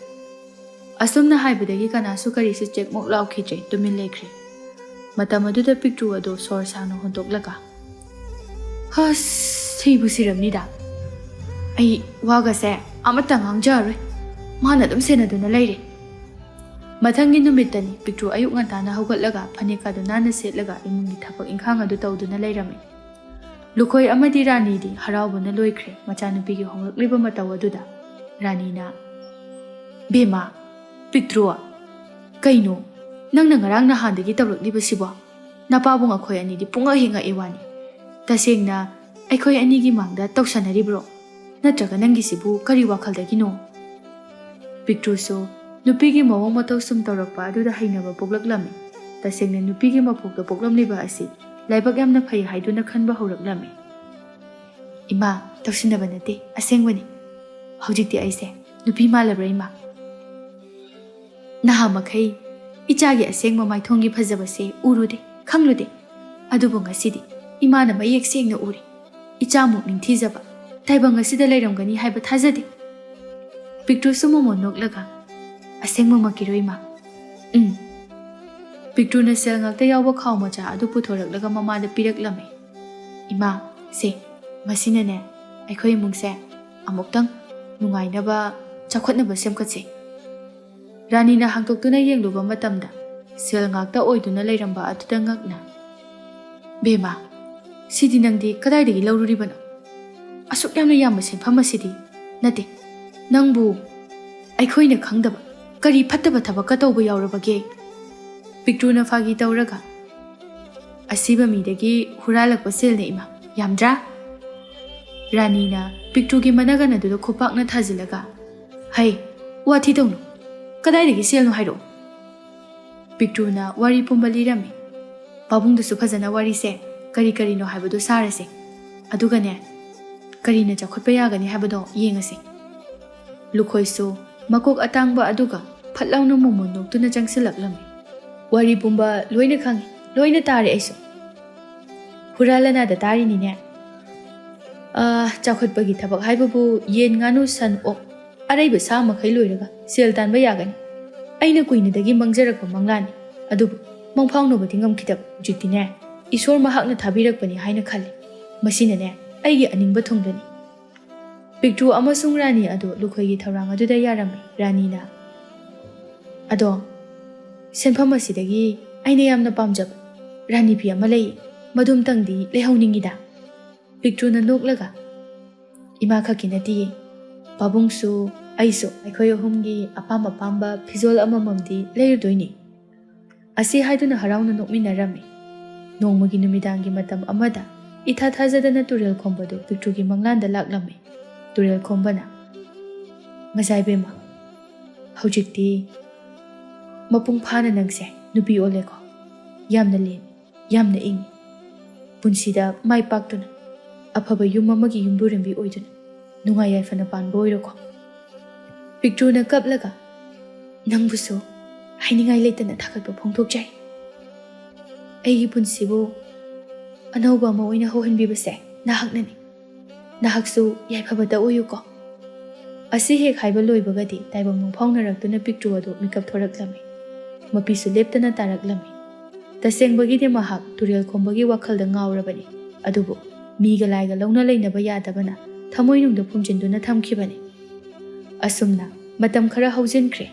ꯑꯁꯨꯝꯅ ꯍꯥꯏꯕꯗꯒꯤ ꯀꯅꯥꯁꯨ ꯀꯔꯤꯁꯨ ꯆꯦꯛꯃꯣꯛ ꯂꯥꯎꯈꯤꯗ꯭ꯔꯦ, ꯇꯨꯃꯤꯟ ꯂꯩꯈ꯭ꯔꯦ꯫ ꯃꯇꯝ ꯑꯗꯨꯗ ꯄꯤꯛꯇ꯭ꯔꯨ ꯑꯗꯣ ꯁꯣꯔ ꯁꯥꯡꯅ ꯍꯣꯟꯗꯣꯛꯂꯒ, "ꯍꯁ, ꯁꯤꯕꯨ ꯁꯤꯔꯝꯅꯤꯗ꯫ ꯑꯩ ꯋꯥꯒꯁꯦ ꯑꯃꯠꯇ ꯉꯥꯡꯖꯔꯔꯣꯏ꯫ ꯃꯥꯅ ꯑꯗꯨꯝ ꯁꯦꯟꯅꯗꯨꯅ ꯂꯩꯔꯦ"꯫ ꯃꯊꯪꯒꯤ ꯅꯨꯃꯤꯠꯇꯅꯤ ꯄꯤꯛꯇ꯭ꯔꯨ ꯑꯌꯨꯛ ꯉꯟꯇꯥꯅ ꯍꯧꯒꯠꯂꯒ ꯐꯅꯦꯛ ꯑꯗꯨ ꯅꯥꯟꯅ ꯁꯦꯠꯂꯒ ꯏꯃꯨꯡꯒꯤ ꯊꯕꯛ ꯏꯪꯈꯥꯡ ꯑꯗꯨ ꯇꯧꯗꯨꯅ ꯂꯩꯔꯝꯃꯤ꯫ ꯂꯨꯈꯣꯏ ꯑꯃꯗꯤ ꯔꯥꯅꯤꯗꯤ ꯍꯔꯥꯎꯕꯅ ꯂꯣꯏꯈ꯭ꯔꯦ ꯃꯆꯥꯅꯨꯄꯤꯒꯤ ꯍꯣꯡꯂꯛꯂꯤꯕ ꯃꯇꯧ ꯑꯗꯨꯗ꯫ ꯔꯥꯅꯤꯅ, "ꯕꯦꯝꯃ, ꯄꯤꯛꯇ꯭ꯔꯨ, ꯀꯩꯅꯣ ꯅꯪꯅ ꯉꯔꯥꯡ ꯅꯍꯥꯟꯗꯒꯤ ꯇꯧꯔꯛꯂꯤꯕꯁꯤꯕꯣ?" ꯅꯄꯥꯕꯨꯡ ꯑꯩꯈꯣꯏ ꯑꯅꯤꯗꯤ ꯄꯨꯡꯉꯛ ꯍꯦꯛ ꯉꯛꯑꯦ ꯋꯥꯅꯤ꯫ ꯇꯁꯦꯡꯅ ꯑꯩꯈꯣꯏ ꯑꯅꯤꯒꯤ ꯃꯥꯡꯗ ꯇꯧꯁꯟꯅꯔꯤꯕ꯭ꯔꯣ? ꯅꯠꯇ꯭ꯔꯒ ꯅꯪꯒꯤꯁꯤꯕꯨ ꯀꯔꯤ ꯋꯥꯈꯜꯗꯒꯤꯅꯣ? ꯄꯤꯛꯇ꯭ꯔꯨꯁꯨ ꯅꯨꯄꯤꯒꯤ ꯃꯑꯣꯡ ꯃꯇꯧ ꯁꯨꯝ ꯇꯧꯔꯛꯄ ꯑꯗꯨꯗ ꯍꯩꯅꯕ ꯄꯣꯛꯂꯛꯂꯝꯃꯤ꯫ ꯇꯁꯦꯡꯅ ꯅꯨꯄꯤꯒꯤ ꯃꯄꯣꯛꯇ ꯄꯣꯛꯂꯝꯂꯤꯕ ꯑꯁꯤ ꯂꯥꯏꯕꯛ ꯌꯥꯝꯅ ꯐꯩ ꯍꯥꯏꯗꯨꯅ ꯈꯟꯕ ꯍꯧꯔꯛꯂꯝꯃꯤ꯫ "ꯏꯃꯥ, ꯇꯧꯁꯤꯟꯅꯕ ꯅꯠꯇꯦ, ꯑꯁꯦꯡꯕꯅꯤ꯫ ꯍꯧꯖꯤꯛꯇꯤ ꯑꯩꯁꯦ ꯅꯨꯄꯤ ꯃꯥꯜꯂꯕ꯭ꯔꯥ, ꯏꯃꯥ? ꯅꯍꯥ ꯃꯈꯩ ꯏꯆꯥꯒꯤ ꯑꯁꯦꯡꯕ ꯃꯥꯏꯊꯣꯡꯒꯤ ꯐꯖꯕꯁꯦ ꯎꯔꯨꯗꯦ, ꯈꯪꯂꯨꯗꯦ꯫ ꯑꯗꯨꯕꯨ ꯉꯁꯤꯗꯤ ꯏꯃꯥꯅ ꯃꯌꯦꯛ ꯁꯦꯡꯅ ꯎꯔꯦ꯫ ꯏꯆꯥꯃꯨꯛ ꯅꯤꯡꯊꯤꯖꯕ ꯇꯥꯏꯕꯪ ꯑꯁꯤꯗ ꯂꯩꯔꯝꯒꯅꯤ ꯍꯥꯏꯕ ꯊꯥꯖꯗꯦ꯫" ꯄꯤꯛꯇ꯭ꯔꯨꯁꯨ ꯃꯣꯃꯣꯟ ꯅꯣꯛꯂꯒ, "ꯑꯁꯦꯡꯕꯃꯛꯀꯤꯔꯣ, ꯏꯃꯥ?" "ꯎꯝ꯫" ꯄꯤꯛꯇ꯭ꯔꯨꯅ ꯁꯦꯜ ꯉꯥꯛꯇ ꯌꯥꯎꯕ ꯈꯥꯎ ꯃꯆꯥ ꯑꯗꯨ ꯄꯨꯊꯣꯔꯛꯂꯒ ꯃꯃꯥꯗ ꯄꯤꯔꯛꯂꯝꯃꯤ꯫ "ꯏꯃꯥ, ꯁꯦ, ꯃꯁꯤꯅꯅꯦ, ꯑꯩꯈꯣꯏ ꯏꯃꯨꯡꯁꯦ ꯑꯃꯨꯛꯇꯪ ꯅꯨꯡꯉꯥꯏꯅꯕ, ꯆꯥꯎꯈꯠꯅꯕ ꯁꯦꯝꯒꯠꯁꯦ꯫" ꯔꯥꯅꯤꯅ ꯍꯥꯡꯗꯣꯛꯇꯨꯅ ꯌꯦꯡꯂꯨꯕ ꯃꯇꯝꯗ ꯁꯦꯜ ꯉꯥꯛꯇ ꯑꯣꯏꯗꯨꯅ ꯂꯩꯔꯝꯕ ꯑꯗꯨꯗ ꯉꯛꯅ, "ꯕꯦꯝꯃ, ꯁꯤꯗꯤ ꯅꯪꯗꯤ ꯀꯗꯥꯏꯗꯒꯤ ꯂꯧꯔꯨꯔꯤꯕꯅꯣ? ꯑꯁꯨꯛ ꯌꯥꯝꯅ ꯌꯥꯝꯕ ꯁꯦꯟꯐꯝ ꯑꯁꯤꯗꯤ ꯅꯠꯇꯦ, ꯅꯪꯕꯨ ꯑꯩꯈꯣꯏꯅ ꯈꯪꯗꯕ ꯀꯔꯤ ꯐꯠꯇꯕ ꯊꯕꯛꯀ ꯇꯧꯕ ꯌꯥꯎꯔꯕꯒꯦ?" ꯄꯤꯛꯇ꯭ꯔꯨꯅ ꯐꯥꯒꯤ ꯇꯧꯔꯒ, "ꯑꯁꯤꯕ ꯃꯤꯗꯒꯤ ꯍꯨꯔꯥꯜꯂꯛꯄ ꯁꯦꯜꯅ, ꯏꯃꯥ, ꯌꯥꯝꯗ꯭ꯔꯥ?" ꯔꯥꯅꯤꯅ ꯄꯤꯛꯇ꯭ꯔꯨꯒꯤ ꯃꯅꯒꯟ ꯑꯗꯨꯗ ꯈꯨꯄꯥꯛꯅ ꯊꯥꯖꯤꯜꯂꯒ, "ꯍꯩ, ꯋꯥꯊꯤ ꯇꯧꯅꯨ꯫ ꯀꯗꯥꯏꯗꯒꯤ ꯁꯦꯜꯅꯣ ꯍꯥꯏꯔꯛꯑꯣ꯫" ꯄꯤꯛꯇ꯭ꯔꯨꯅ ꯋꯥꯔꯤ ꯄꯨꯝꯕ ꯂꯤꯔꯝꯃꯤ꯫ "ꯄꯥꯕꯨꯡꯗꯨꯁꯨ ꯐꯖꯅ ꯋꯥꯔꯤꯁꯦ ꯀꯔꯤ ꯀꯔꯤꯅꯣ ꯍꯥꯏꯕꯗꯨ ꯁꯥꯔꯁꯦ꯫ ꯑꯗꯨꯒꯅꯦ, ꯀꯔꯤꯅ ꯆꯥꯎꯈꯠꯄ ꯌꯥꯒꯅꯤ ꯍꯥꯏꯕꯗꯣ ꯌꯦꯡꯉꯁꯦ꯫" ꯂꯨꯈꯣꯏꯁꯨ ꯃꯀꯣꯛ ꯑꯇꯥꯡꯕ ꯑꯗꯨꯒ ꯐꯠ ꯂꯥꯎꯅ ꯃꯣꯃꯣꯟ ꯅꯣꯛꯇꯨꯅ ꯆꯪꯁꯤꯜꯂꯛꯂꯝꯃꯤ꯫ "ꯋꯥꯔꯤ ꯄꯨꯝꯕ ꯂꯣꯏꯅ ꯈꯪꯉꯤ, ꯂꯣꯏꯅ ꯇꯥꯔꯦ ꯑꯩꯁꯨ꯫ ꯍꯨꯔꯥ ꯂꯅꯥꯗ ꯇꯥꯔꯤꯅꯤꯅꯦ꯫ ꯑꯥ, ꯆꯥꯎꯈꯠꯄꯒꯤ ꯊꯕꯛ ꯍꯥꯏꯕꯕꯨ ꯌꯦꯟ, ꯉꯥꯅꯨ, ꯁꯟ, ꯑꯣꯛ, ꯑꯔꯩꯕ ꯁꯥ ꯃꯈꯩ ꯂꯣꯏꯔꯒ ꯁꯦꯜ ꯇꯥꯟꯕ ꯌꯥꯒꯅꯤ꯫ ꯑꯩꯅ ꯀꯨꯏꯅꯗꯒꯤ ꯃꯪꯖꯔꯛꯄ ꯃꯪꯂꯥꯟꯅꯤ, ꯑꯗꯨꯕꯨ ꯃꯪꯐꯥꯎꯅꯕꯗꯤ ꯉꯝꯈꯤꯗꯕ꯫ ꯍꯧꯖꯤꯛꯇꯤꯅꯦ, ꯏꯁꯣꯔ ꯃꯍꯥꯛꯅ ꯊꯥꯕꯤꯔꯛꯄꯅꯤ ꯍꯥꯏꯅ ꯈꯜꯂꯤ꯫ ꯃꯁꯤꯅꯅꯦ, ꯑꯩꯒꯤ ꯑꯅꯤꯡꯕ ꯊꯨꯡꯂꯅꯤ꯫" ꯄꯤꯛꯇ꯭ꯔꯨ ꯑꯃꯁꯨꯡ ꯔꯥꯅꯤ ꯑꯗꯨ ꯂꯨꯈꯣꯏꯒꯤ ꯊꯧꯔꯥꯡ ꯑꯗꯨꯗ ꯌꯥꯔꯝꯃꯤ꯫ ꯔꯥꯅꯤꯅ, "ꯑꯗꯣ, ꯁꯦꯟꯐꯝ ꯑꯁꯤꯗꯒꯤ ꯑꯩꯅ ꯌꯥꯝꯅ ꯄꯥꯝꯖꯕ ꯔꯥꯅꯤ ꯐꯤ ꯑꯃ ꯂꯩ, ꯃꯗꯨꯝꯇꯪꯗꯤ ꯂꯩꯍꯧꯅꯤꯡꯉꯤꯗ꯫" ꯄꯤꯛꯇ꯭ꯔꯨꯅ ꯅꯣꯛꯂꯒ, "ꯏꯃꯥ ꯈꯛꯀꯤ ꯅꯠꯇꯤꯌꯦ, ꯄꯥꯕꯨꯡꯁꯨ ꯑꯩꯁꯨ ꯑꯩꯈꯣꯏ ꯑꯍꯨꯝꯒꯤ ꯑꯄꯥꯝ ꯑꯄꯥꯝꯕ ꯐꯤꯖꯣꯜ ꯑꯃꯃꯝꯗꯤ ꯂꯩꯔꯨꯗꯣꯏꯅꯤ꯫" ꯑꯁꯤ ꯍꯥꯏꯗꯨꯅ ꯍꯔꯥꯎꯅ ꯅꯣꯛꯃꯤꯟꯅꯔꯝꯃꯤ꯫ ꯅꯣꯡꯃꯒꯤ ꯅꯨꯃꯤꯗꯥꯡꯒꯤ ꯃꯇꯝ ꯑꯃꯗ ꯏꯊꯥ ꯊꯥꯖꯗꯅ ꯇꯨꯔꯦꯜ ꯈꯣꯝꯕꯗꯨ ꯄꯤꯛꯇ꯭ꯔꯨꯒꯤ ꯃꯪꯂꯥꯟꯗ ꯂꯥꯛꯂꯝꯃꯤ꯫ ꯇꯨꯔꯦꯜ ꯈꯣꯝꯕꯅ, "ꯉꯖꯥꯏꯕꯦꯝꯃ, ꯍꯧꯖꯤꯛꯇꯤ ꯃꯄꯨꯡ ꯐꯥꯅ ꯅꯪꯁꯦ ꯅꯨꯄꯤ ꯑꯣꯜꯂꯦꯀꯣ꯫ ꯌꯥꯝꯅ ꯂꯦꯝꯃꯤ, ꯌꯥꯝꯅ ꯏꯪꯉꯤ꯫ ꯄꯨꯟꯁꯤꯗ ꯃꯥꯏ ꯄꯥꯛꯇꯨꯅ ꯑꯐꯕ ꯌꯨꯝ ꯑꯃꯒꯤ ꯌꯨꯝꯕꯨꯔꯦꯝꯕꯤ ꯑꯣꯏꯗꯨꯅ ꯅꯨꯡꯉꯥꯏ ꯌꯥꯏꯐꯅ ꯄꯥꯟꯕ ꯑꯣꯏꯔꯣꯀꯣ꯫" ꯄꯤꯛꯇ꯭ꯔꯨꯅ ꯀꯞꯂꯒ, "ꯅꯪꯕꯨꯁꯨ ꯍꯥꯏꯅꯤꯡꯉꯥꯏ ꯂꯩꯇꯅ ꯊꯥꯒꯠꯄ ꯐꯣꯡꯗꯣꯛꯆꯔꯤ꯫ ꯑꯩꯒꯤ ꯄꯨꯟꯁꯤꯕꯨ ꯑꯅꯧꯕ ꯑꯃ ꯑꯣꯏꯅ ꯍꯧꯍꯟꯕꯤꯕꯁꯦ ꯅꯍꯥꯛꯅꯅꯤ꯫ ꯅꯍꯥꯛꯁꯨ ꯌꯥꯏꯐꯕꯇ ꯑꯣꯏꯌꯨꯀꯣ꯫" ꯑꯁꯤ ꯍꯦꯛ ꯍꯥꯏꯕ ꯂꯣꯏꯕꯒꯗꯤ ꯇꯥꯏꯕꯪ ꯃꯪꯐꯥꯎꯅꯔꯛꯇꯨꯅ ꯄꯤꯛꯇ꯭ꯔꯨ ꯑꯗꯨ ꯃꯤꯀꯞ ꯊꯣꯔꯛꯂꯝꯃꯤ꯫ ꯃꯄꯤꯁꯨ ꯂꯦꯞꯇꯅ ꯇꯥꯔꯛꯂꯝꯃꯤ꯫ ꯇꯁꯦꯡꯕꯒꯤꯗꯤ ꯃꯍꯥꯛ ꯇꯨꯔꯦꯜ ꯈꯣꯝꯕꯒꯤ ꯋꯥꯈꯜꯗ ꯉꯥꯎꯔꯕꯅꯤ꯫ ꯑꯗꯨꯕꯨ ꯃꯤꯒ ꯂꯥꯏꯒ ꯂꯧꯅ ꯂꯩꯅꯕ ꯌꯥꯗꯕꯅ ꯊꯃꯣꯏꯅꯨꯡꯗ ꯐꯨꯝꯖꯤꯟꯗꯨꯅ ꯊꯝꯈꯤꯕꯅꯤ꯫ ꯑꯁꯨꯝꯅ ꯃꯇꯝ ꯈꯔ ꯍꯧꯖꯤꯟꯈ꯭ꯔꯦ꯫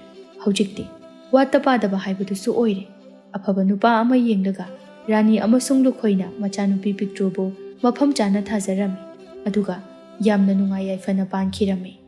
ꯍꯧꯖꯤꯛꯇꯤ ꯋꯥꯠꯇ ꯄꯥꯗꯕ ꯍꯥꯏꯕꯗꯨꯁꯨ ꯑꯣꯏꯔꯦ꯫ ꯑꯐꯕ ꯅꯨꯄꯥ ꯑꯃ ꯌꯦꯡꯂꯒ ꯔꯥꯅꯤ ꯑꯃꯁꯨꯡ ꯂꯨꯈꯣꯏꯅ ꯃꯆꯥꯅꯨꯄꯤ ꯄꯤꯛꯇ꯭ꯔꯨꯕꯨ ꯃꯐꯝ ꯆꯥꯅ ꯊꯥꯖꯔꯝꯃꯤ꯫ ꯑꯗꯨꯒ ꯌꯥꯝꯅ ꯅꯨꯡꯉꯥꯏ ꯌꯥꯏꯐꯅ ꯄꯥꯟꯈꯤꯔꯝꯃꯤ꯫